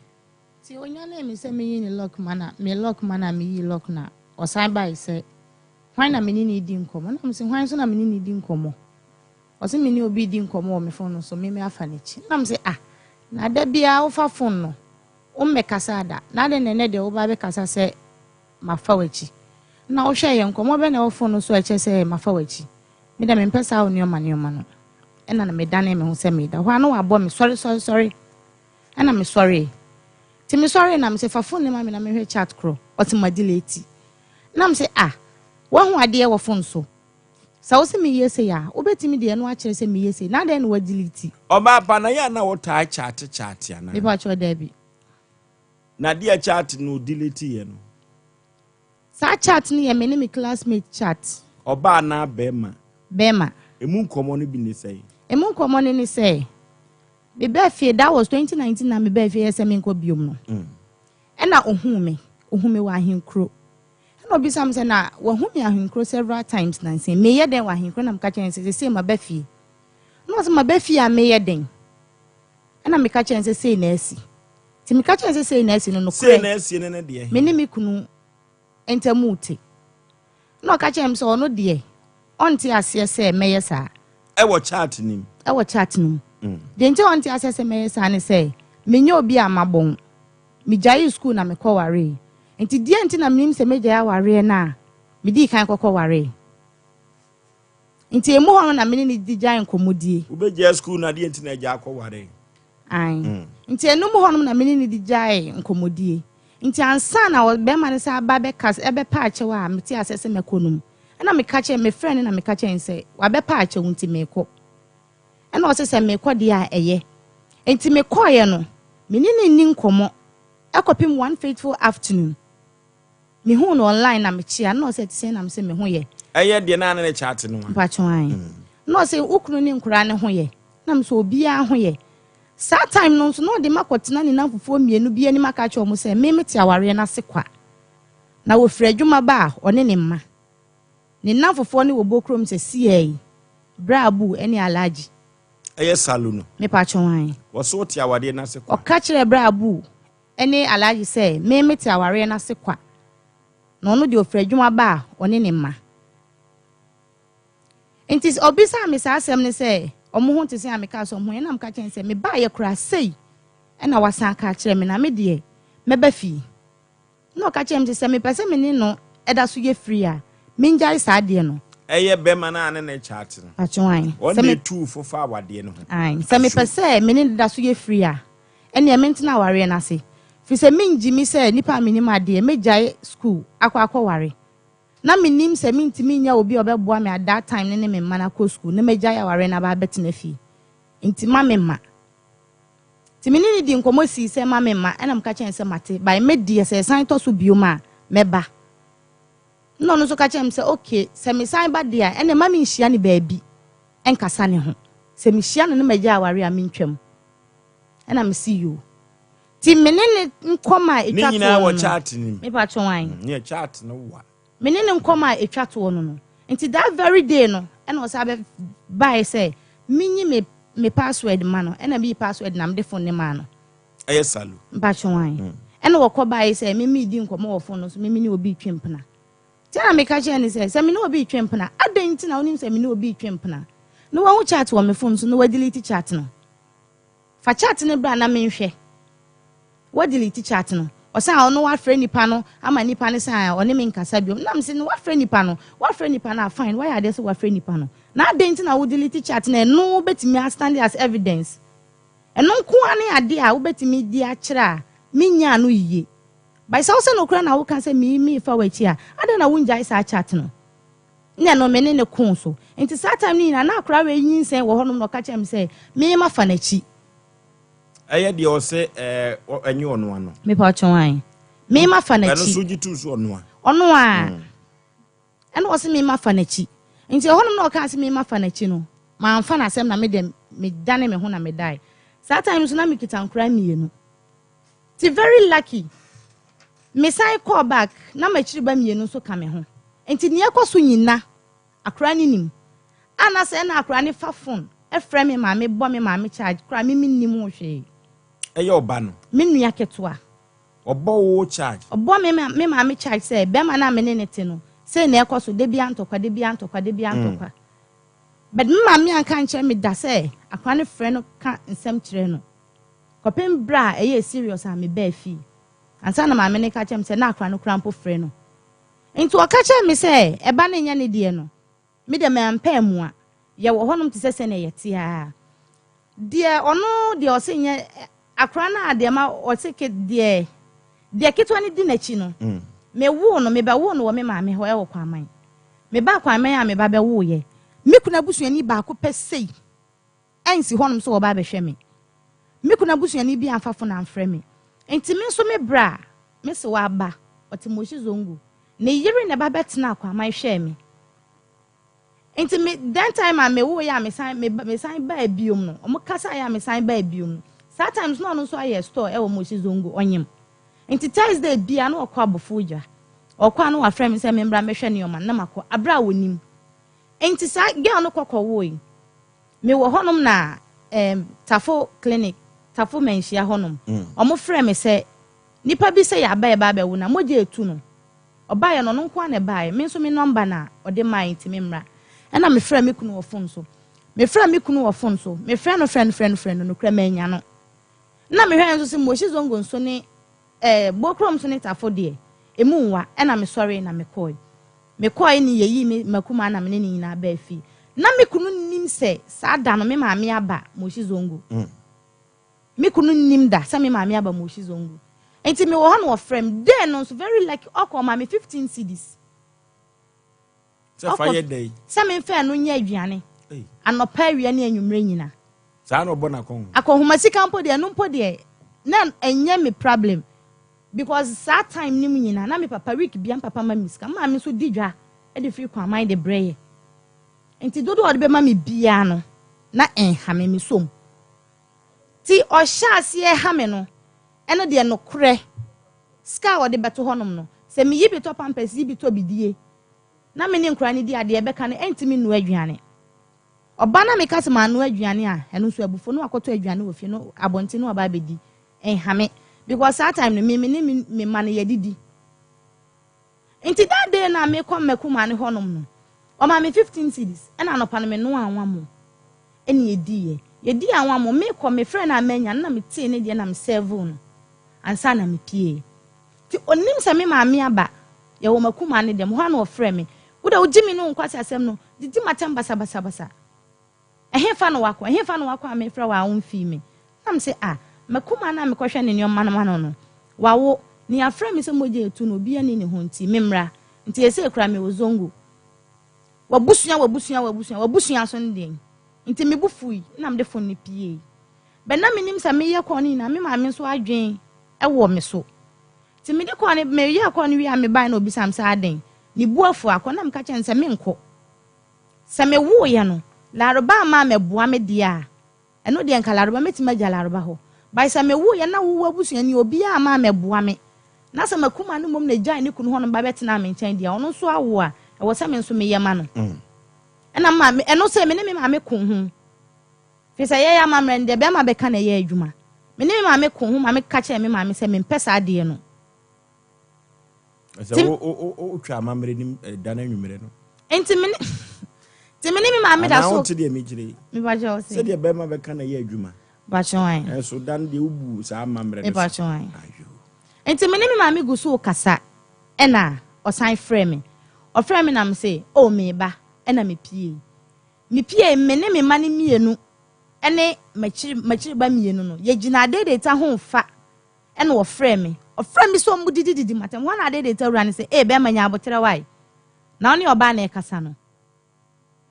Nti onyanee me sɛ menyi ne lock ma na me lock ma na meyii lock na ɔsan bae sɛ hwan na me ne no redi nkɔmmɔ na mese hwan nso na me ne no redi nkɔmmɔ ɔse me ne obi redi nkɔmmɔ wɔ me phone no so me me afa n'akyi na mese ah na da biara wofa phone no wommɛkasaa da na adɛn na ɛnɛ deɛ woba abɛkasa sɛ mafa w'akyi na wohwɛ yɛ nkɔmmɔ bɛn na ɛwɔ phone no so a ɛkyerɛ sɛ mafa w'akyi me deɛ mempɛ saa wo nneɛma nneɛma no ɛna na medanee me ho sɛ meda hɔ a na wabɔ me sɔre sɔre sɔre Ɛna mesɔree. Nti mesɔree na mese fa phone no ma me na menhwɛ chat korɔ. Ɔse ma delete. Na mese ah wahu adeɛ wɔ phone so. Sɛ wose meyɛ sei a, wobɛtumi de ɛno akyerɛ sɛ meyɛ sei. Na adɛn na wa delete?
Ɔbaa pa na yɛ a na wotaa chat chat anaa?
Mepakyɛw daabi.
Na deɛ chat no delete yɛ no?
Saa chat no yɛ me ne me classmate chat.
Ɔbaa anaa bɛɛma?
Bɛɛma.
Emu nkɔmɔ no bi ne sɛn?
Emu nkɔmɔ no ne sɛ, me baa fie, that was 2019 na me baa fie yɛ sɛ menkɔ biom no. Ɛna ohuu me, ohuu me wɔ ahenkuro. Ɛna obisa me sɛ na wahu me ahenkuro several times nansa yi, meyɛ dɛn wɔ ahenkuro? Ɛna meka kyerɛ no sɛ sesei maba fie. Ɛna ɔse maba fie a meyɛ dɛn? Ɛna meka kyerɛ no sɛ sei na asi. Nti meka kyerɛ no sɛ sei na asi no, nokorɛ,
Sei na asie no ne deɛ he?
me ne me kunu ntam rete. Ɛna ɔka kyerɛɛ me sɛ ɔno deɛ ɔnte aseɛ sɛ mɛyɛ saa.
Ɛwɔ chat no mu?
Ɛwɔ chat no mu. Deɛ nti a ɔnte aseɛ sɛ mɛyɛ saa ne sɛ, menyɛ obi a mabɔn. Megyaee sukuu na mekɔwaree. Nti deɛ nti na menim sɛ mɛgyae awareɛ no a, medii kan kɔkɔwaree. Nti emu hɔ no na me ne no di gyae nkɔmmɔdie.
Wobɛgyae sukuu no a, deɛ nti na agya akɔware?
Ae. Nti ɛno mu hɔ nom na me ne no di gyae nkɔmmɔdie. Nti ansa na bɛrima no san ba bɛka, ɛbɛpa akyɛw a mete aseɛ sɛ mɛkɔ no mu, ɛna meka kyerɛ, mefrɛɛ no na meka kyerɛɛ no sɛ wabɛpa akyɛw nti merekɔ. Ɛna ɔse sɛ merekɔ deɛ a ɛyɛ. Nti mekɔeɛ no, me ne no nni nkɔmmɔ ɛkɔpem one fateful afternoon. Mehuu no online na mekyea no na ɔse ɛte sɛn na mese me ho yɛ.
Ɛyɛ deɛ na ne ne chat no a.
Mpakyɛw ae. Na ɔse wo kunu ne nkoraa no ho yɛ? Na mese obiara ho yɛ. Saa time no nso na ɔde makɔtena ne namfofoɔ mmienu bi anim aka akyerɛ wɔn sɛ me mete awareɛ no ase kwa. Na wɔfiri adwuma ba a ɔne ne mma. Ne nnamfofoɔ no wɔ Bokrom sɛ Siai, Bra Abu ne Alhaji.
Ɛyɛ Salu no.
Mepakyɛw ae.
Wɔse wote awareɛ no ase kwa.
Ɔka kyerɛɛ Bra Abu ne Alhaji sɛ me mete awareɛ no ase kwa na ɔno deɛ ɔfiri adwuma ba a ɔne ne mma. Nti ɔbisaa me saa asɛm no sɛ ɔmo ho te sɛn a mekaa sɛ ɔmo ho yɛ na meka kyerɛ no sɛ mebaeɛ koraa sei ɛna wasan aka akyerɛ me na me deɛ mɛba fie. Na ɔka kyerɛɛ me sɛ sɛ mepɛ sɛ me ne no da so yɛ free a, mengyae saa adeɛ no.
Ɛyɛ bɛma no a ne ne chat no.
Patwo ae.
Ɔno
Sɛ
na
me.
etuu fo fa awadeɛ no ho.
Ae. Sɛ mepɛ sɛ me ne no da so yɛ free a, ɛnneɛ mentena awareɛ no ase. Firi sɛ mengyimi sɛ nipa a menim adeɛ, mɛgyae school akɔ akɔware. Na menim sɛ mentumi nnya obi a ɔbɛboa me at that time no ne me mma no akɔ school na magyae awareɛ no aba abɛtena fie. Nti ma memma. Nti me ne no dii nkɔmmɔ sii sɛ ma memma, ɛna meka kyerɛɛ no sɛ mate, by me deɛ sɛ yɛsan tɔ so biom a, mɛba. Ɛna ɔno nso ka kyerɛɛ me sɛ ok, sɛ mesan ba deɛ a, ɛnna mma menhyia no baabi nkasa ne ho. Sɛ mehyia no na magyae awareɛ a, mentwam. Ɛna mese yoo. Nti me ne no nkɔm a
Ne
ɛtwa
nyinaa
toɔ
wɔ
no no,
chat no mu.
mepa kyɛw ae.
Neɛ chat no wa.
Me ne no nkɔm a ɛtwa toɔ no no. Nti that very day no ɛna ɔsan bɛ baeɛ sɛ menyi me me password ma no ɛna meyi password na mede phone no maa no.
Ɛyɛ Salu.
Mpakyɛw ae. Ɛna wɔkɔ baeɛ sɛ me meredi nkɔmmɔ wɔ phone no so me me ne obi retwe mpena. Nti ɛna meka kyerɛɛ no sɛ sɛ me ne obi retwe mpena adɛn nti na wonim sɛ me ne obi retwe mpena na wahu chat wɔ me phone so na wadelete chat no. Fa chat no bra na menhwɛ. Wa delete chat no. Ɔsan a ɔno wafrɛ nipa no ama nipa no sɛ ɔne me nkasa biom. Na mese no wafrɛ nipa no, wafrɛ nipa no a fine wayɛ adeɛ sɛ wafrɛ nipa no. Na adɛn nti na wo delete chat no ɛno bɛtumi a stand as evidence. Ɛno nko ara ne adeɛ a wobɛtumi de akyerɛ a menyaa no yie. But sɛ wosɛ nokorɛ na woka sɛ me mefa w'akyi a adɛn na wongyae saa chat no. Nna no me ne no koo so. Ntsi saa time no nyina na akora wei nyinsɛn wɔ hɔnom na ɔka kyerɛɛ me sɛ me mafa n'akyi.
Ɛyɛ deɛ ɔse ɛɛ ɛnyɛ ɔno ano.
Mepa ɔkyɛw ae. Me mafa n'akyi.
Ɛno so gye tum so ɔno a.
Ɔno a. Ɛna ɔse me mafa n'akyi. Nti ɛhɔnom na ɔkaa se me mafa n'akyi no, manfa n'asɛm na me deɛ me dane me ho na me dae. Saa time no so na me kita nkora mmienu. Nti very lucky, me san kɔɔ back na m'akyiri ba mmienu nso ka me ho. Nti nea ɛkɔ so nyina akora no nim. A na sɛ na akora no fa phone frɛ me maame bɔ me maame charge koraa me mennim ho hwee.
Ɛyɛ ɔba no?
Me nua ketewa.
Ɔbɔ wo charge?
Ɔbɔ me me maame charge sɛ bɛrima no a me ne no te no sei na ɛkɔ so da biara ntɔkwa da biara ntɔkwa da biara ntɔkwa. But me maame anka ankyerɛ me da sɛ akora no frɛ no ka nsɛm kyerɛ no. Kɔpem berɛ a ɛyɛɛ serious a mebaa fie. Ansa na maame no reka kyerɛ me sɛ na akora no koraa mpo frɛ no. Nti ɔka kyerɛɛ me sɛ ɛba no nyɛ ne deɛ no, me deɛ mampɛ ammua. Yɛwɔ hɔnom te sɛ sɛdeɛ yɛte ara. Deɛ ɔno deɛ ɔse nyɛ. Akora no a deɛ ma ɔte ke deɛ deɛ ketewa no di n'akyi no, mewoo no, mebɛwoo no wɔ me maame hɔ wɔ Kwaman. Mebaa Kwaman a meba bɛwooeɛ. Me kunu abusuani baako pɛ sei ansi hɔnom sɛ wɔba abɛhwɛ me. Me kunu abusuani bi amfa fon amfrɛ me. Nti me nso me bra a me se waba, ɔte Moshi Zongo, ne yere na ɛba bɛtenaa Kwaman hwɛɛ me. Nti me then time a me woo yɛ a me san me me san baa biom no ɔmo kasa yɛ a me san baa biom no saa times na ɔno nso ayɛ store ɛwɔ Moshi Zongo ɔnyem nti Thursday bia na ɔkɔ abofo dwa ɔkɔ a na wafrɛ me sɛ me mbra mɛhwɛ nneɛma na makɔ abere a wɔnim nti saa girl no kɔ kɔ woe me wɔ hɔnom na ɛɛm Tafo clinic Tafo manhyia hɔnom ɔmo frɛ me sɛ nipa bi sɛ yaba yɛba abɛwo na mogya etu no. Ɔbaeɛ no, ɔno nko ara na ɛbaeɛ. Me nso me nɔmba na ɔde maeɛ nti memmra. Ɛnna mefrɛɛ me kunu wɔ fon so. Mefrɛɛ me kunu wɔ fon so. Mefrɛɛ no frɛɛ no frɛɛ no frɛɛ no, nokorɛ mannya no. Ɛnna mehwɛeɛ nso sɛ Moshi Zongo nso ne eh, Bokrom nso ne Tafo deɛ, ɛmu nwa. Ɛnna mesɔree na mekɔe. Mekɔe ne yɛyii me m'akumaa na me ne ne nyinaa baa fie. Na me kunu nnim sɛ saa da no me maame aba Moshi Zongo. Me kunu nnim da sɛ me maame aba Moshi Zongo. Nti mewɔ hɔ na wɔfrɛ me. Day no nso very lucky ɔkɔ ɔmaa me 15 cedis.
Sɛ fa yɛ dɛn?
Sɛ memfa ɛno nyɛ aduane. Anɔpa, awia ne anwummerɛ nyina.
Saa na ɔbɔ n'akɔnhoma.
Akɔnhoma sika mpo deɛ ɛno mpo deɛ na ɛnyɛ me problem because saa time no mu nyina na me papa week bia me papa ma me sika. Me maame nso di dwa de firi Kwaman de brɛ yɛ. Nti dodoɔ a ɔde bɛma me biara no na ɛnha me, mesɔ mu. Nti ɔhyɛɛ aseɛ ha me no, ɛno deɛ nokorɛ, sika a ɔde bɛto hɔnom no, sɛ meyi bi tɔ pampers, yi bi tɔ bidie, na me ne nkwadaa no di adeɛ ɛbɛka no, ɛntumi nnoa aduane. Ɔba na meka sɛ mannoa aduane a, ɛno nso abufuo na wakɔtɔ aduane wɔ fie no abɔnten na waba abɛdi. Ɛnha me because saa time no me me ne me mma no yɛdidi. Nti that day no a mekɔ m'akumaa no hɔnom no, ɔmaa me 15 cedis, ɛna anɔpa no menoaa anwammo ɛna yɛdiiɛ. Yɛdii anwammo, mekɔ, mefrɛɛ no a mannya no na metee ne deɛ na me servoo no ansa na mepieeɛ. Nti ɔnim sɛ me maame aba, yɛwɔ m'akumaa no dɛm, hɔ ara na ɔfrɛɛ me, wo deɛ wogye me ne wo nkwaseasɛm no, didi m'atɛm basabasabasa. Ɛhefa na wakɔ? Ɛhefa na wakɔ a mefrɛ wo a womfii me? Na mese, Ah, m'akumaa no a mekɔhwɛ ne nneɛma no ma no no, wawo. Nea afrɛ me sɛ mogya retu no, obiara nni ne ho nti, memmra. Nti seesei koraa mewɔ Zongo. W'abusua, w'abusua, w'abusua, w'abusua nso ne deɛn? Nti me bo fui na mede fon no piei. But na menim sɛ meyɛ kɔɔ no nyinaa, me maame nso adwene wɔ me so. Nti mede kɔɔ no, meyɛɛ kɔɔ no wie a mebae na obisaa me sɛ adɛn? Ne bo afu akɔ na meka kyerɛɛ no sɛ menkɔ. Sɛ mewoeɛ no, Laroba amma ammɛboa me deɛ a, ɛno deɛ nka Laroba, mɛtumi agya Laroba hɔ. But sɛ mewoeɛ na wo w'abusuani obiara amma ammɛboa me, na sɛ m'akumaa no mmom na ɛgyae ne kunu hɔnom ba bɛtenaa me nkyɛn deɛ a, ɔno nso awo a, ɛwɔ sɛ me nso meyɛ ma no. Ɛna me maame, ɛno sɛ me ne me maame ko ho. Firi sɛ yɛyɛ amammerɛ no deɛ, bɛrima bɛka na ɛyɛ adwuma. Me ne me maame ko ho ma meka kyerɛɛ me maame sɛ mempɛ saa adeɛ no.
Sɛ wotwa amammerɛ nim eh, da no anwummerɛ no.
Nti me ne nti me ne me maame da so.
Anaa wote deɛ mekyerɛ yi.
Mepakyɛ wo se.
Sɛdeɛ bɛrima bɛka na ɛyɛ adwuma.
Mepakyɛ wan.
Ɛnso da no deɛ wobu saa amammerɛ no so.
Mepakyɛ wan. Nti me ne me maame gu so kasa ɛna ɔsan frɛ me. Ɔfrɛ me na me se oh meba ɛna me pie. Me pie me ne me mma no mmienu ɛne m'akyiri m'akyiri ba mmienu no yɛgyina adeedeeta ho fa. Ɛna ɔfrɛɛ me. Ɔfrɛɛ me sɛ ɔmo didi didi m'atɛm. Hɔ na adeedeeta wura no sɛ, ee bɛɛma nya aboterɛ wae. Na ɔne ɔbaa na ɛkasa no.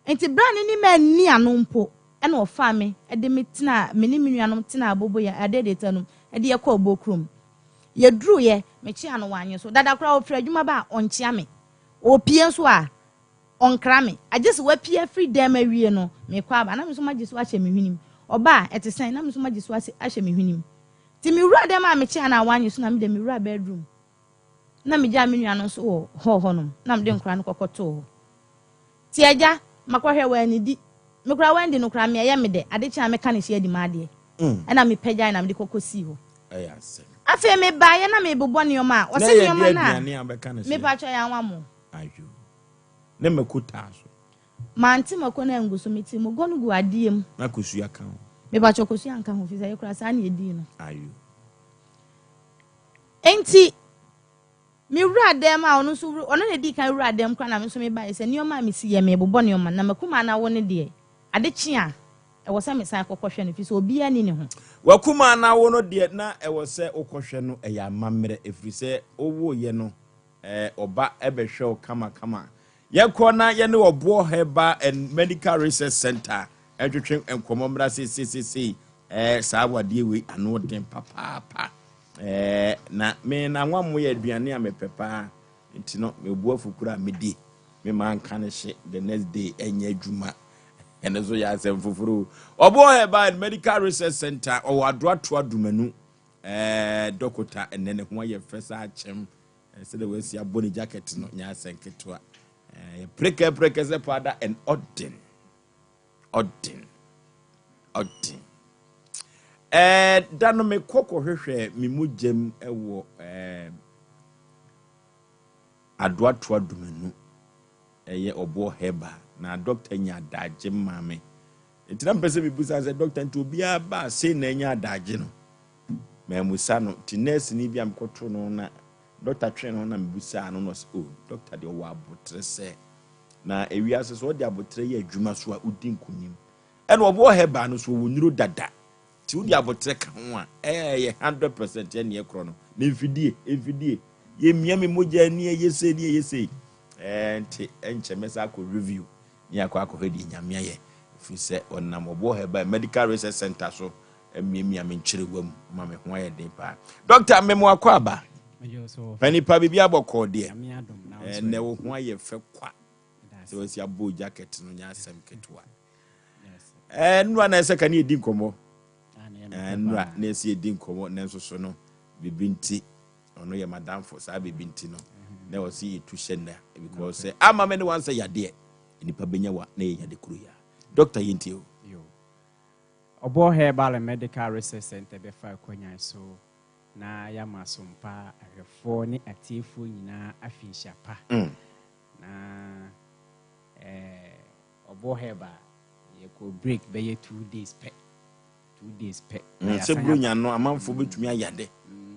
Nti berɛ a ne ne manni ano mpo, ɛna ɔfaa me de me tenaa, me ne me nuanom tenaa aboboya, adeedeeta no mu, de yɛ kɔɔ Bokurom. Yɛduruiɛ, mekyea no wannye so. Dada koraa ɔfiri adwuma ba a, ɔnkyea me. Ɔpie nso a, ɔnkra me. Agye sɛ wapue afiri dan mu awie no, mekɔ aba, na me nso magye so ahyɛ me hwenem. Ɔba a, ɛte sɛn? Na me nso magye so ahyɛ me hwenem. Nti me wura dɛm a mekyea no a wannye so na me deɛ me wura bedroom na me gyaa me nua no nso wɔ hall hɔ nom na mede nkora no kɔkɔ too hɔ. Nti agya makɔhwɛ wannidi me koraa wandi no koraa me ɛyɛ me dɛ ade kye a meka ne hye adi m'adeɛ ɛna me pagyae na mede kɔkɔ sii hɔ. Afei me baeɛ na me bobɔ nneɛma a ɔse nneɛma no a me pakyɛ yɛ anwa mo.
Ayo ne mako taa so.
Mante mako no angu so, metee mogɔ no guu adeɛ mu.
Na kosua ka ho.
Mepakyɛw kosua nka ho, fisɛ yɛkora saa na yɛdii no.
Ayo.
Enti, me wura dan mu a ɔno nso ɔno na edii kan wura dan mu koraa na me nso mebaeɛ sɛ nneɛma a mesi yɛ mebobɔ nneɛma na m'akumaa no awo no deɛ ade kye a. Ɛwɔ sɛ mesan kɔ kɔhwɛ no, ɛfiri sɛ obiara nni ne ho.
W'akumaa no awo no deɛ, na ɛwɔ sɛ wokɔhwɛ no, ɛyɛ amammerɛ, ɛfiri sɛ wowoeɛ no, ɔba bɛhwɛ wo kamakama. Yɛnkɔ na yɛne Ɔboɔ Herbal and Medical Research Centre ntwetwe nkɔmmɔ mmra seiseiseisei. Saa awadeɛ wei ano den papaapa. Na me na anwammo yɛ aduane a mepɛ paa, nti no mebu afu koraa medi. Me maa nka no hye the next day ɛnyɛ adwuma. Ɛno nso yɛ asɛm foforo. Ɔboɔ Herbal and Medical Research Centre ɔwɔ Adoatoa Dumanu. Dɔkota ɛnɛ ne ho ayɛ fɛ saa kyɛm. Sɛdeɛ wasi abɔ ne jacket no nyɛ asɛm ketewa. Ɛyɛ prekɛprɛkɛ sɛ paada and ɔden. Ɔden. Ɔden. Ɛɛ da no mekɔ kɔhwehwɛ me mogyam wɔ ɛɛ Adoatoa Dumenu. Ɛyɛ ɔboɔ hɛba na dɔkta nya adagye maa me. Nti na mepɛ sɛ mebusa sɛ dɔkta nti obiara ba a sei na anya adagye no. Mammusa no. Nti nɛɛseni bi a mekɔtoo no na dɔkta twee ne ho na mebusaa no na ɔse oh dɔkta deɛ ɔwɔ aboterɛ sɛ. Na ewiase sɛ ɔde aboterɛ yɛ adwuma so a wodi nkonim. Ɛna ɔboɔ hɛba no so ɔwɔ nnuro dada. Nti wode aboterɛ ka ho a ɛyɛ 100% ɛne ɛkorɔ no. Na mfidie, mfidie. Yɛmia me mogya ani ɛyɛ sei ne ɛyɛ sei. Ɛɛ nti ɛnkyɛ mɛsa akɔ review ne akɔ akɔhwɛ deɛ Nyame ayɛ. Ɛfiri sɛ ɔnam ɔboɔ hɛba medical research center so amiamia me nkyerewa mu ma me ho ayɛ den paa. Dɔkta, me mo akɔ aba. Panipa biribi abɔkɔɔ deɛ. Ɛnɛ wo ho ayɛ fɛ kwa. Sɛ wasi abɔ jacket no nyɛ asɛm ketewa. Nnura na ɛsɛ ka ne yɛdi nkɔmmɔ. Nnura na ɛsɛ yɛdi nkɔmmɔ nanso so no biribi nti ɔno yɛ madamfo saa biribi nti no na ɛwɔ sɛ yɛtu hyɛ nna because sɛ ama me ne wansɛ yadeɛ nipa bɛnya wa na yɛ yade kuro ya. Dɔkta yɛntie o.
Ɔbɔɔ Herbal and Medical Research Centre bɛfa akwanyan so na yɛama asompa ahwɛfoɔ ne atiefoɔ nyinaa afinhyia pa. Na eh, Ɔbɔ Herb a, yɛkɔɔ break bɛyɛ 2 days pɛ, 2 days pɛ. Na
Sɛ
yɛasan aba.
Buronya no, amanfoɔ bɛtumi ayɛ ade.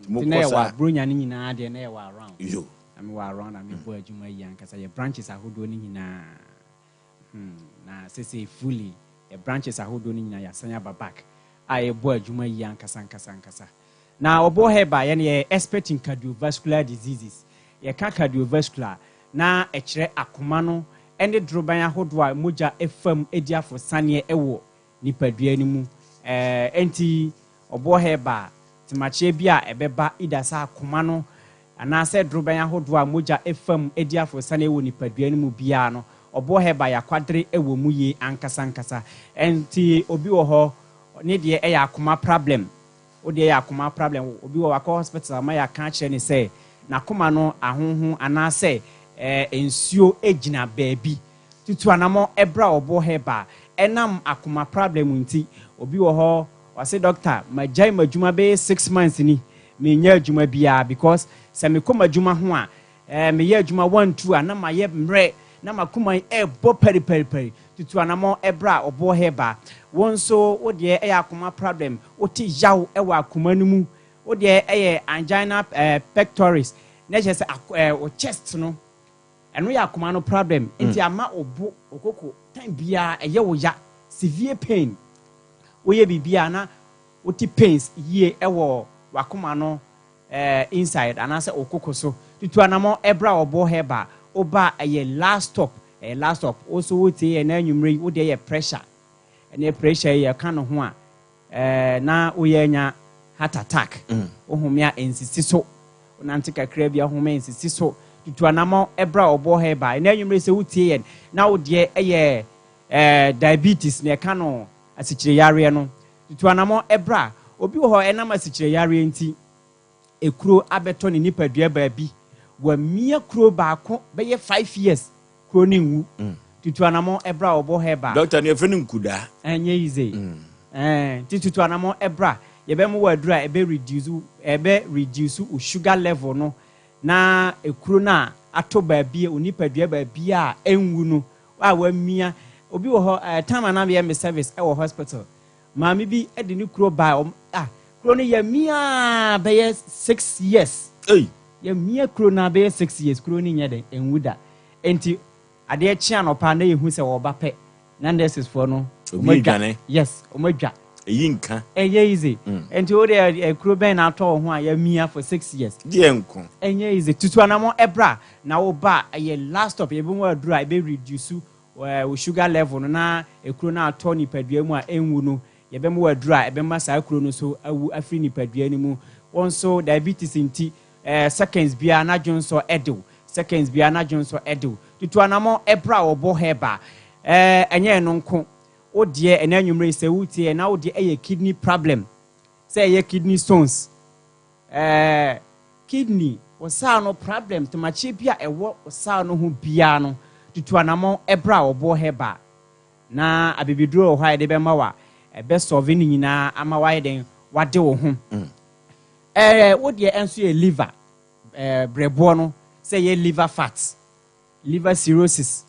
Nti
Nti na
mokɔ
yɛwɔ
saa.
Buronya no nyinaa deɛ na yɛwɔ around.
Yo.
Na mewɔ around na mebɔ adwuma yi ankasa. Yɛ branches ahodoɔ no nyinaa. Na sesei fully yɛ branches ahodoɔ no nyinaa yɛasan aba back a yɛbɔ adwuma yi ankasa ankasa ankasa. Na ɔbɔ herb a yɛn yɛ expert in cardiovascular diseases. Yɛka cardiovascular na ɛkyerɛ akoma no ne doroban ahodoɔ a mogya fam di afosaneɛ wɔ nipadua no mu. Ɛnti ɔbɔ herb a temakyerɛ bi a ɛbɛba ida sɛ akoma no anaasɛ doroban ahodoɔ a mogya fam di afosaneɛ wɔ nipadua no mu biara no, ɔbɔ herb a yɛakwadere wɔ mu yie ankasa ankasa. Ɛnti obi wɔ hɔ ne deɛ ɛyɛ akoma problem. Wo deɛ yɛ akoma problem. Obi wɔ wakɔ hospital ama yɛaka akyerɛ ne sɛ n'akoma no ahonho anaasɛ nsuo gyina baabi. Tutu anamɔ ɛbrɛ a ɔbɔ herb a ɛnam akoma problem nti. Obi wɔ hɔ ɔse doctor magyae m'adwuma bɛyɛ 6 months ni menyɛ adwuma biara because sɛ mekɔ m'adwuma ho a meyɛ adwuma one two a na mayɛ mmerɛ na m'akoma yi ɛrebɔ pɛripɛripɛri. Tutu anamɔ ɛbrɛ a ɔbɔ herb a wɔn nso wo deɛ ɛyɛ akoma problem, wote yaw ɛwɔ akoma no mu, wo deɛ ɛyɛ angina pectoris na kyerɛ sɛ wo chest no ɛno yɛ akoma no problem nti ama wo bo okoko time biara ɛyɛ wo ya, severe pain, woyɛ biribi a na wote pains yie ɛwɔ wakoma no inside anaasɛ okoko so. Tutu anamɔ ɛbrɛ a ɔbɔ herb a woba ɛyɛ last stop, ɛyɛ last stop. Wo so wotie yɛ na anwummerɛ yi wo deɛ yɛ pressure, ɛne pressure yi yɛka no ho a na woyɛ anya heart attack, wohome a ɛnsisi so, wonante kakra bi ahome a ɛnsisi so. Tutu anamɔ ɛbrɛ a ɔbɔ herb a ɛna anwummerɛ sɛ wotie yɛn na wo deɛ ɛyɛ diabetes na ɛka no asikyire yareɛ no, tutu anamɔ ɛbrɛ a obi wɔ hɔ ɛnam asikyire yareɛ nti ekuro abɛtɔ ne nipadua baabi, wamia kuro baako bɛyɛ 5 years, kuro ne nwu. Tutu anamɔ ɛbrɛ a ɔbɔ herb a.
Dɔkta no yɛfrɛ no nkudaa.
Ɛnyɛ easy. Nti tutu anamɔ ɛbrɛ a yɛbɛmo wɔ aduru a ɛbɛ reduce wo sugar level no na ekuro no a atɔ baabi o nipadua baabi a ɛnwu no a wamia. Obi wɔ hɔ time a na meyɛ me service ɛwɔ hospital, maame bi de ne kuro baa ɔm ah kuro no yɛ mia bɛyɛ 6 years.
Ei.
Yɛ mia kuro no bɛyɛ 6 years, kuro no nyɛ dɛ ɛnwu da. Nti adeɛ kye anɔpa na yɛhu sɛ ɔba pɛ na nurses foɔ no
Obi redwane.
Yes, wɔn adwa.
Eyi nka.
Ɛnyɛ easy. Nti wo deɛ kuro bɛn na atɔ wo ho a yɛamia for 6 years?
Deɛ nko.
Ɛnyɛ easy. Tutu anamɔ ɛbra na wo ba ɛyɛ last stop, yɛbɛmu aduru a ɛbɛ reduce wo sugar level no na ekuro no atɔ nipadua mu a ɛnwu no, yɛbɛma wo aduru a ɛbɛma saa kuro no so awu afiri nipadua no mu. Wɔn nso diabetes nti seconds biara n'adwene nso ɛdew, seconds biara n'adwene nso ɛdew. Tutu anamɔ ɛbra wɔbɔ herbal. Ɛnyɛ ɛno nko, wo deɛ ɛna anwummerɛ sɛ wotie na wo deɛ ɛyɛ kidney problem, sɛ ɛyɛ kidney stones, kidney wɔsaa no problem, tomakye bi a ɛwɔ ɔsaa no ho biara no, tutu anamɔ ɛbra wɔbɔ herbal na abibiduro wɔ hɔ a yɛde bɛma wa ɛbɛ solve ne nyinaa ama wayɛ den wade wo ho. Wo deɛ ɛnso yɛ liver, brɛboɔ no, sɛ ɛyɛ liver fat, liver cirrhosis,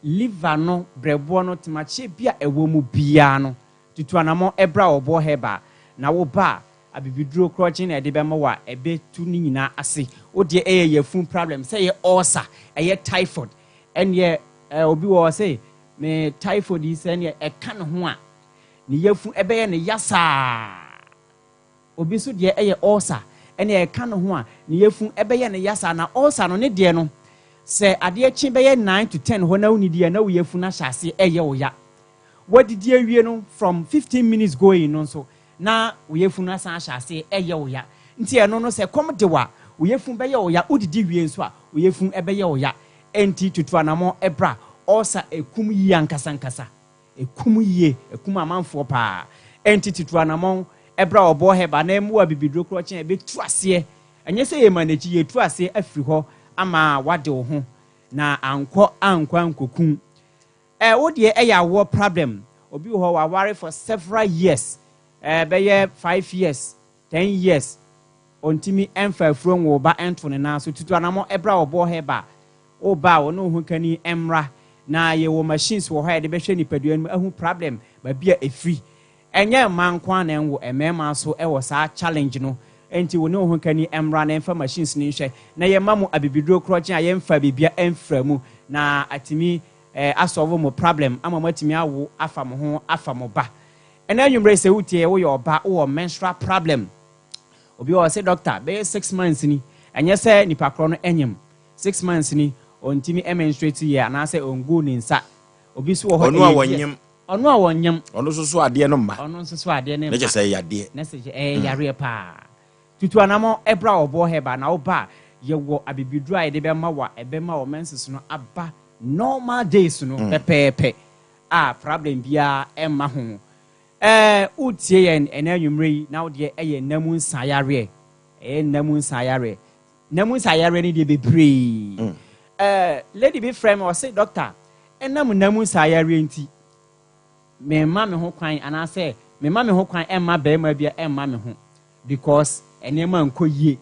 liver no, brɛboɔ no, tomakye bi a ɛwɔ mu biara no, tutu anamɔ ɛbra wɔbɔ herbal na wo ba a abibiduro korɔkye na ɛde bɛma wa ɛbɛtu ne nyinaa ase. Wo deɛ ɛyɛ yɛfun problem, sɛ ɛyɛ ulcer, ɛyɛ typhoid, ɛneɛ obi wɔ hɔ sɛ me typhoid yi sɛ ɛneɛ ɛka ne ho a ne yɛfun ɛbɛyɛ ne yasaa. Obi nso deɛ ɛyɛ ulcer, ɛneɛ ɛka ne ho a ne yɛfun ɛbɛyɛ ne yasaa. Na ulcer no ne deɛ no, sɛ adeɛ kye bɛyɛ 9 to 10 hɔ na wonidi a, na wo yɛfun ahyɛ ase ɛyɛ wo ya. Wadidi awie no, from 15 minutes going no nso na wo yɛfun asan ahyɛ ase ɛyɛ wo ya. Nti ɛno no, sɛ kɔm de wa, wo yɛfun bɛyɛ wo ya. Wodidi wie nso a, wo yɛfun ɛbɛyɛ wo ya. Ɛnti tutu anamɔ ɛbra. Ulcer ekum yie ankasa nkasa, ekum yie, ekum amanfoɔ paa. Ɛnti tutu anamɔ ɛbra ɔbɔ herbal na emu abibiduro korɔ kyɛn ɛbɛtu aseɛ. Ɛnyɛ sɛ yɛ ma n'akyi, yɛtu aseɛ afiri hɔ ama wade wo ho na ankɔ ankɔ ankɔkum. Wo deɛ ɛyɛ awoɔ problem. Obi wɔ hɔ waware for several years, bɛyɛ 5 years, 10 years, ɔntumi ɛmfa afuro nwo ba ɛnto ne nan so. Tutu anamɔ ɛbra ɔbɔ herbal. Woba a, wɔne wo ho kani mmra na yɛwɔ machines wɔ hɔ a yɛde bɛhwɛ nipadua no mu ahu problem baabi a ɛfiri. Ɛnyɛ mmaa nko a na ɛnwo, mmarima nso ɛwɔ saa challenge no. Nti wo ne wo ho kani mmra na ɛmfa machines no nhwɛ na yɛma mo abibiduro korɔgye a yɛmfa biribia ɛmfra mu na atumi a solve mo problem ama mo atumi awo afa mo ho afa mo ba. Ɛna anwummerɛ sɛ wotie, woyɛ ɔba, wowɔ menstrual problem. Obi wɔ sɛ, "Doctor, bɛyɛ 6 months ni, ɛnyɛ sɛ nipa korɔ no ɛnyim, 6 months ni ɔntumi menstruate yɛ anaasɛ ɔngu ne nsa." Obi nso wɔ hɔ
Ɔno a wɔnyem.
Ɔno a wɔnyem.
Ɔno nso so adeɛ no mma.
Ɔno nso so adeɛ no
mma. Ne kyɛ sɛ ɛyɛ adeɛ.
Ne sɛ ɛyɛ yareɛ paa. Tutu anamɔ ɛbra ɔbɔ herbal na ɔba a, yɛwɔ abibiduro a yɛde bɛma wa ɛbɛma wɔ menses no aba normal days no pɛpɛɛpɛ a problem biara ɛmma ho. Wotie yɛn ɛnɛ anwummerɛ yi na wodeɛ ɛyɛ nnamu nsayareɛ, ɛyɛ nnamu nsayareɛ. Nnamu nsayareɛ no deɛ bebree. Lady bi frɛ me, ɔse, "Doctor, ɛnam nnamu nsayareɛ nti mema me ho kwan anaasɛ mema me ho kwan ɛmma barima bi ɛmma me ho because nneɛma nkɔ yie."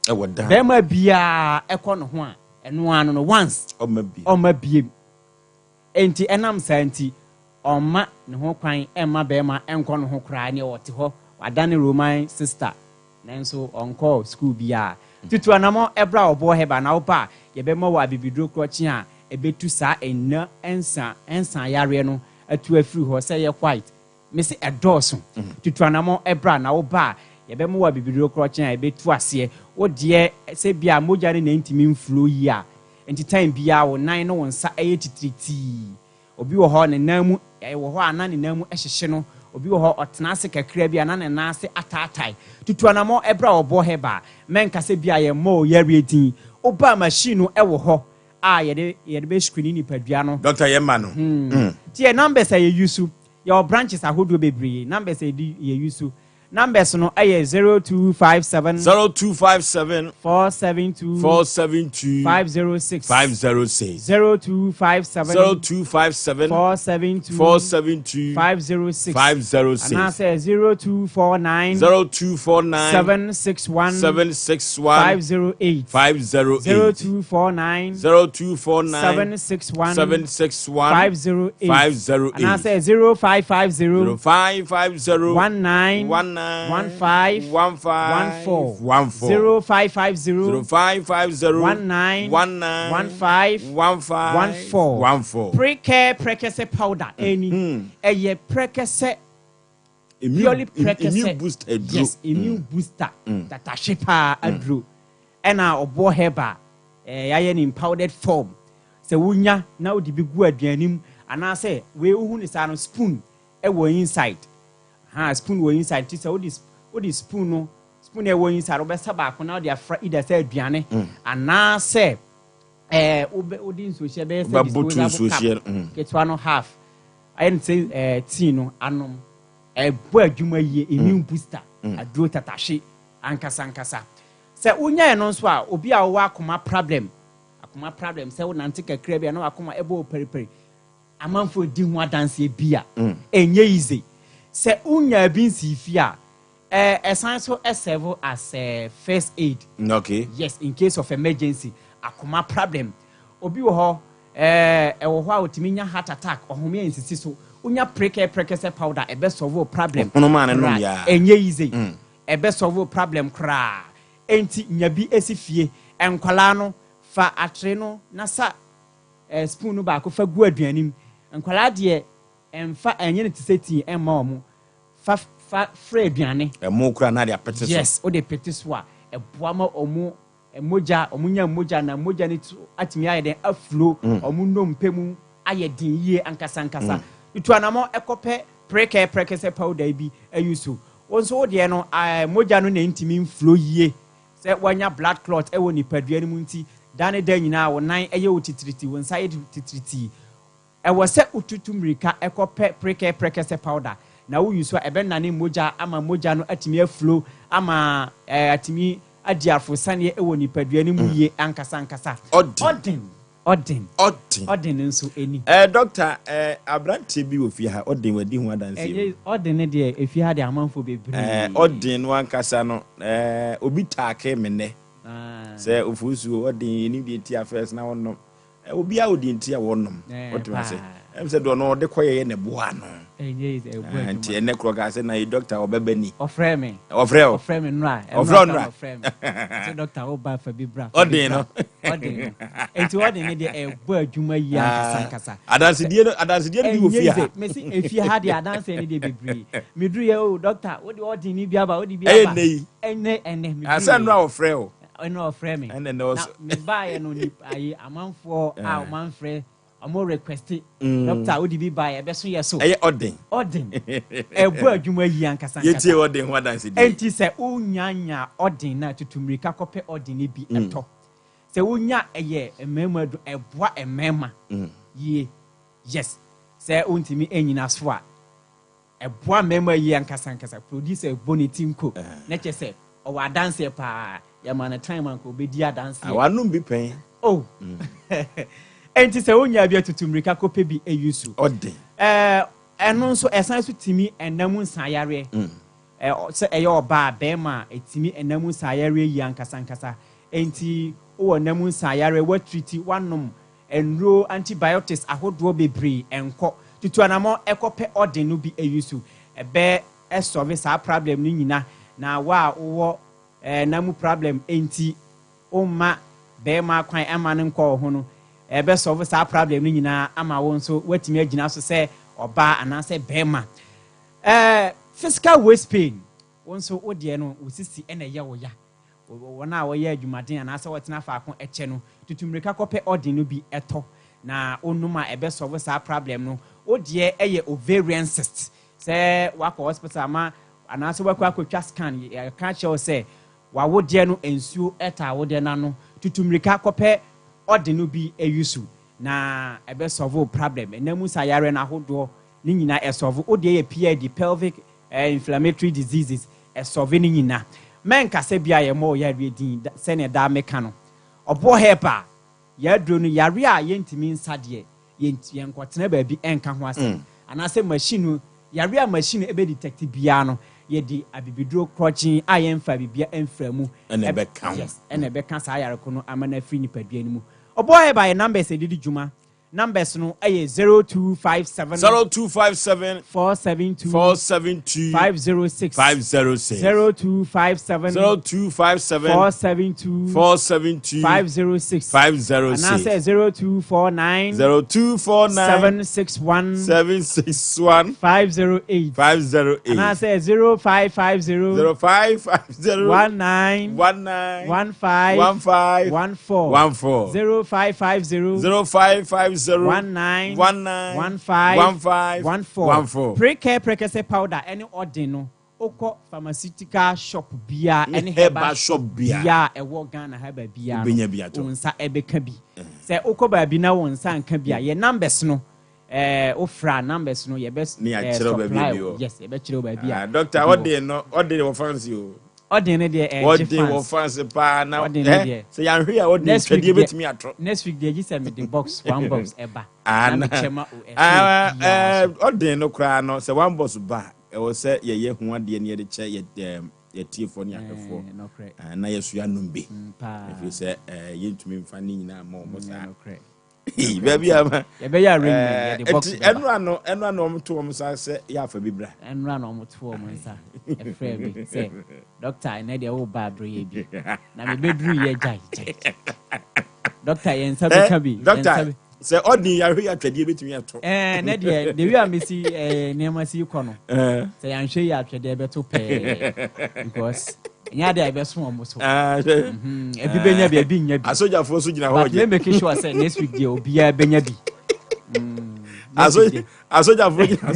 Ɛwɔ dan.
Barima biara ɛkɔ ne ho a, ɛno ano no once
ɔma bi.
Ɔma biem. Nti ɛnam saa nti ɔmma ne ho kwan ɛmma barima ɛnkɔ ne ho koraa. Neɛ ɔte hɔ wadane Roman sister nanso ɔnkɔ school biara. Tutu anamɔ ɛbra ɔbɔ herbal na woba a, yɛbɛma wɔ abibiduro korɔkye a ɛbɛtu saa ɛnna ɛnsa ɛnsa yareɛ no atu afiri hɔ. Sɛ yɛ white mesi ɛdɔɔso, tutu anamɔ ɛbra na woba a, yɛbɛma wɔ abibiduro korɔkye a ɛbɛtu aseɛ. Wodeɛ sɛ bia mogya no na ntumi mfuro yi a, nti time biara wo nan ne wo nsa ɛyɛ titiritii. Obi wɔ hɔ ne nan mu ɛwɔ hɔ a na ne nan mu ɛhyehye no. Obi wɔ hɔ ɔtena ase kakra bi a na ne nan ase ataatae. Tutu anamɔ ɛbrɛ a ɔbɔ herbal. Mɛnkasa bi a yɛmmɔ o yɛreɛ din. Woba, machine no ɛwɔ hɔ a yɛde bɛ screen nipadua no.
Doctor, yɛ ma no.
Ti yɛ numbers a yɛ use, yɛwɔ branches ahodoɔ bebree. Numbers a yɛde yɛ use, numbers no ɛyɛ 0257
0257
472
472
506.
506.
0257
0257
472
472
506.
506.
Anaasɛ 0249
0249
761
761
508.
508.
0249
0249
761
761
508.
508.
Anaasɛ 0550
0550
19
19. 19.
15.
15.
14.
14.
0550.
0550.
19.
19.
15.
15.
14.
14.
Prekɛ prɛkɛsɛ powder ɛni. Ɛyɛ prɛkɛsɛ. Purely prɛkɛsɛ.
Immune booster aduro.
Yes, immune booster. Tatahye paa aduro. Ɛna ɔboɔ herbal. Yɛayɛ no in powdered form. Sɛ wonya na wode bi gu aduane mu anaasɛ wei wohu ne saa no, spoon ɛwɔ inside. Ha spoon wɔ inside, nti sɛ wode spoon no, spoon a ɛwɔ inside, wobɛsa baako na wode afra either sɛ aduane anaasɛ wobɛ wode nsuohyɛ bɛyɛ sɛ
Wobɛboto
disposable cup
nsuohyɛ no.
Ketewa no half ayɛ no sɛ tea no anom. Ɛbɔ adwuma yie, immune booster aduro tatahye ankasa ankasa. Sɛ wonyae no nso a, obi a wɔwɔ akoma problem, akoma problem sɛ wonante kakra bi a na wakoma ɛbɔ wo periperi, amanfoɔ di ho adanseɛ bi a ɛnyɛ easy. Sɛ wonya bi nsi fie a, ɛsan so ɛserve as first aid. Yes, in case of emergency, akoma problem. Obi wɔ hɔ, ɛwɔ hɔ a otumi nya heart attack, ɔhome a nsisi so. Wonya prekɛ prɛkɛsɛ powder, ɛbɛ solve wo problem.
Ɔhono a ne nom
Koraa.
yaa.
Ɛnyɛ easy, ɛbɛ solve wo problem koraa. Enti nya bi esi fie. Nkwalaa no, fa atere no na sa spoon no baako fa gu aduane mu. Nkwalaa deɛ, ɛmfa ɛnyɛ ne te sɛ tea ɛmma wɔn. Fa frɛ aduane.
Ɛmo kura na de apete so.
Yes, wode pete so a, ɛboa ma ɔmo mogya, ɔmo nya mogya na mogya no to atumi ayɛ dɛn aflow. Ɔmo nnompe mu ayɛ den yie ankasa ankasa. Tutu anamɔ ɛkɔpɛ prekɛ prɛkɛsɛ powder yi bi ayi so. Wɔn nso wo deɛ no, mogya no na ntumi nflow yie sɛ wanya blood clot ɛwɔ nipadua no mu, nti da ne da nyinaa wo nan ɛyɛ wo titiriti, wo nsa yɛ titiriti, ɛwɔ sɛ wotutu mmirika ɛkɔpɛ prekɛ prɛkɛsɛ powder na woyi so a, ɛbɛnane mogya ama mogya no atumi aflow ama atumi adi afosaneɛ ɛwɔ nipadua no mu yie ankasa ankasa.
Ɔden.
Ɔden, ɔden.
Ɔden.
Ɔden nso ɛni.
Doctor, aberanteɛ bi wɔ fie ha, ɔden wadi ho adanseɛ.
Ɛnyɛ ɔden ne deɛ, efie ha deɛ, amanfoɔ bebree.
Ɔden no ankasa no, obi taake me nnɛ
Ah.
sɛ ofusuo ɔden yɛnim deɛ nti a first na wɔnom. Obiara wɔ deɛ nti a wɔnom. Wɔtumi ase ɛm sɛ deɛ ɔno ɔde kɔyɛ yɛ ne boa no.
Ɛnyɛ yi sɛ ɛbɔ
Nti
adwuma.
ɛnɛ korɔ kaa sɛ na yi doctor ɔbɛbɛ ni.
Ɔfrɛ me.
Ɔfrɛ o.
Ɔfrɛ me nnora.
Ɔfrɛ wo nnora.
Ɔfrɛ me sɛ, "Doctor, wo ba, fa bi bra, fa bi
Ɔden
bra."
no.
Ɔden no, nti ɔden no deɛ, ɛbɔ adwuma yie ankasa ankasa.
Adansedie no bi wɔ fie ha.
Mesi efie ha deɛ, adanseɛ no deɛ bebree. Meduru yɛ o, "Doctor, wode ɔden ni bi aba, wode bi
Ɛyɛ
aba."
nnɛ yi.
Ɛnɛ meduru
Asɛ
yɛ.
nnora ɔfrɛ o.
Ɛnɛ ɔfrɛ me.
Ɛnɛ
Na
ɔso.
mebaeɛ no, nipa ayi, amanfoɔ a ɔmanfrɛ, ɔmo request, "Doctor, wode bi ba, yɛbɛso yɛ so."
Ɛyɛ ɔden.
Ɔden ɛbɔ adwuma yie ankasa ankasa.
Yɛtie ɔden ho adansedie.
Enti sɛ wonyanya ɔden na tutu mmirika kɔpɛ ɔden no bi ɛtɔ. Sɛ wonya, ɛyɛ mmarima du, ɛboa mmarima yie. Yes, sɛ wontumi anyina so a, ɛboa mmarima yie ankasa ankasa. Producer bɔ ne ti nko na kyɛ sɛ ɔwɔ adanseɛ paa. Yɛma no time anka obɛdi adanseɛ.
Wanom bi pɛn.
Oh, enti sɛ wonya bi, atutu mmirika kɔpɛ bi ayi so.
Ɔden.
Ɛno nso ɛsan so tumi ɛnam nsayareɛ. Sɛ ɛyɛ ɔbaa, bɛrima a, ɛtumi ɛnam nsayareɛ yi ankasa ankasa. Enti wowɔ nam nsayareɛ, watreat, wanom nnuro, antibiotics ahodoɔ bebree, ɛnkɔ, tutu anamɔ ɛkɔpɛ ɔden no bi ayi so. Ɛbɛ ɛsolve saa problem no nyina. Na wa a wowɔ nam problem enti womma bɛrima kwan ɛma no nkɔ wo ho no, ɛbɛ solve saa problem no nyinaa ama wo nso woatumi agyina so sɛ ɔbaa anaasɛ bɛrima. Physical waist pain, wo nso wo deɛ no, wo sisi ɛna ɛyɛ wo ya, wɔn a wɔyɛ adwumaden anaasɛ wɔtena faako ɛkyɛ no, tutu mmirika kɔpɛ ɔden no bi ɛtɔ na onum a, ɛbɛ solve saa problem no. Wo deɛ ɛyɛ ovarian cyst, sɛ wakɔ hospital ama anaasɛ wakɔ akɔtwa scan, yɛka kyerɛ wo sɛ wawodeɛ no nsuo ɛta awodeɛ n'ano, tutu mmirika kɔpɛ ɔde no bi ayi so na ɛbɛ solve problem. Ɛnam mu sa yare no ahodoɔ ne nyinaa ɛsolve. Wo deɛ yɛ PID, pelvic inflammatory diseases, ɛsolve ne nyinaa. Mɛnkasa bi a yɛmmɔ wo yareɛ din sɛnea daa meka no. Ɔboɔ help a yɛaduro no, yare a yɛntumi nsa deɛ, yɛnkɔtena baabi ɛnka ho asɛm anaasɛ machine no, yare a machine no ɛbɛ detect biara no, yɛde abibiduro korɔkyen a yɛmfa bibia ɛmfra mu
Ɛna ɛbɛka ho.
Yes, ɛna ɛbɛka saa yareko no ama no afiri nipadua no mu. Ɔboɔ help a yɛ numbers yɛde di dwuma. Numbers no yɛ 0257.
0257.
472.
472.
506.
506.
0257.
0257.
472.
472.
506.
506.
Anaasɛ 0249.
0249.
761.
761.
508.
508.
Anaasɛ 0550.
0550.
19.
19.
15.
15.
14.
14.
0550.
0550.
19.
19.
15.
15.
14.
14.
Prekɛ prɛkɛsɛ powder ɛne ɔden no wokɔ pharmaceutical shop biara
Ne
ɛne
herbal
herbal
shop biara.
biara ɛwɔ Ghana ha baabiara
Wobɛnya bi atɔ.
wo nsa ɛbɛka bi. Sɛ wokɔ baabi na wo nsa nka bi a yɛ numbers no ɛɛ wofra numbers no yɛbɛ
Ne
ɛɛ
yɛakyerɛ wo baabi a
supply
bi
wo
wɔ.
yes yɛbɛkyerɛ wo baabi a
Ah, doctor
ebi wɔ.
ɔden no ɔden wɔ fancy o.
Ɔden no deɛ ɛgye
Ɔden wɔ
fans.
fancy paa na
Ɔden no
eh,
deɛ.
sɛ yɛanhwɛ a ɔden
Next week
twɛdeɛ
deɛ
bɛtumi atɔ.
next week deɛ gye sɛ mede box one box ɛba
Ah,
na
na
mekyɛ ma o ɛso
ah,
obiara
eh,
so.
ɔden no koraa no sɛ one box ba a ɛwɔ sɛ yɛyɛ ho adeɛ ne yɛde kyɛ yɛ ɛm, yɛtiefoɔ ne ahwɛfoɔ
Eh, nokorɛ.
Ah, na yɛso anom bi
paa.
ɛfiri sɛ eh, yɛntumi mfa ne nyinaa ma ɔmo saa
nokorɛ.
baabi a ma
Yɛbɛyɛ arrangement, yɛde box
ɛnti
bɛba.
ɛnora no ɛnora no ɔmo to wɔn nsa sɛ yɛ afa bi bra
Ɛnora na ɔmo to wɔn nsa ɛfrɛ mi sɛ doctor ɛnɛ deɛ woba abere yɛ bi na mebɛduru yɛ gyae gyae gyae. Doctor yɛn nsa bɛka bi. Yɛn nsa
doctor
bɛ-
sɛ ɔden yɛahwɛ yɛ atwadeɛ bɛtumi atɔ
Ɛɛ ne deɛ the way a mesi ɛɛ nneɛma si kɔ no
Eh.
sɛ yɛanhwɛ yi atwɛdeɛ bɛto pɛɛ because ɛnyɛ adeɛ a yɛbɛso wɔn so.
Ah, hwɛ.
Ebi bɛnya bi ebi nya bi.
Asogyafoɔ so gyina hɔ
But
gye.
me make sure sɛ next week deɛ obiara bɛnya bi. Next week deɛ.
Asogyafoɔ gyina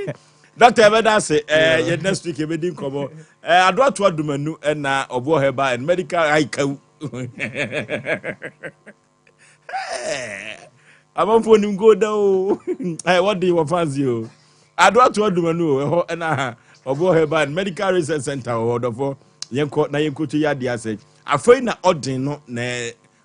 so. Doctor ɛbɛda ase ɛɛ yɛ next week yɛbɛdi nkɔmɔ ɛɛ Adoato Adumanu ɛna ɔboɔ herbal and medical ayikaw amanfoɔ nim gold da o ɛɛ wɔde wɔ fancy o Adoato Adumanu o ɛhɔ ɛna ɔboɔ herbal and medical research center wɔ ɔdɔfo yɛnkɔ na yɛnkɔto yɛ adeɛ ase afei na ɔden no na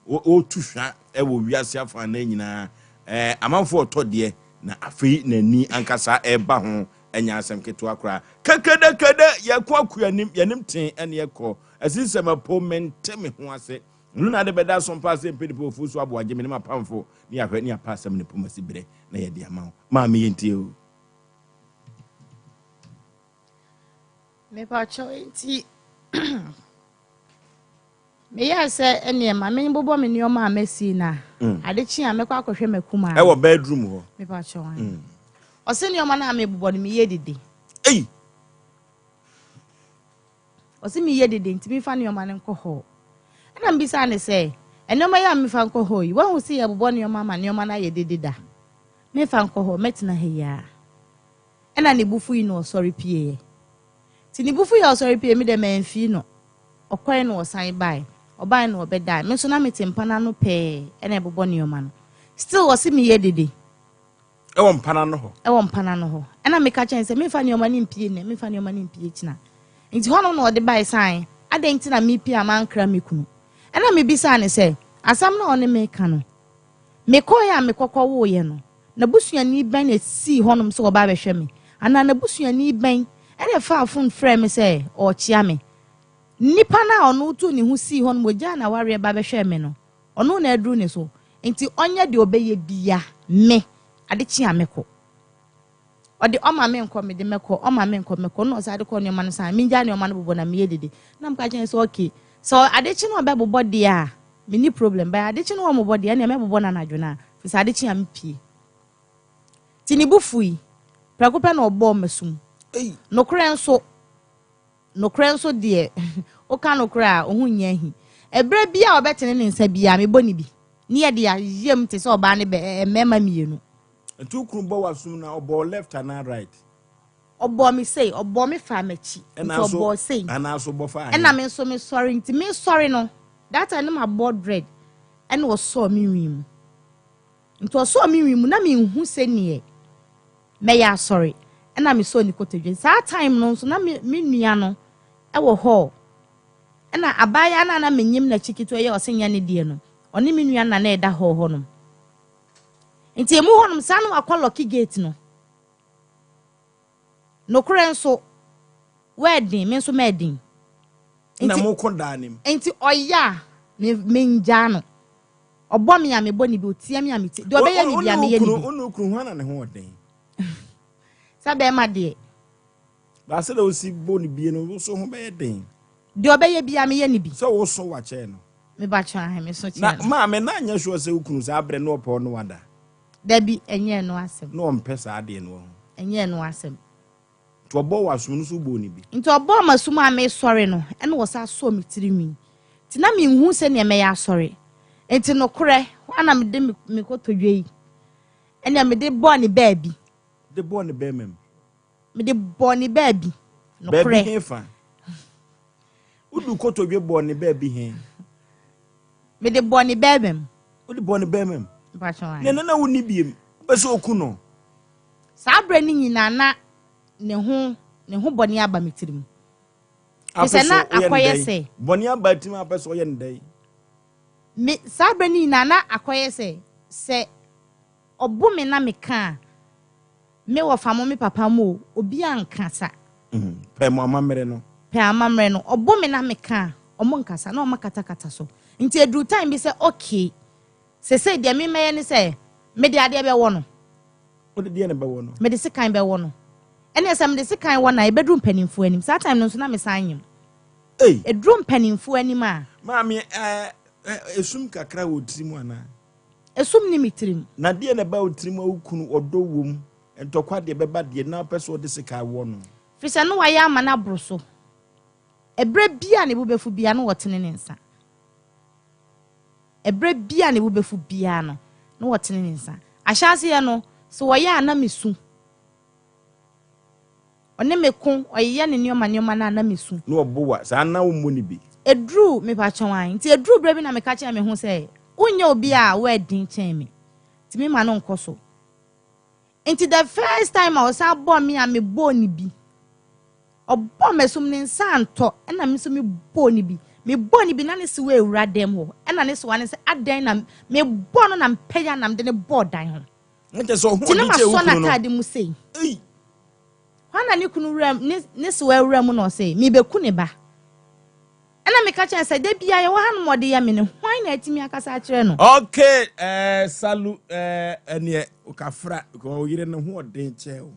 ɔretu hwa ɛwɔ wiase afa na nyinaa ɛɛ amanfoɔ ɔtɔ deɛ na afei n'ani ankasa ɛreba ho ɛnyɛ asɛm ketewa koraa kɛkɛdɛkɛdɛ yɛkɔ akɔ anim yɛnim ten ɛne yɛkɔ ɛsensɛm ɛpo mente me ho ase nnu na ade bɛda so mpa sɛ mpɛnipa ofu so aboagye me ne mapamfo ne yɛahwɛ ne yɛapa asɛm ne poma si berɛ na yɛde ama wo maame yɛntie o.
Mepakyɛw nti meyɛɛ sɛ ɛneɛ ma membobɔ me nneɛma a masi na ade kye a mɛkɔ akɔhwɛ m'akumaa no.
Ɛwɔ bedroom hɔ.
Mepakyɛw ae. Ɔse nneɛma no a mebobɔ no meyɛ dede.
Ei!
Ɔse meyɛ dede nti memfa nneɛma no nkɔ hɔ. Ɛna mebisaa no sɛ, nneɛma yi a memfa nkɔ hɔ yi, woahu sɛ yɛbobɔ nneɛma ma nneɛma no ayɛ dede da? Memfa nkɔ hɔ, mɛtena ha yi ara. Ɛna ne bo fui na ɔsɔre pieeɛ. Nti ne bo fui a ɔsɔre pieeɛ, me deɛ mamfii no. Ɔkɔe na ɔsan bae. Ɔbae na ɔbɛdae. Me nso na mete mpa no ano pɛɛ ɛna ɛbobɔ nneɛma no. Still ɔse meyɛ dede.
Ɛwɔ mpa no ano hɔ.
Ɛwɔ mpa no ano hɔ. Ɛna meka kyerɛ no sɛ memfa nneɛma no mpie nnɛ, memfa nneɛma no mpie kyena. Nti hɔnom na ɔde bae sɛ adɛn nti na mepie a mankra me kunu. Ɛna mebisaa no sɛ, asɛm no a ɔne me reka no, mekɔeɛ a mekɔkɔwoeɛ no, n'abusuani bɛn na ɛsii hɔnom sɛ ɔba abɛhwɛ me? Anaa n'abusuani bɛn na ɛfaa fon frɛɛ me sɛ ɔrekyea me? Nipa no a ɔno tuu ne ho sii hɔnom, ɔgyaa n'awareɛ ba bɛhwɛɛ me no, ɔno na aduru ne so. Nti ɔnyɛ deɛ ɔbɛyɛ bia, me, ade kye a mɛkɔ. Ɔde ɔma me nkɔ, mede mɛkɔ, ɔma me nkɔ, mɛkɔ. Ɛna ɔsan de kɔɔ nneɛma no san, mengyaa nneɛma no bobɔ na meyɛ dede. Na meka kyerɛ no sɛ okay, sɛ ade kye na ɔbɛbobɔ deɛ a, menni problem, but ade kye na ɔmmobɔ deɛ, ɛnneɛ mɛbobɔ no anadwo no a, firi sɛ ade kye a mepie. Nti ne bo fui. Prɛko pɛ na ɔbɔɔ m'asom. Nokorɛ nso, Nokorɛ nso deɛ, woka nokorɛ a, wo ho nyɛ ahi. Ɛberɛ biara a ɔbɛtene ne nsa biara, mebɔ no bi, ne yɛde ayam te sɛ ɔbaa ne bɛ, mmarima mmienu.
Nti wo kunu bɔ w'asom no a, ɔbɔ wo left anaa right?
Ɔbɔɔ me sei, ɔbɔɔ me faa m'akyi, nti
Ɛna nso,
ɔbɔɔ sei.
anaa nso bɔ faa he?
Ɛna me nso mesɔre, nti mesɔre no, that time na mabɔ dread, ɛna ɔsɔɔ me nwi mu. Nti ɔsɔɔ me nwi mu, na menhu sɛdeɛ mɛyɛ asɔre, ɛna mesɔɔ ne kotodwe. Saa time no nso na me me nua no wɔ hall, ɛna abaayewa no a na menyim n'akyi ketewa yi a ɔse nyɛ ne deɛ no, ɔne me nua no na na ɛda hall hɔnom. Nti emu hɔnom saa na wakɔ lɔki gate no. Nokorɛ nso, wɛɛden, me nso mɛɛden.
Na
Nti
moko daa nim.
nti ɔyɛ a, me mengyaa no. Ɔbɔ me a, mebɔ no bi, ɔtia me a, metia. Deɛ ɔbɛyɛ me biara, meyɛ no bi.
Wo ne wo kunu, hwan na ne ho wɔ den?
Sɛ bɛrima deɛ.
Baasa na osi bɔ ne bie no, wo so ho bɛyɛ den.
Deɛ ɔbɛyɛ biara, meyɛ no bi.
Sɛ wo so wakyɛn no.
Meba kyɛn ahe, me so kyɛn no.
Na maame, na anyɛ sure sɛ wo kunu saa berɛ no ɔpɛ ɔne wada.
Dabi, ɛnyɛ ɛno asɛm.
Na ɔmpɛ saa adeɛ no wɔ ho.
Ɛnyɛ ɛno asɛm.
Nti ɔbɔɔ w'asom no so wobɔɔ no bi?
Nti ɔbɔɔ m'asom a mesɔre no, ɛna ɔsan sɔɔ me tiri nwi. Nti na menhu sɛdeɛ mɛyɛ asɔre. Nti nokorɛ, hɔ ara na mede me kotodwe yi, ɛnna mede bɔɔ ne baabi.
De bɔɔ ne bɛrima mu?
Mede bɔɔ ne baabi, nokorɛ.
Baabi hefa? Wode kotodwe bɔɔ ne baabi he?
Mede bɔɔ ne bɛrima mu.
Wode bɔɔ ne bɛrima mu?
Mpakyɛw, ae.
Na ɛno na wonni biem, wopɛ sɛ oku no?
Saa berɛ no nyinaa na ne ho ne ho bɔne aba me tirim. Te sɛ na akɔyɛ sɛ.
Bɔne aba tirim a apɛ sɛ ɔyɛ no dɛn?
Me saa berɛ no nyinaa na akɔyɛ sɛ sɛ ɔbo me na meka a, me wɔfa mo me papa mo o, obiara nkasa.
Pɛ mo amammerɛ no.
Pɛ amammerɛ no. Ɔbo me na meka a, wɔn nkasa na wɔakatakata so. Nti ɛduru time bi sɛ okay, sesei deɛ me mɛyɛ ne sɛ mede adeɛ bɛwɔ no.
Wode deɛn na ɛbɛwɔ no?
Mede sekan bɛwɔ no. Ɛnneɛ sɛ mede sekan wɔ no a, ɛbɛduru mpanimfoɔ anim. Saa time no nso na mesan nyem.
Ei!
Ɛduru mpanimfoɔ anim a.
Maame, ɛɛ, esum kakra wɔ tirim anaa?
Esum nni me tirim.
Na deɛn na ɛba wo tirim a wo kunu ɔdɔ wom, ntɔkwa deɛ ɛbɛba deɛ, na wopɛ sɛ wode sekan wɔ no?
Firi sɛ na wayɛ ama no aboro so. Ɛberɛ biara a ne bo bɛfu biara, na ɔtene ne nsa. Ɛberɛ biara a ne bo bɛfu biara no, na ɔtene ne nsa. Ahyɛaseɛ no, sɛ ɔyɛ a na mesu. Ɔne me ko, ɔyeyɛ ne nneɛma nneɛma no a na mesu.
Na ɔbo wo a, saa na wommɔ no bi?
Ɛduruu, mepakyɛw ae, nti ɛduruu berɛ bi na meka kyerɛɛ me ho sɛ, wonyɛ obi a woadin kyɛn me, nti memma no nkɔ so. Nti the first time a ɔsan bɔɔ me a mebɔɔ no bi, Ɔbɔɔ m'asum ne nsa antɔ ɛna me nso me bɔɔ no bi. Me bɔɔ no bi na ne sewa awura dɛm hɔ ɛna ne sewa no sɛ adɛn na me bɔɔ no na mpɛgya na mede no bɔɔ dan ho.
Na kyerɛ sɛ ɔho
Nti na
ɔde kyɛɛ wo
masɔ
kunu no.
n'ataade mu sei.
Ei!
Hɔ na ne kunu wura ne ne sewa awura mu na ɔse mebeku ne ba. Ɛna meka kyerɛ no sɛ da biara yɛwɔ hanom ɔde yɛ me no hwan na atumi akasa akyerɛ no.
Okay eh, salu eh, ɛneɛ okafra, wo yere no ho ɔden kyɛɛ wo.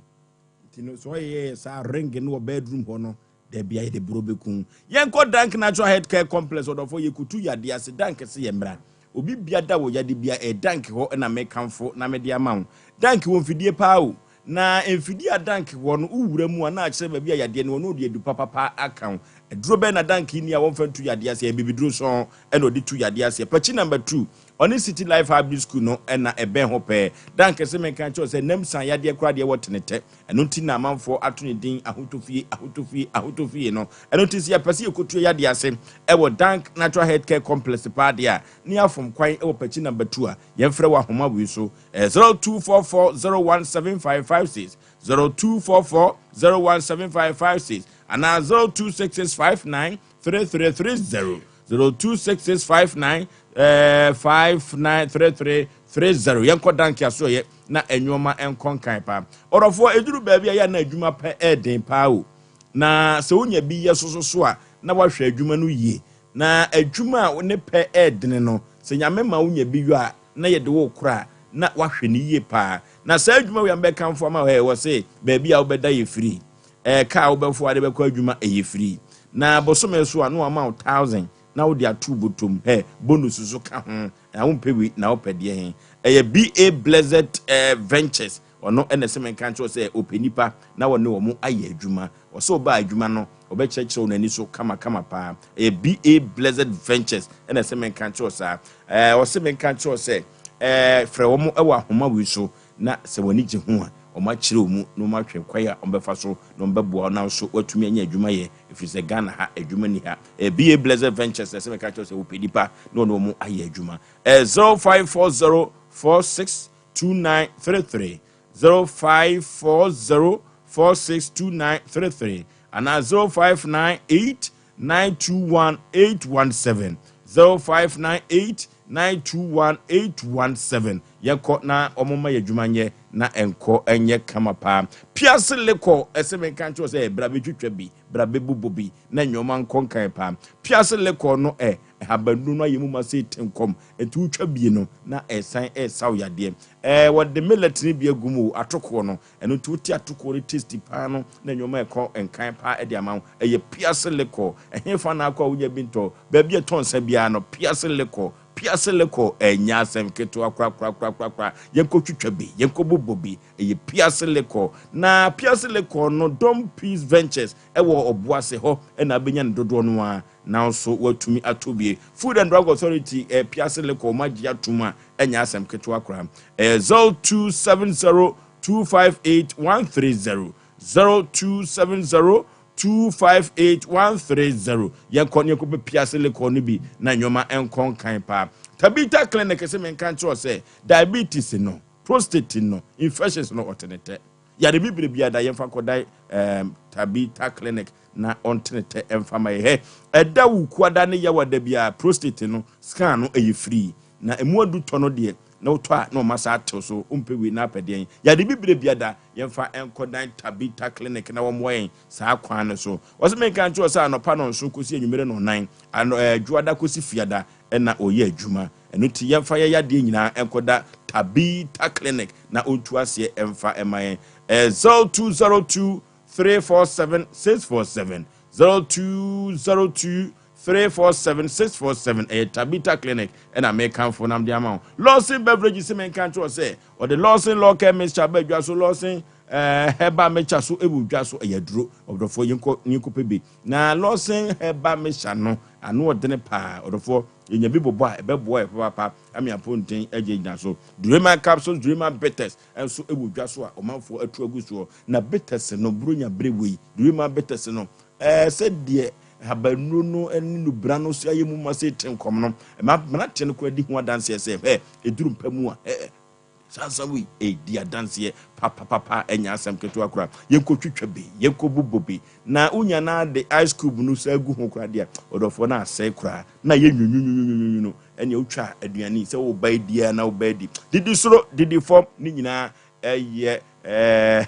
Nti no sɛ ɔyɛyɛ saa ring no wɔ bedroom hɔ no dabi a yɛde buro bɛku. Yɛnkɔ Dank Natural Health Care Complex ɔdɔfoɔ yɛkutu yadeɛ ase Dank se yɛ mmra. Obi bia da wɔ yade bia ɛyɛ Dank hɔ na mekamfo na mede ama wo. Dank wɔ mfidie paa o. Na mfidie a Dank wɔ no wo wura mu a na akyerɛ baabi a yadeɛ no wɔ na ɔde adu papapa aka wo. Aduro bɛn na Dank nni a wɔmfa ntu yadeɛ ase? Ɛyɛ bibiduro sɔn na ɔde tu yadeɛ aseɛ. Pakyi number two Ɔne City Life Hybrid School no na ɛbɛn hɔ pɛɛ. Dan kɛse menka nkyerɛ wo sɛ nam san yadeɛ koraa deɛ wɔ tenetɛ. Ɛno nti na amanfoɔ ato ne din Ahotɔfie, Ahotɔfie, Ahotɔfie no. Ɛno nti sɛ yɛpɛ sɛ yɛkɔtua yadeɛ ase wɔ Dank Natural Health Care Complex paa deɛ a, ne yɛafom kwan wɔ Pakyi Number 2 a, yɛmfrɛ wɔ ahoma wei so, 0244017556, 0244017556 anaa 0266593330. 026659 593330 yɛnkɔ danke asoɛyɛ na nneɛma nkɔ nkan paa ɔdɔfoɔ ɛduru baabi a yɛ na adwuma pɛ ɛɛden paa o na sɛ wonya bi yɛ soso so a na wahwɛ adwuma no yie na adwuma a ne pɛ ɛɛdene no sɛ nyame ma wonya bi yɔ a na yɛde wo kora na wahwɛ no yie paa na saa adwuma wei a mbɛkamfo ama ɛ wɔ se baabi a wobɛda yɛ firi ɛɛ kaa wobɛfo ade bɛkɔ adwuma ɛyɛ firi na bosome so a na wama wo thousand na wode ato wo bɔtɔm hɛ bonus nso ka ho na wompɛ wei na wopɛ deɛ he ɛyɛ BA Blessed eh, Ventures ɔno ɛna ɛsɛ menka nkyerɛ sɛ ɔpɛ nipa na wɔne wɔn ayɛ adwuma ɔsɛ ɔbaa adwuma no ɔbɛkyerɛkyerɛ wo n'ani so kamakama paa ɛyɛ BA Blessed Ventures ɛna ɛsɛ menka nkyerɛ saa ɛɛ ɔsɛ menka nkyerɛ sɛ ɛɛ frɛ wɔn ɛwɔ ahoma wei so na sɛ wɔn ani gye ho a wɔn akyerɛ wɔn mu na wɔn ahwɛ kwan a wɔn bɛfa so na wɔn bɛboa na nso wɔatumi anya adwuma yɛ ɛfiri sɛ Ghana ha adwuma ni ha. BA Blessed Ventures ɛsɛ meka kyerɛ sɛ wopɛ nipa na ɔne wɔn ayɛ adwuma. 0540 462933 0540 462933 anaa 0598 921 817 0598 921 817 yɛnkɔ na wɔn ma yɛ adwuma nyɛ na ɛnkɔ ɛnyɛ kama paa. Piase lekɔ ɛsɛ meka kyerɛ sɛ bra bɛtwitwa bi bra bɛbobɔ bi na nneɛma nkɔ nkan paa. Piase lekɔ no ɛ. Nhabannuro no ayɛ mu ma sei te nkɔm. Nti wotwa bie no, na ɛresan resa wo yadeɛ. Ɛɛ, wɔde millet no bi agu mu o, atokoɔ no. Ɛno nti wote atokoɔ no tasty paa no, na nneɛma ɛkɔ nkan paa de ama wo. Ɛyɛ Piase Liquor. Ɛhefa na akɔ a wonya bi ntɔ? Baabi a ɛtɔ nsa biara no, Piase Liquor. Piase Liquor, ɛnyɛ asɛm ketewa korakorakorakora. Yɛnkɔtwitwa bi, yɛnkɔbobɔ bi. Ɛyɛ Piase Liquor. Na Piase Liquor no, Dom Peace Ventures wɔ Ɔboase hɔ na abɛnya no dodoɔ no ara. Nanso wɔatumi atɔ bi. Food and Drug Authority eh, Piase Liquor wɔn agye atom a ɛnyɛ asɛm ketewa koraa. Ɛyɛ 0270 258 130 0270 258 130. Yɛnkɔ ne yɛnkɔpɛ Piase Liquor no bi na nneɛma nkɔ nkan paa. Tabitha Clinic sɛ menka nkyerɛ sɛ diabetes no, prostate no, infections no ɔte ne tɛ. Yare bibire biara da yɛmfa nkɔdan um, Tabitha Clinic na ɔntene tɛ mfa ma yɛ. Hɛ, ɛda Wukuada ne Yawada biara, prostate no scan no ɛyɛ free. Na ɛmu adu tɔ no deɛ, na wotɔ a na wɔn asa atew so, wompɛ wei na apɛ deɛn. Yare bibire biara da, yɛmfa nkɔdan Tabitha Clinic na wɔmmoa yɛn saa kwan no so. Wɔse menka nkyerɛ wo sɛ anɔpa nɔnson kɔsi anwummere nɔnnan, ano, ɛɛ, Dwoada kɔsi Fiada na ɔyɛ adwuma. Ɛno nti yɛmfa yɛn yadeɛ nyinaa nkɔda Tabitha Clinic na ɔntu aseɛ mfa mma yɛn. Ɛyɛ 0202 347 647 0202 347 647 ɛyɛ Tabitha Clinic ɛna mekamfo nam de ama wo. Lawson Beverage sɛ menka nkyerɛ sɛ ɔde Lawson Law Care Mixture ba adwa so Lawson eh, Herbal Mixture so ɛwɔ dwa so ɛyɛ aduro ɔdɔfoɔ yɛnkɔ yɛnkɔpɛ bi na Lawson Herbal Mixture no ano ɔdene paa ɔdɔfoɔ yɛnya bi bobɔ a ɛbɛboa yɛ papaapa ame apɔnten agye gyina so. Dreamer Capsules Dreamer Bitters nso wɔ dwa so a ɔmanfoɔ atu agu soɔ. Na bitters no, Buronya bere wei, Durima bitters no, ɛɛ sɛdeɛ habannuro no ne nubra no so ayɛ mu ma sɛ te nkɔm no, ɛma mmeranteɛ no koraa di ho adanseɛ sɛ, hɛ, ɛduru mpa mu a, hɛ, saa nsa wei ɛdi adanseɛ papapapa, ɛnyɛ asɛm ketewa koraa. Yɛnkɔtwitwa bi, yɛnkɔbobɔ bi, na wonya no ara de ice cube no saa gu ho koraa deɛ, ɔdɔfoɔ no asɛe koraa, na yɛ nwunwunwunwunwunu. Ɛnea wotwa aduane yi sɛ woba adi a na woba adi. Didi soro, didi fam, ne nyinaa ɛyɛ ɛɛ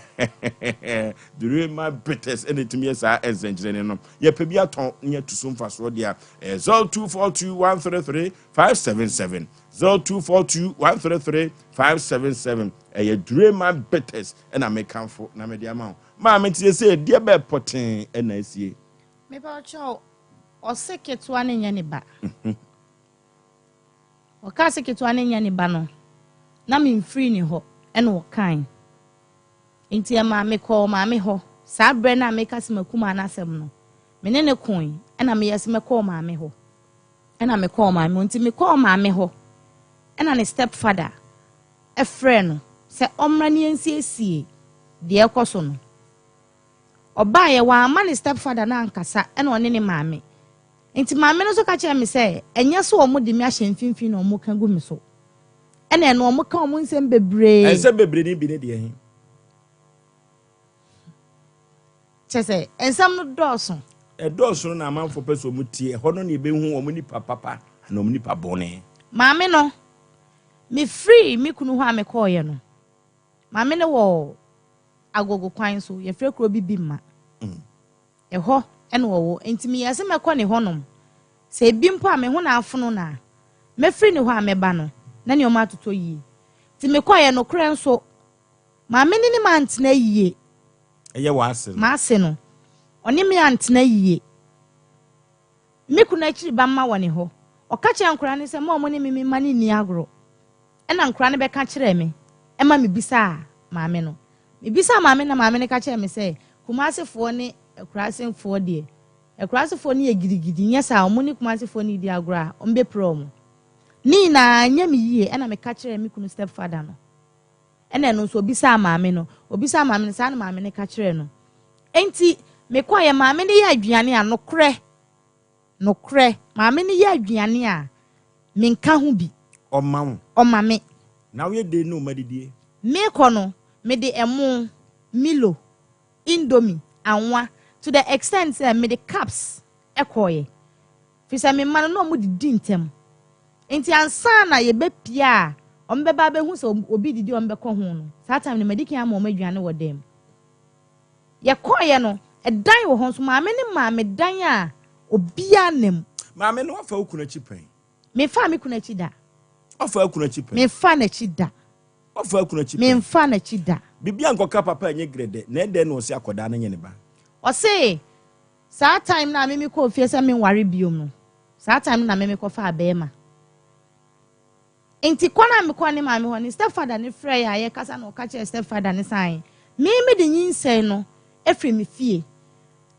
Durema Bitters ɛna ɛtumi yɛ saa nsɛnkyerɛnne no. Yɛpɛ bi atɔn ne yɛatu so mfasoɔ deɛ a ɛyɛ 0242 133 577 0242 133 577 ɛyɛ Durema Bitters ɛna mekamfo na mede ama wo. Maame nti sɛ deɛ bɛɛ pɔtee ɛna asie.
Mepa wo kyɛw, ɔse ketewa no nyɛ ne ba. Ɔkaa se ketewa no nyɛ ne ba no, na memfiri ne hɔ ɛna ɔkae. Nti ɛmaa mekɔɔ maame hɔ. Saa berɛ no a meka se makumaa no asɛm no, me ne no koe ɛna meyɛ se mɛkɔɔ maame hɔ. Ɛna mekɔɔ maame hɔ. Nti mekɔɔ maame hɔ ɛna ne step father ɛfrɛɛ no sɛ ɔmmra ne yɛnsiesie deɛ ɛkɔ so no. Ɔbaeɛ, wamma ne stepfather no ankasa ɛna ɔne ne maame. Nti maame no nso ka kyerɛɛ me sɛ ɛnyɛ sɛ wɔde me ahyɛ mfimfini na wɔka gu me so. Ɛna ɛno wɔka wɔn nsɛm bebree.
Nsɛm bebree no bi ne deɛ he?
Kyerɛ sɛ, nsɛm no dɔɔso.
Ɛdɔɔso no na amanfoɔ pɛ sɛ wɔn tie. Ɛhɔ no na yɛbɛhu wɔn nipa papa anaa wɔn nipa bɔne.
Maame no, mefirii me kunu hɔ a mekɔeɛ no, maame no wɔ Agogo kwan so, yɛfrɛ kuro bi Bimma. Ɛhɔ na ɔwɔ, enti meyɛɛ sɛ mɛkɔ ne hɔnom. Sɛ ebi mpo a me ho na afono no a, mɛfiri ne hɔ a mɛba no, na nneɛma atotɔ yie. Nti mekɔeɛ, nokorɛ nso, maame no ne me antena yie.
Ɛyɛ w'ase no?
M'ase no, ɔne me antena yie. Me kunu akyiri ba mma wɔ ne hɔ. Ɔka kyerɛɛ nkwadaa no sɛ mma wɔne me mma no nni agorɔ. Ɛnna nkwadaa no bɛka kyerɛɛ me ma mebisaa maame no. Mebisaa maame no na maame no ka kyerɛɛ me sɛ, Kumasefoɔ ne akuraasefoɔ deɛ, akuraasefoɔ no yɛ gidigidi, nyɛ saa a, wɔne Kumasefoɔ no redi agorɔ a, wɔbɛpira wɔn. Ne nyinaa anyɛ me yie, ɛnna meka kyerɛɛ me kunu stepfather no. Ɛnna ɛno nso ɔbisaa maame no. Ɔbisaa maame no, saa na maame no ka kyerɛɛ no. Enti mekɔeɛ, maame no yɛ aduane a, nokorɛ, Nokorɛ, maame no yɛ aduane a, menka ho bi.
Ɔma wo?
Ɔma me.
Na woyɛ den ne wo mma didie?
Merekɔ no, mede ɛmo, Milo, Indomie, anwa, to the extent sɛ mede cups kɔeɛ. Firi sɛ me mma no, na wɔdidi ntɛm. Nti ansa na yɛbɛpie a wɔbɛba abɛhu sɛ obi redidi a wɔbɛkɔ ho no, saa time no madi kan ama wɔn aduane wɔ dan mu. Yɛkɔeɛ no, ɛdan wɔ hɔ nso maame no maa me dan a obiara nna mu.
Maame no wafa wo kunu akyi pɛn?
Memfaa me kunu akyi da.
Wafa wo kunu akyi pɛn?
Memfaa n'akyi da.
Wafa wo kunu akyi pɛn?
Memfaa n'akyi da.
Biribi ankɔka papa ɛnyɛ grɛdɛ, na ɛdɛn na ɔse akɔdaa no nyɛ ne ba?
Ɔse saa time no a me mekɔɔ fie sɛ menware biom no, saa time no na me mekɔfaa bɛɛma. Enti kɔ no a mekɔɔ ne maame hɔ no, step father no frɛe a yɛkasa na ɔka kyerɛɛ step father no sɛ ae, me mede nyinsɛn no afiri me fie,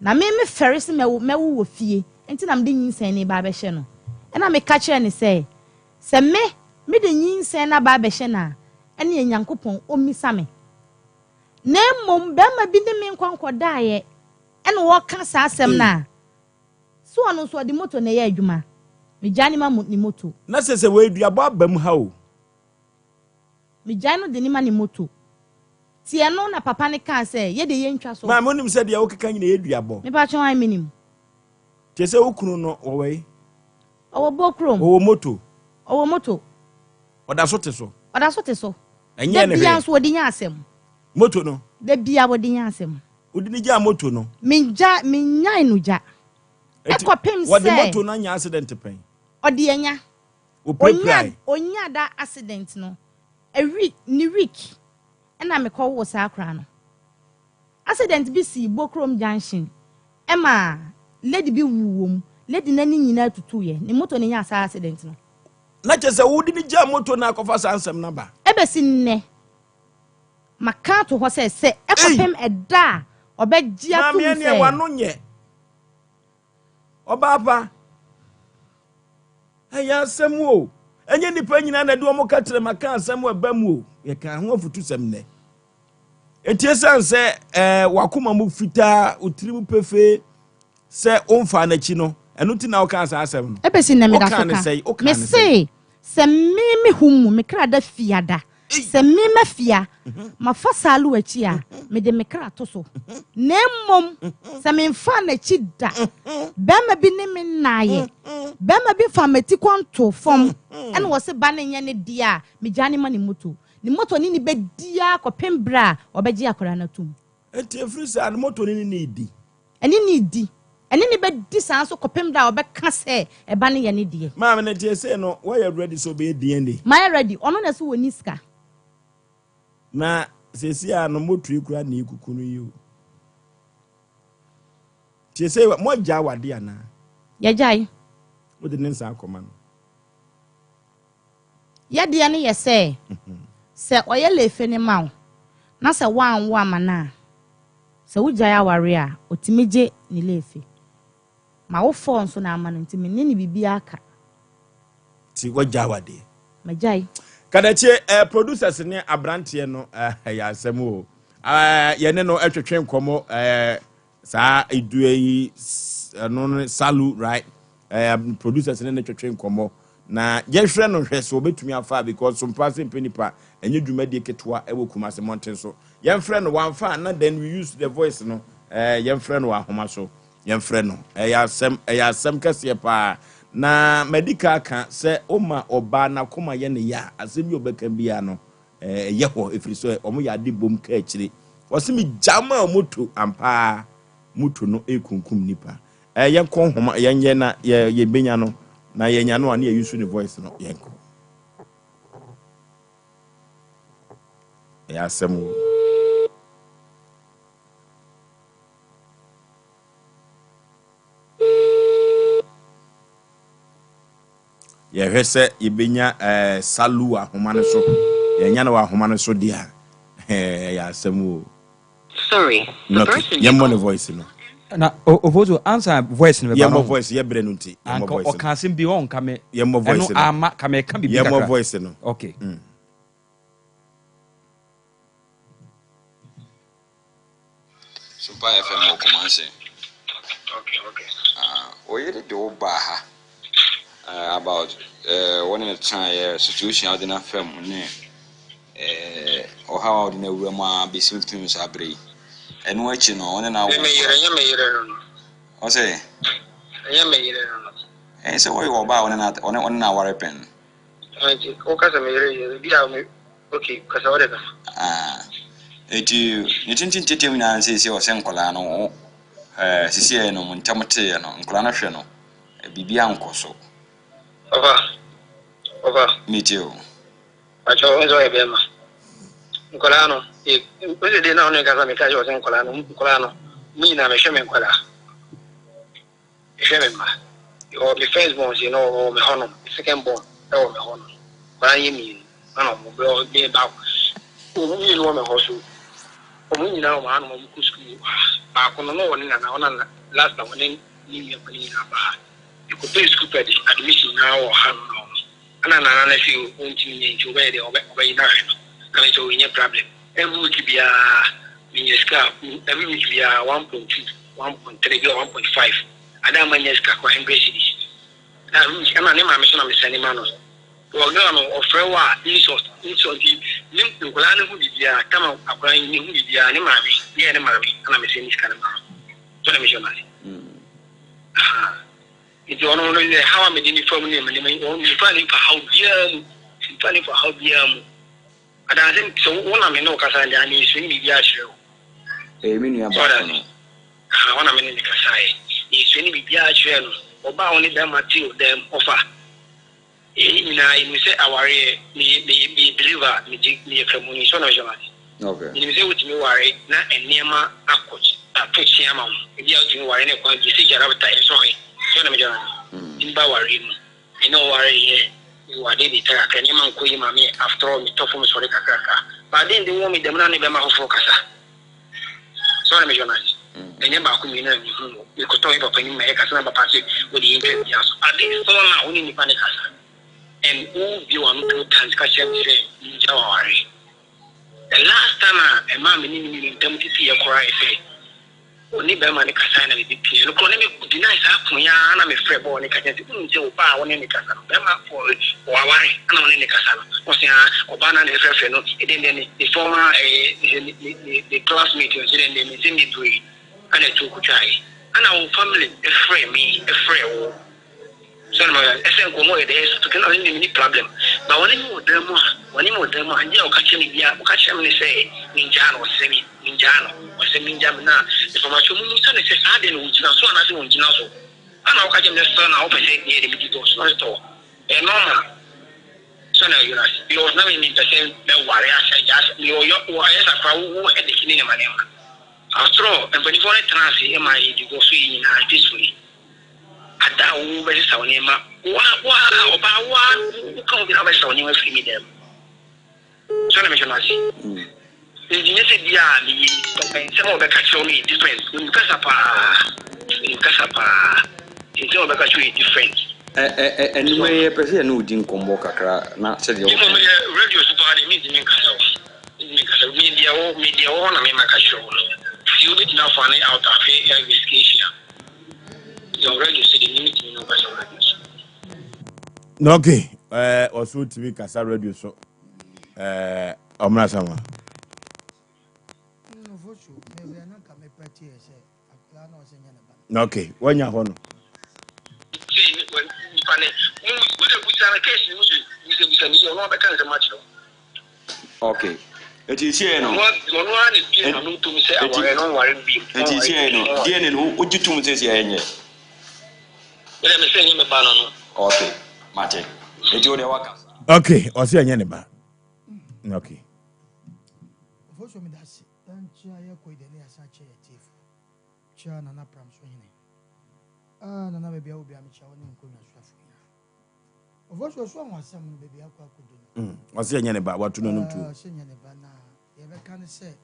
na me mefɛre sɛ mɛwo mɛwo wɔ fie nti na mede nyinsɛn no reba abɛhyɛ no. Ɛna meka kyerɛɛ no sɛ, sɛ me mede nyinsɛn no aba abɛhyɛ no a, ɛneɛ Nyankopɔn ɔmmisa me. Na mmom barima bi ne me nkɔ nkɔdaeɛ ɛna ɔreka saa asɛm no a, So ɔno nso ɔde moto na ɛyɛ adwuma? Megyae no ma ne moto.
Na sɛ sɛ wei duabɔ aba mu ha o.
Megyae no de no ma ne moto. Nti ɛno na papa no kaa sɛ yɛ deɛ yɛntwa so.
Maame wonim sɛ deɛ wokeka nyina yɛ duabɔ.
Mepakyɛw ae menim.
Kyerɛ sɛ wo kunu no ɔwɔ he?
Ɔwɔ Bokurom.
Ɔwɔ moto?
Ɔwɔ moto.
Ɔda so te so?
Ɔda so te so.
Ɛnyɛɛ
Da
no
biara
hwee?
nso ɔde nya asɛm.
Moto no?
Da biara ɔde nya asɛm.
Wode no gyaa moto no?
Mengya, mennyae no gya.
Enti,
Ɛkɔpem
wɔde
sɛ.
moto no anya accident pɛn?
Ɔde anya.
Ɔpirapirae?
Ɔnya, ɔnya da accident no, a week, ne week ɛna mekɔwoo saa akora no. Accident bi sii Bokrom junction ɛma lady bi wuu wɔ mu. Lady no ani nyinaa tutuiɛ. Ne moto no nyaa saa accident no.
Na kyerɛ sɛ wode no gyaa moto no akɔfa saa nsɛm no aba?
Ɛbɛsi nnɛ. Maka ato hɔ sɛ, sɛ ɛkɔpem ɛda a ɔbɛgye atom sɛ.
Maame ɛneɛ w'ano nyɛ ɔbaa pa. Ɛyɛ asɛm o. Ɛnyɛ nnipa nyinaa na ɛde wɔn ka kyerɛ maka asɛm ɛba mu o. Yɛka ho afutusɛm nnɛ. Enti esiane sɛ ɛɛ w'akoma mu fitaa, wo tiri mu pefee sɛ womfaa n'akyi no, ɛno nti na wokaa saa asɛm no.
Ebesi nnɛ meda so
Wokaa ne
ka.
sɛe, wokaa ne sɛe.
Mese, sɛ me me hum mu, me kra da fiada, sɛ me mafia, mafa Saalu akyi a, mede me kra to so. Na mmom, sɛ memfaa n'akyi da, barima bi ne me nnaeɛ, barima bi faa m'atikɔ ntoo fam, ɛna ɔse ba no nyɛ ne dea a, megyaa no ma ne moto. Ne moto ne no bɛdi ara kɔpem berɛ a ɔbɛgye akwadaa no atom.
Enti ɛfiri saa no, moto no ne no redi.
Ɛne no redi. Ɛne no bɛdi saa nso kɔpem da a ɔbɛka sɛ ɛba no yɛ ne deɛ.
Maame no nti ɛsei no woayɛ ready sɛ wobɛyɛ DNA?
Mayɛ ready, ɔno na ɛsɛ ɔnni sika.
Na seesei a no moto yi koraa na ɛkuku no yi o. Nti ɛsei moagyae wade anaa?
Yɛgyae.
Wode ne nsa akɔma no?
Yɛ deɛ no yɛ sɛ, sɛ ɔyɛ lefe no ma wo na sɛ woanwo ama no a, sɛ wogyae aware a, ɔtumi gye ne lefe. Ma wo fɔɔ nso na ama no nti me ne no biribiara ka.
Nti woagyae awadeɛ?
Magyae.
Kadakyie, eh, producers ne abranteɛ no eh, ɛyɛ asɛm o. Eh, yɛne no twetwe nkɔmmɔ eh, Saa edua yi ɛno ne salu right ɛɛ producers ne ne twetwe nkɔmɔ na yɛhwɛ no hwɛ so obetumi afa because sompa se mpɛ nipa ɛnyɛ dwumadie ketewa ɛwɔ Kumasi mmɔnten so yɛmfrɛ no wamfa na then we use the voice no ɛɛ yɛmfrɛ no wɔ ahoma so yɛmfrɛ no ɛyɛ asɛm ɛyɛ asɛm kɛseɛ paa na madi ka ka sɛ oma ɔbaa n'akoma yɛ ne ya asɛm bi ɔbɛka biara no Ɛyɛ hɔ ɛfiri sɛ wɔn yɛ ade bom ka akyire. Wɔse me gya maa moto ampa ara moto no rekunkum nipa. Ɛɛ yɛnkɔ nhoma yɛnyɛ na yɛ yɛbɛnya no na yɛnya no a ne yɛyi so ne voice no yɛnkɔ. Ɛyɛ asɛm o. Yɛhwɛ sɛ yɛbɛnya eh, Salu wɔ ahoma no so. Yɛnya no wɔ ahoma no so deɛ a, ɛyɛ asɛm o.
Sorry, the
Okay,
person you
yɛmmɔ ne
called
voice no.
Na ofoso ansa voice no bɛba
Yɛmmɔ
no.
voice, yɛbrɛ no nti. Yɛmmɔ
Anka
voice no.
ɔka asɛm bi ɔnka me.
Yɛmmɔ voice
Ɛno
no.
ama ka me ka biribi
Yɛmmɔ
kakra.
voice no.
Okay.
Mm.
Super FM wɔ Kumasi. Ah, wo yere de wo baa ha eh, about eh, wo ne no tenaeɛ, situation a wode no afa mu ne eh, ɔhaw a wode no awura mu a bɛsi pem saa berɛ yi. Ɛno akyi no, wo ne no awo
Me me yere, ɛnyɛ me yere no no.
Ɔsɛ?
Ɛnyɛ me yere no no.
Ɛyɛ sɛ wɔyɛ ɔbaa a wo ne no wo ne no aware pɛn.
Nti woka sɛ me yere yɛ ebi a me okay kasa wode kasa.
Ah, eti ne tenten tietia mu nyinaa seesei ɔsɛ nkwadaa no wo ɛɛ sisi yɛ no mo ntam teeɛ no nkwadaa no hwɛ no. Biribiara nkɔ so.
Ɔfa, ɔfa.
Metie o.
Pakyɛ wo sɛ ɔyɛ bɛrima. Nkwadaa no, e, wo sɛ deɛ na ɔne kasa meka kyerɛ sɛ nkwadaa no, nkwadaa no, me nyinaa mehwɛ me nkwadaa. Mehwɛ me mma. Because me first born sei no ɔwɔ me hɔnom, me second born ɛwɔ me hɔnom. Nkwadaa no yɛ mmienu, ɛna ɔmo bɛ me ba, ɔmo mmienu wɔ me hɔ so. Ɔmo nyinaa wɔ hanom, ɔmo kɔ sukuu wɔ ha. Baako no na ɔwɔ ne nana, ɔna last time ɔne ne nua panin nyinaa ba ha. Mekɔpɛɛ sukuu pɛ de admission nyinaa wɔ hanom na ɔmo. Ɛna nana no se ɔntumi nyɛ nti ɔbɛyɛ deɛ ɔbɛ ɔbɛyi no ahwɛ no. Na me sɛ ɔnyɛ problem. Every week biara menya sika a every week biara 1.2, 1.3 bi a 1.5. Ada a mannya sika koraa 100 cedis. Na every week ɛna ne maame so na me sɛne ma no. Wɔ girl no ɔfrɛ wo a insult insult nti ne nkwadaa no ho biribiara tama akwadaa yi ne ho biribiara ne maame yɛ ne maame ɛna me sɛne sika no ma no. So na mehyɛ no ase. Ahaa. Nti ɔno no yɛ haw a mede ne fa mu ne mene me ɔno mefa ne mfa haw biara mu mefa ne mfa haw biara mu adanse sɛ wo na me ne wo kasa deɛ ana esu ne biribi akyerɛ wo.
Ɛyɛ me nua baako no.
Aha ɔna me ne ne kasaeɛ na esu ne biribi akyerɛ no ɔbaa wo ne bɛrima te ɔdan mu ɔfa. Yɛn nyinaa yɛnim sɛ awareɛ, meyɛ meyɛ meyɛ believer, megye meyɛ kramoni, so na ɔhyɛ m'ase.
Okay.
Menim sɛ wotumi ware na nneɛma akɔ ato kye ama wo. Ebi a wotumi ware na ɛkwan bi sɛ gyarabta nsɔhwɛ, so na mehyɛ m'ase. Tumi ba awareɛ mu. Me ne wo wareeɛ, mewɔ adeɛ de ta kakra, nneɛma nkɔ yie ma me, after all metɔ fam sɔre kakrakra. But adeɛ nde wɔ me dɛm na ne bɛma foforɔ kasa. So na mehyɛ m'ase. Ɛnyɛ baako mmienu na mehu wɔ. Mekɔtɔ me papa anim ma yɛkasa na papa se wode yɛn twa bia so. Ade sɔɔ no a wo ne nipa no kasa and wo bue w'ano two times ka kyerɛ me sɛ mengya w'aware. The last time a ɛmaa me ne me nua ntam titiiɛ koraa yɛ sɛ ɔne barima no kasaeɛ na mebɛpie. Ɛno koraa ɔne me deny saa ko yi ara na mefrɛ bɔɔ ne ka kyerɛ no sɛ wonim sɛ wo ba a wo ne no kasa no barima ɔaware na wo ne no kasa no. Ɔse aa ɔbaa no a na ɛfrɛfrɛ no ɛdɛn dɛn ne former ɛɛ ne ne ne classmate ɔse dɛn dɛn ne nsɛm bebree. Ɛna ɛtuo kotwaeɛ. Ɛna wo family frɛ me frɛ wo. So na ɛsɛ nkɔmmɔ yɛ dɛ ɛso to na me me ni problem. Ba wɔne me wɔ dan mu a wɔne me wɔ dan mu a adeɛ a ɔka kyerɛ me bia ɔka kyerɛ me ne sɛ mengyaa no ɔsrɛ me mengyaa no ɔsɛ mengyaa me na mepamakyɛ mu musa ne sɛ saa adeɛ no wɔgyina so anaasɛ wɔngyina so. Ɛna ɔka kyerɛ me sɛ sɛ na wopɛ sɛ meyɛ dɛ me divorce na ɔsɛ tɔ ɛyɛ normal. So na Jonas because na me mempɛ sɛ mɛware asɛ gya asɛ meyɛ ɔyɔ wɔ ayɛ sa koraa wo wo headache ne nneɛma nneɛma. After all, mpanyinfoɔ no tena ase ma yɛ divorce yi nyinaa peacefully. Ada a wo bɛsesa wo nneɛma, wo a wo a ɔbaa wo a wo ka ho bi na wobɛsesa wo nneɛma firi me dan mu. So na mehyɛ no ase. Nti nyɛ sɛ bi a meyɛ nsɛm a wɔbɛka kyerɛ wo no yɛ different. Onim kasa paa. Onim kasa paa. Nsɛm a wɔbɛka kyerɛ wo yɛ different.
Anwummerɛ yi yɛpɛ sɛ yɛne wo di nkɔmmɔ kakra na sɛdeɛ
wo. Mmom yɛ radio so paa deɛ mentumi nkasa o. Mentumi nkasa. Me deɛ wɔ me deɛ wɔ hɔ na me maka kyerɛ wo no. Nti wobɛtumi afa ne out afe investigation a. Nti on radio so deɛ me mentumi ne wo kasa wɔ radio so.
Na okay, ɛɛ ɔso tumi kasa radio so. Ɛɛ ɔmra sama. Na okay, wanya hɔ no.
Okay. Eti sie no. Eti sie no. DNA no wogye tum sɛ sie ɛnyɛ. Okay. Mate. Eti wo de waka.
Okay, ɔsɛ ɛnyɛ ne ba. Okay.
Ofosuo meda ase. Yɛnkyea yɛkɔ yi deɛ ne yɛasan akyea yɛn atiefo. Kyea Nana Pram so hene. Ah Nana baabi a wɔ biara mekyea wo ne nkonnwa soafo nyinaa. Ofosuo so ahu asɛm no baabi akɔ akɔdu no.
Ɔsɛ ɛnyɛ ne ba, wato n'anom tuo.
Ah, ɔsɛ ɛnyɛ ne ba na yɛbɛka ne sɛ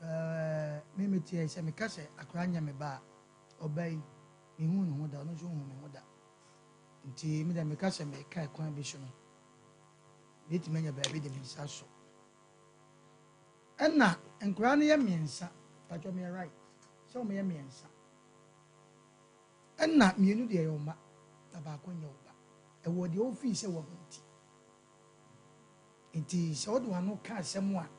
ɛɛ me meteɛ sɛ meka sɛ akora nyɛ me ba a ɔba yi mehu ne ho da ɔno nso hu me ho da. Nti me deɛ meka sɛ meka ɛkwan bi so no mɛtumi anya baabi de me nsa asɔ. Ɛna nkwadaa no yɛ mmiɛnsa, patwɔ meyɛ right sɛ wɔn yɛ mmiɛnsa. Ɛna mmienu deɛ yɛ ɔma na baako nyɛ ɔba. Ɛwɔ deɛ ofii sɛ wɔn nti. Nti sɛ wode w'ano ka asɛm a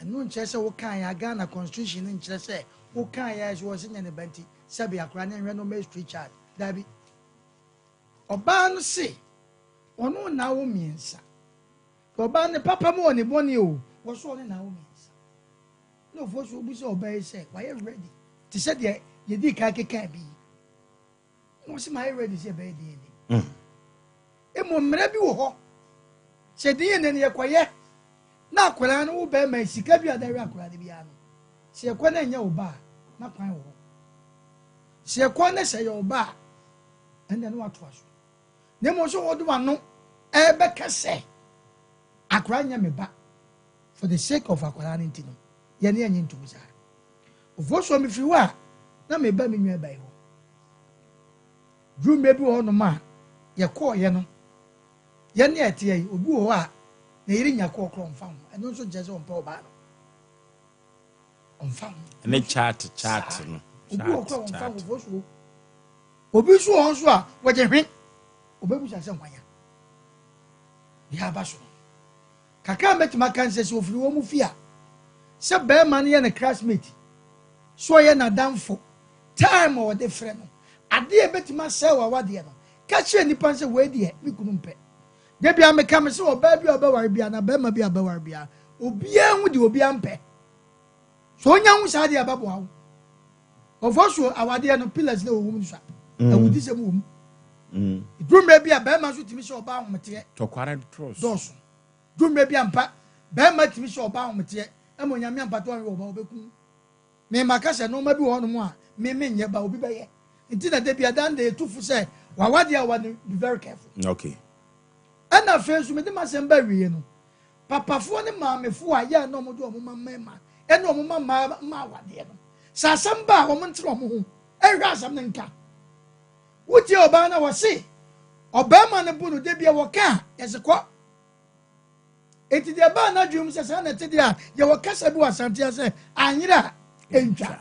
ɛno nkyerɛ sɛ wokaa yɛ Ghana constitution no nkyerɛ sɛ wokaa yɛ sɛ wɔsɛ nyɛ ne ba nti sɛbe akwadaa no nhwɛ no ɔmɛ street child. Dabi. Ɔbaa no se ɔno na awo mmiɛnsa. Ɔbaa no papa mu wɔ ne bɔne o, wɔ so ɔne na awo mmiɛnsa. Na ofoɔ so obu sɛ ɔbaa yi sɛ wayɛ ready te sɛ deɛ yɛdii kan kekaa bi yi. Na ɔse mayɛ ready sɛ yɛbɛyɛ DNA. Mmom mmara bi wɔ hɔ, sɛ DNA no yɛkɔyɛ na akwadaa no wo bɛrima yi sika bi a ɔde awɛ akwadaa no biara no, sɛ yɛkɔ na ɛnyɛ wo ba a, na kwan wɔ hɔ. Sɛ yɛkɔ na sɛ ɛyɛ wo ba a, ɛnna na watoa so. Na mmom sɛ wɔde w'ano ɛrebɛka sɛ akwadaa nyɛ me ba for the sake of akwadaa no nti no, yɛne ɛnyɛ ntom saa. Ofosuo mefiri hɔ a na meba me nua ba yi hɔ. Duru mmerɛ bi wɔ hɔnom a yɛkɔeɛ no, yɛn ne ɛteɛ yi, obi wɔ hɔ a ne yere nya kɔɔ korɔ ɔmfa ho. Ɛno nso nkyerɛ sɛ ɔmpɛ ɔbaa no. Ɔmfa ho.
Ne chat chat no.
Obi wɔ korɔ ɔmfa ho fosuo. Obi nso wɔ hɔ nso a wɔgye hwe. Ɔbɛbusa sɛ hwan a. Deɛ aba so no. Kakra a mɛtumi aka ne sɛ, sɛ ɔfiri wɔn fie a, sɛ barima no yɛ ne classmate, sɛ ɔyɛ n'adamfo, time a ɔde frɛ no, adeɛ a ɛbɛtumi asɛe w'awadeɛ no, ka kyerɛ nnipa no sɛ wei deɛ me kunu mpɛ. Da biara meka me sɛ ɔbaa bi a ɔbɛware biara anaa barima bi a ɔbɛware biara, obiara hu deɛ obiara mpɛ. Sɛ ɔnya hu saa deɛ a ɛbɛboa wo. Ɔfɔ so awadeɛ no pillars na ɛwɔ mu no sua. Awudisɛm wɔ mu. Duru mmerɛ bi a barima nso tumi hyɛ ɔbaa ahometeɛ.
Tɔkwara dɔɔso.
Dɔɔso. Duru mmerɛ bi ampa barima tumi hyɛ ɔbaa ahometeɛ ɛma onyame ampata ɔnwe ɔbaa ɔbɛku. Me maka sɛ nnoɔma bi wɔ hɔnom a me menyɛ ba obi bɛyɛ. Nti na da bi adan da yɛtu fo sɛ wawadeɛ a wa no be very careful.
Okay.
Ɛna afei nso mede m'asɛm ba awieɛ no Papafoɔ ne maamefoɔ a yɛ a na wɔde wɔn mma mmarima ne wɔn mma mmaa ma awadeɛ no, sɛ asɛm ba a, wɔntere wɔn ho nhwɛ asɛm no nka. Wotie ɔbaa no a wɔse ɔbarima no bo no da bi a wɔka a yɛse kɔ. Enti deɛ ɛbaa n'adwene mu sɛ saa na ɛte deɛ a yɛwɔ kasa bi wɔ Asante ha sɛ anyere a ɛntwa.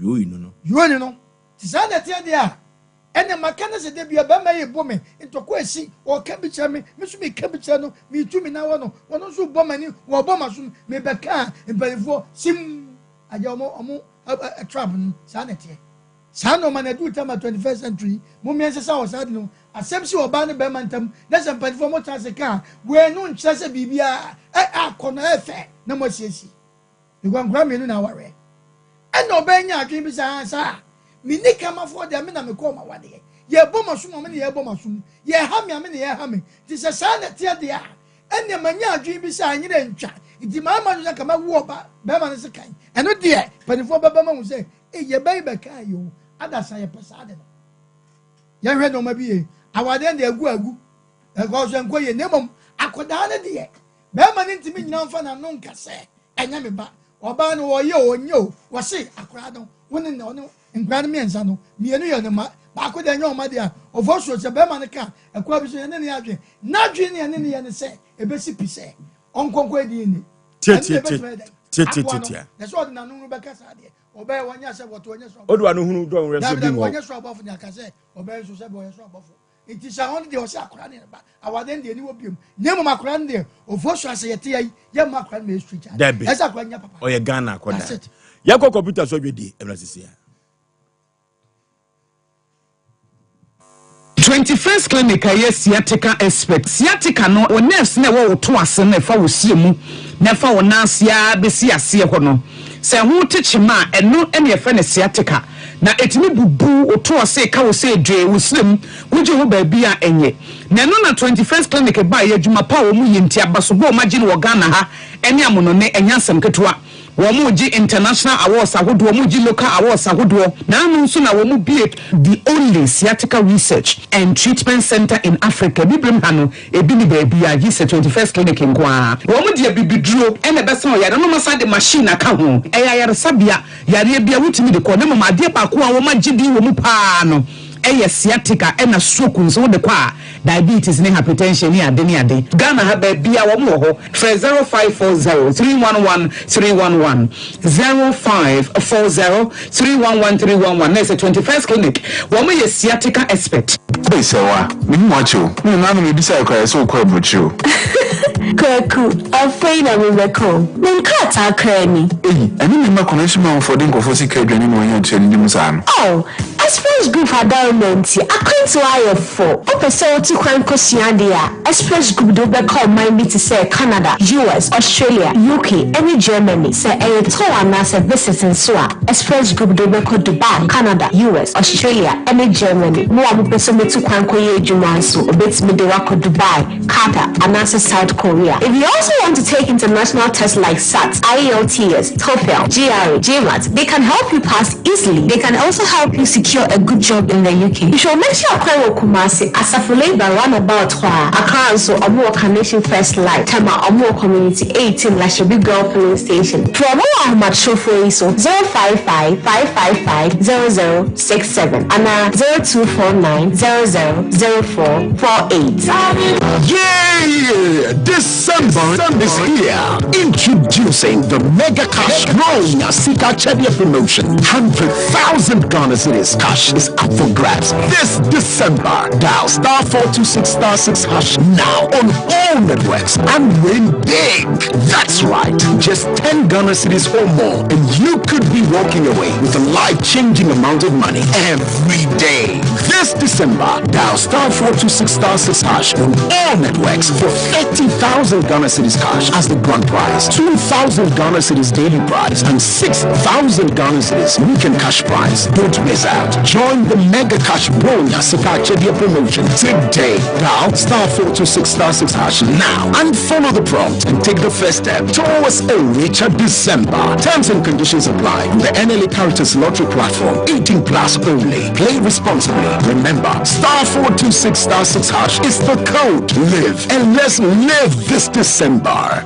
Yoi no no.
Yoi no no. Nti saa na ɛteɛ deɛ a, ɛnneɛ maka no sɛ da biara barima yi rebo me, ntɔkwa asi, ɔreka bi kyerɛ me, me nso meka bi kyerɛ no, meretu me nan wɔ no, ɔno nso rebɔ m'ani, ɔrebɔ m'asom, mebɛka a, mpanimfoɔ, sim, agya wɔn, wɔn trap no, saa na ɛteɛ. Saa nnoɔma no aduru tam a 21st century yi, mommea nsesa wɔ saa ade no ho. Asɛm si ɔbaa ne barima ntam, na sɛ mpanimfoɔ motena ase ka a, wei no nkyerɛ sɛ biribiara akɔ no ɛyɛ fɛ na moasiesie. Because nkwadaa mmienu na awareɛ. Ɛna ɔbaa nya adwene bi sɛ ah saa menni kamafoɔ deɛ me na mekɔɔ m'awadeɛ. Yɛbɔ m'asom a me na yɛbɔ m'asom. Yɛha me a me na yɛha me. Nti sɛ saa na ɛteɛ deɛ a ɛnneɛ manya adwene bi sɛ anyerɛ ntwa. Nti mayɛ m'adwene sɛ anka mɛwo ɔba barima no sekan. Ɛno deɛ mpanimfoɔ bɛba mahu sɛ ei yɛba yi bɛkaa yi o adasa yɛpɛ saa ade no. Yɛnhwɛ nneɛma bi yie. Awadeɛ deɛ agu agu. Ɛkɔ so ɛnkɔ yie na mmom akwadaa no deɛ Barima no ntumi nnyina mfa n'ano nka sɛ, Ɛnyɛ me ba. Ɔbaa no, ɔyɛ o, ɔnyɛ o, wɔse akwadaa no, wo ne ɔne nkwadaa no mmiɛnsa no, mmienu yɛ ne mma, baako deɛ ɛnyɛ ɔma deɛ a, ɔfɔ soro sɛ barima no ka a, ɛkwan bi so yɛne no yɛ adwene. N'adwene ne yɛne no yɛ ne sɛ, ɛbɛsi pi sɛ ɔnkɔ nkɔyɛ DNA. Ɛno na ɛbɛtumi ayɛ dɛn? Aboa no. Na sɛ ɔde n'ano hunu bɛka saa deɛ, ɔbɛyɛ, wɔnyɛ sɛ wɔto, ɔnyɛ soro abɔfo.
Ɔde w'ano hunu dɔn werɛ so
Dabi,
bi
dabi,
wɔ.
ɔnyɛ soro abɔfo ne aka sɛ ɔbɛyɛ nso sɛ ɔyɛ soro abɔfo. Nti sɛ ɔno deɛ ɔsɛ akora ne ba awadeɛ no deɛ ni wɔ biom na mmom akora no deɛ ɔfo so asɛ yɛte ayi yɛ mma akora no ma yɛ street child
Dabi
ɛsɛ akora no nya papa
ɔyɛ Ghana akɔda
That's it.
Yɛnkɔ kɔmputa so adwadie ɛmra sisi a.
21st Clinic a ɛyɛ sciatica expert. Sciatica no, wo nerves no a ɛwɔ wo to ase no a ɛfa wo sie mu na ɛfa wo nan ase ara bɛsi aseɛ hɔ no, sɛ ɛho te kyema a, ɛno na yɛfrɛ no sciatica. Na ɛtumi bubu wo to ase, ka wo sɛ dwee, wo serɛ mu, wogye ho baabi a ɛnyɛ. Na ɛno na 21st Clinic baeɛ, adwuma pa a wɔn yɛ nti, abasobɔ a wɔagye no wɔ Ghana ha ne amonɔne, ɛnyɛ asɛm ketewa. Wɔregye international awards ahodoɔ, wɔregye local awards ahodoɔ. Na ano nso na wɔbue the only sciatica research and treatment centre in Africa. Abibirem ha no, ebi nni baabiara gye sɛ 21st Clinic nko ara. Wɔde abibiduro na ɛbɛsa ɔyare no, na wɔasan de machine aka ho. Ɛyɛ ayaresabea, yareɛ biara wotumi de kɔ, na mmom adeɛ baako a wɔagye din wɔ mu pa ara no yɛ sciatica ɛna stroke nso wode kɔ a, diabetes ne hypertension ne ade ne ade. Ghana ha baabiara wɔn wɔ hɔ. Frɛ 0540 311 311, 0540 311 311 na ɛsɛ 21st Clinic. Wɔn yɛ sciatica expert.
Ei Sɛwa, mehu wo akyɛ o. Me nana na mebisae koraa yɛsɛ wokɔ aburokyire o.
Kwaku, afei na mebɛka o. Me nkrataa koraa ni.
Ei, ɛno na ɛma connection man foɔ de nkurɔfoɔ sika adwane na wɔanya nkyerɛnidi mu saa no.
Ao! Express Group adaworoma nti, akwantuo ayɛ fo. Wopɛ sɛ wotu kwan kɔsua adeɛ a, Express Group de wo bɛkɔ ɔman bi te sɛ Canada, US, Australia, UK, ne Germany. Sɛ ɛyɛ tour anaasɛ visit nso a, Express Group de wo bɛkɔ Dubai, Canada, US, Australia, ne Germany. Mo a mopɛ sɛ motu kwan kɔyɛ adwuma nso, wɔbɛtumi de wo akɔ Dubai, Qatar, anaasɛ South Korea. If you also want to take international tests like SAT, IELTS, TOEFL, GRE, GMAT, they can help you pass easily. They can also help you secure a good job in the UK. Hwehwɛ wɔn akyi akwan wɔ Kumasi, Asafo Labour roundabout hɔ ara. Accra nso, wɔn wɔ Carnation First Light, Tema, wɔn wɔ Community 18, Lashibi Girl Filling Station. Frɛ wɔn wɔ ahomatrofoɔ yi so, 055 555 0067 anaa 0249 00 0448.
Yay! December is here. Introducing the Mega Cash Bronya Sika Chedia promotion. 100,000 Ghana cedis cash is up for grabs this December. Dial star 426 star 6 hash now on all networks and win big. That's right. Just 10 Ghana cedis or more and you could be walking away with a life-changing amount of money every day. This December, dial star 426 star 6 hash on all networks for 30,000 Ghana cedis cash as the grand prize, 2,000 Ghana cedis daily prize, and 6,000 Ghana cedis weekend cash prize. Don't miss out. Join the Mega Cash Bronya Sika Chedia promotion today. Dial star 426 star 6 hash now and follow the prompt and take the first step towards a richer December. Terms and conditions apply. The NLA Caritas Lottery Platform, 18 plus only. Play responsibly. Remember, star 426 star 6 hash is the code. Live and let's live this December.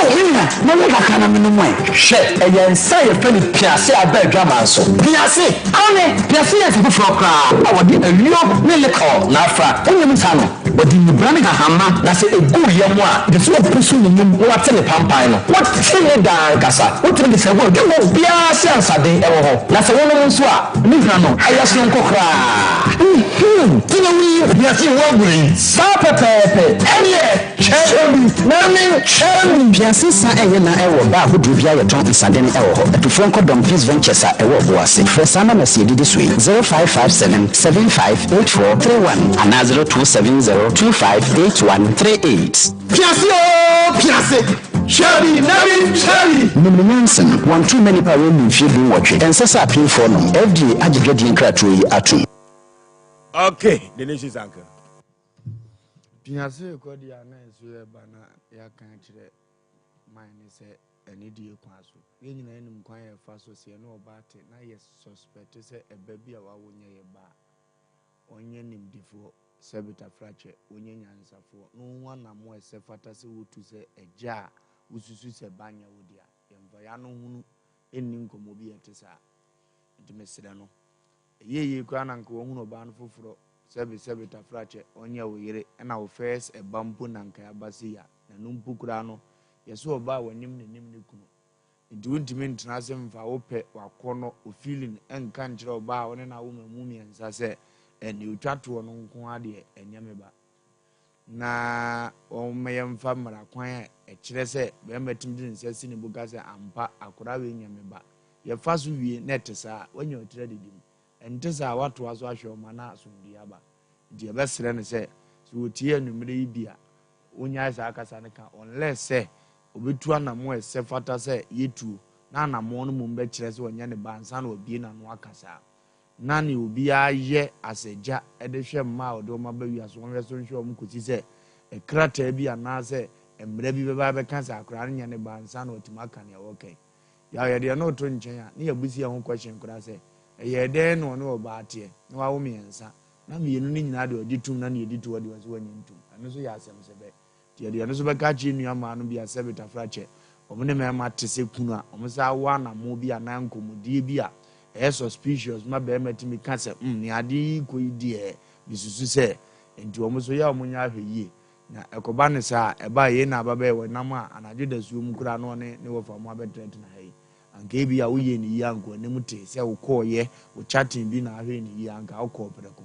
Oh, me nua, ma wo kakra na menom ɛ. Hwɛ, ɛyɛ nsa a yɛfrɛ no piase a aba adwaman so. Piase! Aane, piase yɛ nsa foforɔ koraa a wɔde ayuo ne liquor na afra. Wonnim nsa no? Wɔde nnubra ne nhahamma, na sɛ ɛgu wo yam a, gye sɛ wɔpusu ne mum na wɔate ne pampan no. Wote ne daa ankasa. Wotumi de sɛ wo de wɔ obiara ase ansaden wɔ hɔ. Na sɛ wonom nso a, ne hwa no, ɛyɛ sononko koraa. Nhuu! Ti na woyi wiase ho agorɔ yi. Saa pɛpɛɛpɛ. Ɛnneɛ, kyɛ bi na menkyɛ bi.
Wiase nsa ɛyɛ na ɛwɔ baa ahodoɔ bi a yɛtɔn nsaden ɛwɔ hɔ. Atufoɔ nkɔ Dɔm Peace Ventures a ɛwɔ Ɔboase. Frɛ saa numbers yi ɛdidi so yi, 0557 75 8431 anaa 0270 2581 38.
Piase oo piase, hwɛ bi na bi hwɛ bi.
Nim ne nyansa mu. Wɔnto mma nnipa a wɔnnu mfeɛ dunwɔtwe. Ɛnsɛ sɛ apemfoɔ nom. FDA agye dwadie nkratoɔ yi atom.
Okay, the nation's anchor.
Piase rekɔ deɛ a na nso yɛba na yɛaka akyerɛ man ne sɛ anidie kwan so. Yɛn nyinaa nim kwan a yɛfa so sɛ yɛne ɔbaa te na yɛ suspect sɛ ɛba bi a wawo nyɛ yɛ ba a, ɔnyɛ nimdefoɔ sɛ Betafrakyɛ, ɔnyɛ nyansafoɔ na ɔhu anamɔ a ɛsɛ fata sɛ wotu sɛ agya a wosusu sɛ ba nyɛ wo dea. Yɛmfa yɛn ano hunu nni nkɔmmɔ bi a ɛte saa. Nti mesrɛ no, ɛyɛ yie koraa na anka wahunu ɔbaa no foforɔ sɛbe sɛbe Tafrakyɛ, ɔnyɛ wo yere ɛna wo first ɛba mpo na anka ɛaba sei a, na ɛno mpo koraa no, yɛse ɔbaa a wanim n'anim ne kunu. Nti wontumi ntena ase mfa wo pɛ, w'akɔnnɔ, wo feeling nka nkyerɛ ɔbaa a wo ne no awo mmamu mmiɛnsa sɛ, ɛ, nea ɔtwa toɔ no nko ara deɛ, ɛnyɛ me ba. Na wɔmma yɛmfa mmara kwan a ɛkyerɛ sɛ barima tumi de ne nsa si ne bo ka sɛ, ampa, akwadaa wei nyɛ me ba. Yɛfa so wie na ɛte saa a, woanya ɔtiri adidi mu. Ɛnte saa a, woatoa so ahwɛ wo ma na asomdwoeɛ aba. Nti yɛbɛsrɛ no sɛ, sɛ ɔtie anwummerɛ yi bi a, ɔnnyae saa kasa no ka unless sɛ ɔbɛtu anammɔn a ɛsɛ fata sɛ yɛtuo na anammɔn no mmom bɛkyerɛ sɛ ɔnyɛ ne ba ansa na wabue n'ano aka saa. Na nea obiara yɛ as agya de hwɛ mma a ɔde wɔn aba wiase wɔnhwɛ so nhwɛ wɔn kɔsi sɛ krataa bi anaasɛ mmara bi bɛba abɛka sɛ akwadaa no nyɛ ne ba ansa na watumi aka nea ɔreka yi. Yaw yɛde ɛno reto nkyɛn a, na yɛabusi yɛn ho question koraa sɛ, ɛyɛɛ dɛn na ɔne ɔbaa teɛ na wawo mmiɛnsa na mmienu no nyinaa deɛ ɔgye tom na nea ɛdi toɔ deɛ ɔse wannye ntom. Ɛno nso yɛ asɛm sɛ bɛ. Nti yɛde ɛno nso bɛka akyerɛ nnua mmaa no bi a sɛbe tafra kyɛ wɔn ne mmarima te sɛ kunu a wɔn san wɔ anamɔ bi anaa nkɔmmɔdie bi a ɛyɛ suspicious ma barima tumi ka sɛ mm nea adeɛ yi rekɔ yi deɛ mesusu sɛ nti wɔn nso yɛ a wɔnyɛ ahwɛyie na ɛkɔba no saa a ɛba a yei na aba bɛyɛ wɔnam a anadwo dasuo mu koraa na ɔne ne wɔfa mo abɛtenatena ha yi Anka ebia woyɛɛ no yie a anka w'anim tee sɛ wokɔeɛ, wo chatting bi na ahwɛɛ no yie a anka wokɔɔ prɛko.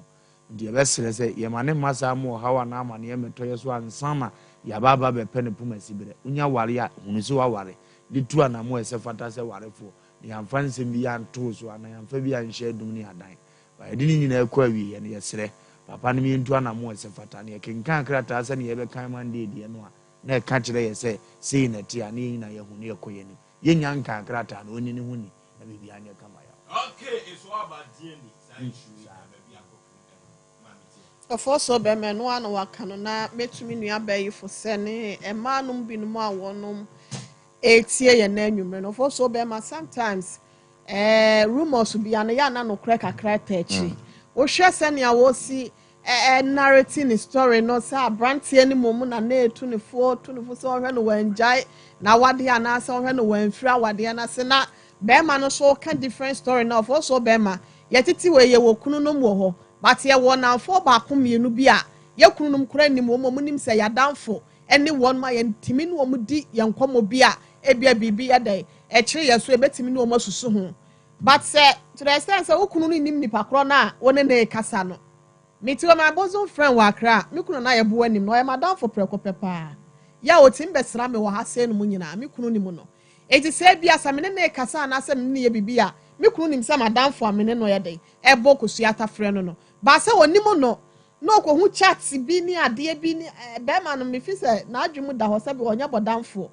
Nti yɛbɛsrɛ sɛ yɛma no mma saa ma ɔhaw anaa amaneɛ mmɛtɔ yɛ so ansa na Yɛaba aba abɛpɛ ne poma siberɛ. Wonya ware a, hunu sɛ woaware, de tu anammɔn a ɛsɛ fata sɛ warefoɔ, na yɛamfa nsɛm bi anto wo so anaa yɛamfa bi anhyɛ adum ne adan. Ba yɛde ne nyinaa kɔ awieɛ no, yɛsrɛ, papa nom yɛntu anammɔn a ɛsɛ fata, na yɛkenkan krataa sɛdeɛ yɛbɛkan Monday deɛ no a, na ɛka kyerɛ yɛ sɛ sei na ɛte a, na yɛn nyinaa yɛahu na yɛkɔ yɛn anim. Yɛnnya nkaa krataa no, ɔnni ne ho ni, na biribiara nyɛ kama yaw.
Okay, it's all about DNA saa issue yi na baabi akɔpem ɛno maame tia.
Ɔfɔɔ sɛ ɔbɛrima ɛno ara na waka no na mɛtu me nua baa yi fo sɛ ne mmaa nom binom a wɔnom ɛretie yɛn nnɛ anwummerɛ no ɔfɔɔ sɛ ɔbɛrima sometimes eh, rumors bi ano yɛ ana nokorɛ kakra ɛta akyiri wohwɛ sɛnea wɔsi narrate ne story no sɛ aberanteɛ no mmom na na ɛtu ne foɔ tu ne fo sɛ ɔhwɛ no wangyae n'awadeɛ anaasɛ ɔhwɛ no wamfiri awadeɛ no ase na bɛrima no so ka different story na ɔfɔ so bɛrima yɛtete wɔ yɛwɔ kununom wɔ hɔ but yɛwɔ namfoɔ baako mmienu bi a yɛ kununom kora nim wɔn wɔn nim sɛ yɛadamfo ne wɔn ma yɛntumi ne wɔn di yɛn nkɔmmɔ bi a ebia biribi yɛ dɛn ɛkyerɛ yɛn so yɛbɛtumi ne wɔn asusu ho but sɛ to the extent sɛ wo kunu no nim nipa korɔ no a wo ne ne kasa no. Mete hɔ, my bosom friend wɔ Accra, me kunu na yɛbo anim no, ɔyɛ m'adamfo prɛko pɛ paa. Yɛ a ɔtumi bɛsra me wɔ ha sei no mu nyinaa, me kunu nim no. Enti sɛ ebia sɛ me ne no rekasa anaasɛ me ne no yɛ biribi a, me kunu nim sɛ m'adamfo a me ne no yɛ dɛn, ɛbɔ kosua atafrɛ no no. But sɛ ɔnim no, na ɔkɔhu chat bi ne adeɛ bi ne eh, bɛrima no, mefi sɛ n'adwene mu da hɔ sɛ ɔnyɛ bɔdamfoɔ.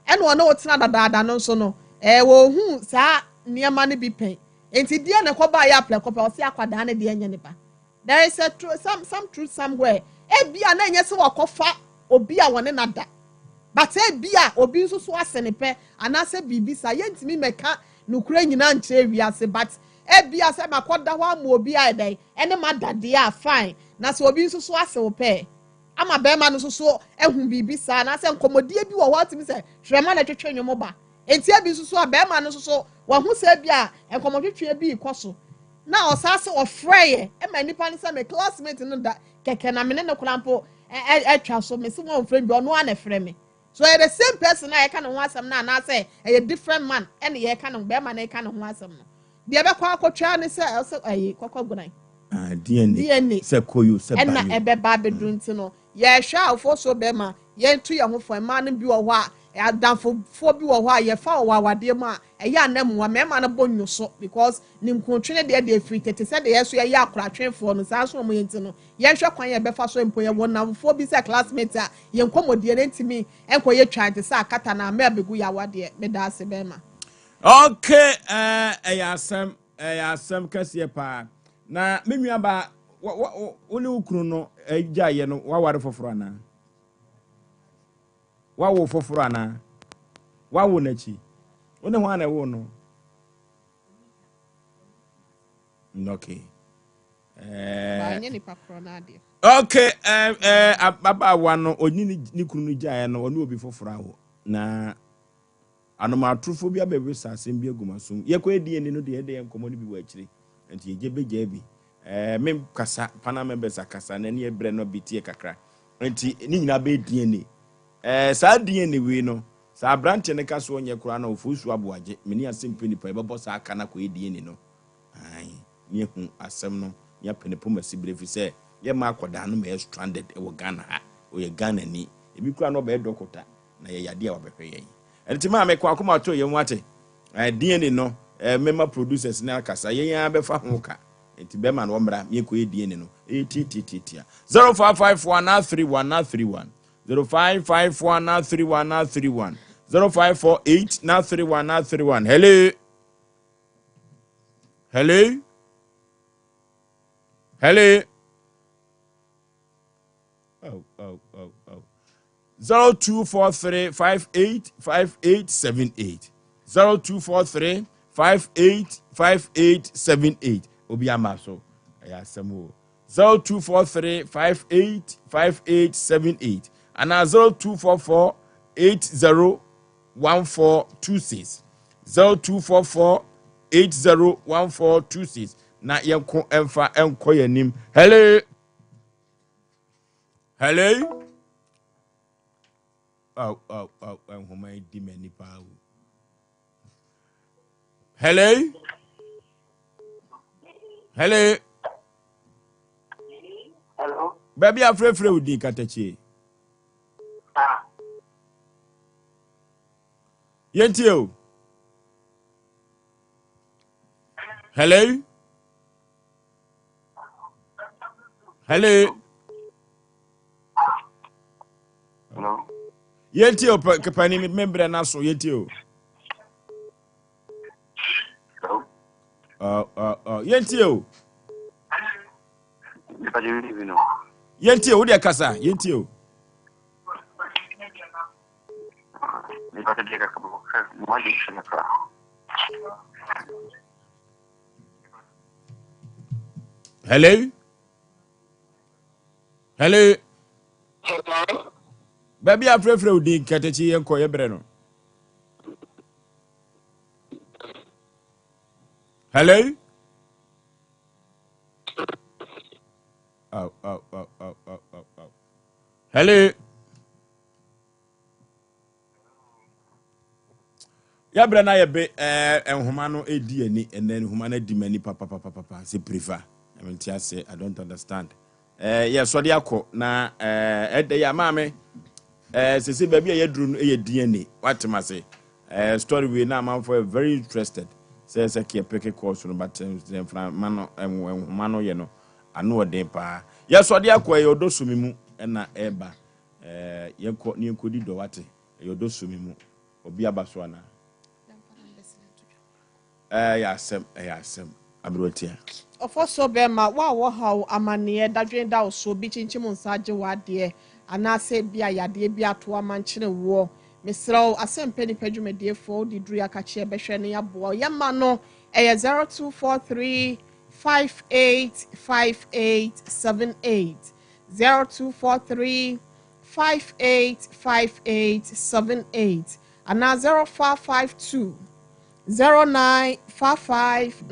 Ɛna ɔne wo tena dadaada no nso no, eh, wɔnhuu saa nneɛma no bi pɛn. Enti deɛ na ɛkɔbaeɛ a prɛko pɛ ɔse akwadaa no deɛ ɛnyɛ ne ba. There is a tru some some truth somewhere. Ebia na ɛnyɛ sɛ wakɔfa obi a wɔne no ada. But ebia obi nso so ase ne pɛ anaasɛ biribi saa. Yɛntumi mmɛka nokorɛ nyinaa nkyerɛ wiase but ebia sɛ makɔda hɔ ama obi ayɛ dɛn ɛne mada deɛ a fine. Na sɛ obi nso so ase wo pɛ ama bɛrima no nso so ahu biribi saa anaasɛ nkɔmmɔdie bi wɔ hɔ atumi sɛ hwɛ ma na ɛtwetwe nnwom ba. Enti ebi nso so a barima no nso so wahu sɛ ebi a nkɔmmɔtwetwe bi rekɔ so na ɔsan sɛ ɔfrɛ yɛ ma nipa no sɛ me classmate no da kɛkɛ na me ne no koraa mpo atwa so me se wɔn mfrɛ bi ɔno ara na ɛfrɛ me so ɛyɛ the same person a yɛka ne ho asɛm no anaasɛ ɛyɛ different man ɛna yɛka ne ho bɛrima na ɛka ne ho asɛm no deɛ ɛbɛkɔ akɔtwa ne sɛ ɛsɛ ɛyi kɔkɔ gunan
Ah, DNA.
DNA
Sɛ koyo sɛ
ɛna
bayo.
ɛbɛba abɛduru nti no yɛhwɛ a ofosuo bɛrima yɛnto yɛn ho fo mmaa no bi wɔ hɔ a adamfofoɔ bi wɔ hɔ a yɛfa wɔ awadeɛ mu a ɛyɛ anamua mmarima no bɔ nyo so because ne nkuntwe deɛ deɛ firi tete sɛ deɛ yɛso yɛyɛ akoratwefoɔ no saa nso wɔn yɛ nti no yɛnhwɛ kwan yɛ bɛfa so mpo yɛwɔ nnamfoɔ bi sɛ classmate a yɛn nkɔmmɔdie no ntumi nkɔyɛ twan te sɛ akata na ama abɛgu yɛ awadeɛ meda ase bɛrima.
Okay, ɛyɛ asɛm, ɛyɛ asɛm kɛseɛ paa. Na me nua ba, wo ne wo kunu no gyaeɛ no, waware foforɔ anaa? Wawo foforɔ anaa? Wawo n'akyi? Wo ne hwan na ɛwoo no? Okay.
Ɛnyɛ nipa korɔ no adeɛ.
Okay, ababaawa no, ɔnyi ne kunu no gyaeɛ no, ɔne obi foforɔ awo. Na Anomatorofo bi abɛwesa asɛm bi agu m'asom. Yɛkɔyɛ DNA no deɛ, ɛde yɛn nkɔmmɔ no bi wɔ akyire. Nti yɛgye bɛgyaa bi. Ɛɛ, me kasa, panel members akasa, na ɛne ɛbrɛ no bi teɛ kakra. Nti ne nyinaa bɛyɛ DNA. Ɛɛ, saa DNA wei no, sɛ aberanteɛ no ka so ɔnyɛ koraa na Ofosu Aboagye, me ne Asɛmpɛ nipa, yɛbɛbɔ saa ka no akɔyɛ DNA no. Ae, ne yɛahu asɛm no, ne yɛapɛ ne poma sibire, ɛfiri sɛ yɛmma akwadaa no mmɛyɛ stranded wɔ Ghana ha. Ɔyɛ Ghanani. Ebi koraa na ɔbɛyɛ dɔkota. na yɛyɛ adeɛ a wabɛhwɛ yɛn. Ɛno nti maame kɔ akoma to yɛn wate. Eh, DNA no, eh, mema producers no akasa, yɛn ara bɛfa ho ka. Nti bɛma no ɔmmra, yɛnkɔyɛ DNA no. Ɛyɛ tiatiatiatia. 0554 na 31 na 31. 0554 na 31 na 31. 0548 na 31 na 31. Hello. Hello. Hello. Oh, oh, oh, oh. 0243 58 58 78 0243 58 58 78 obi ama so ɛyɛ asɛm o 0243 58 58 78 anaa 0244 80 1426 0244 80 1426 na yɛnko ɛmfa ɛnkɔ yɛn anim. Hello, hello. Oh, oh, oh, nhoma yi di m'ani paa o. Hello? Hello?
Hello.
Baabi afrɛfrɛ wo din katakyie. Yɛntie o. Hello? Hello?
Hello?
Yɛntie o, pani me brɛ no aso, yɛntie o.
Hello?
Yɛntie o. Yɛntie o, wodeɛ kasa, yɛntie o. Hello? Hello?
Hello?
Baabi a frɛfrɛ wo din katakyi yɛnkɔ yɛbrɛ no. Hello? Oh, oh, oh, oh, oh, oh, oh. Hello? Yɛbrɛ no ayɛ be ɛɛ nhoma no edi ani ɛnɛ nhoma no adi m'ani papapapapa sɛ prefer ɛmi nti ase I don't understand ɛɛ yɛsɔde akɔ na ɛɛ ɛdɛ yɛ maame ɛɛ sese baabi a yɛduru no yɛ DNA wate ma se ɛɛ story wei na amanfoɔ yɛ very interested sɛ sɛ keɛ peke course no but mframa no nhoma no yɛ no ano ɔden paa yɛsɔde akɔ ɛyɛ ɔdɔ sumi mu ɛna ɛɛba ɛɛ yɛnkɔ ne yɛnkɔdi dɔ wate ɛyɛ ɔdɔ sumi mu obi aba so anaa ɛyɛ asɛm ɛyɛ asɛm aberewatia.
Ɔfɔ so bɛrima wo a wɔhaw amanneɛ dadwen da wo so bi kyinkyim nsa agye w'adeɛ anaasɛ bi a yadeɛ bi ato amankyene woɔ mesrɛ wo asɛmpɛ nipa dwumadiefoɔ wode duru akakyeɛ bɛhwɛ no yɛaboa wo yɛma no ɛyɛ 0243 585878 0243 585878 anaa 0552 0955.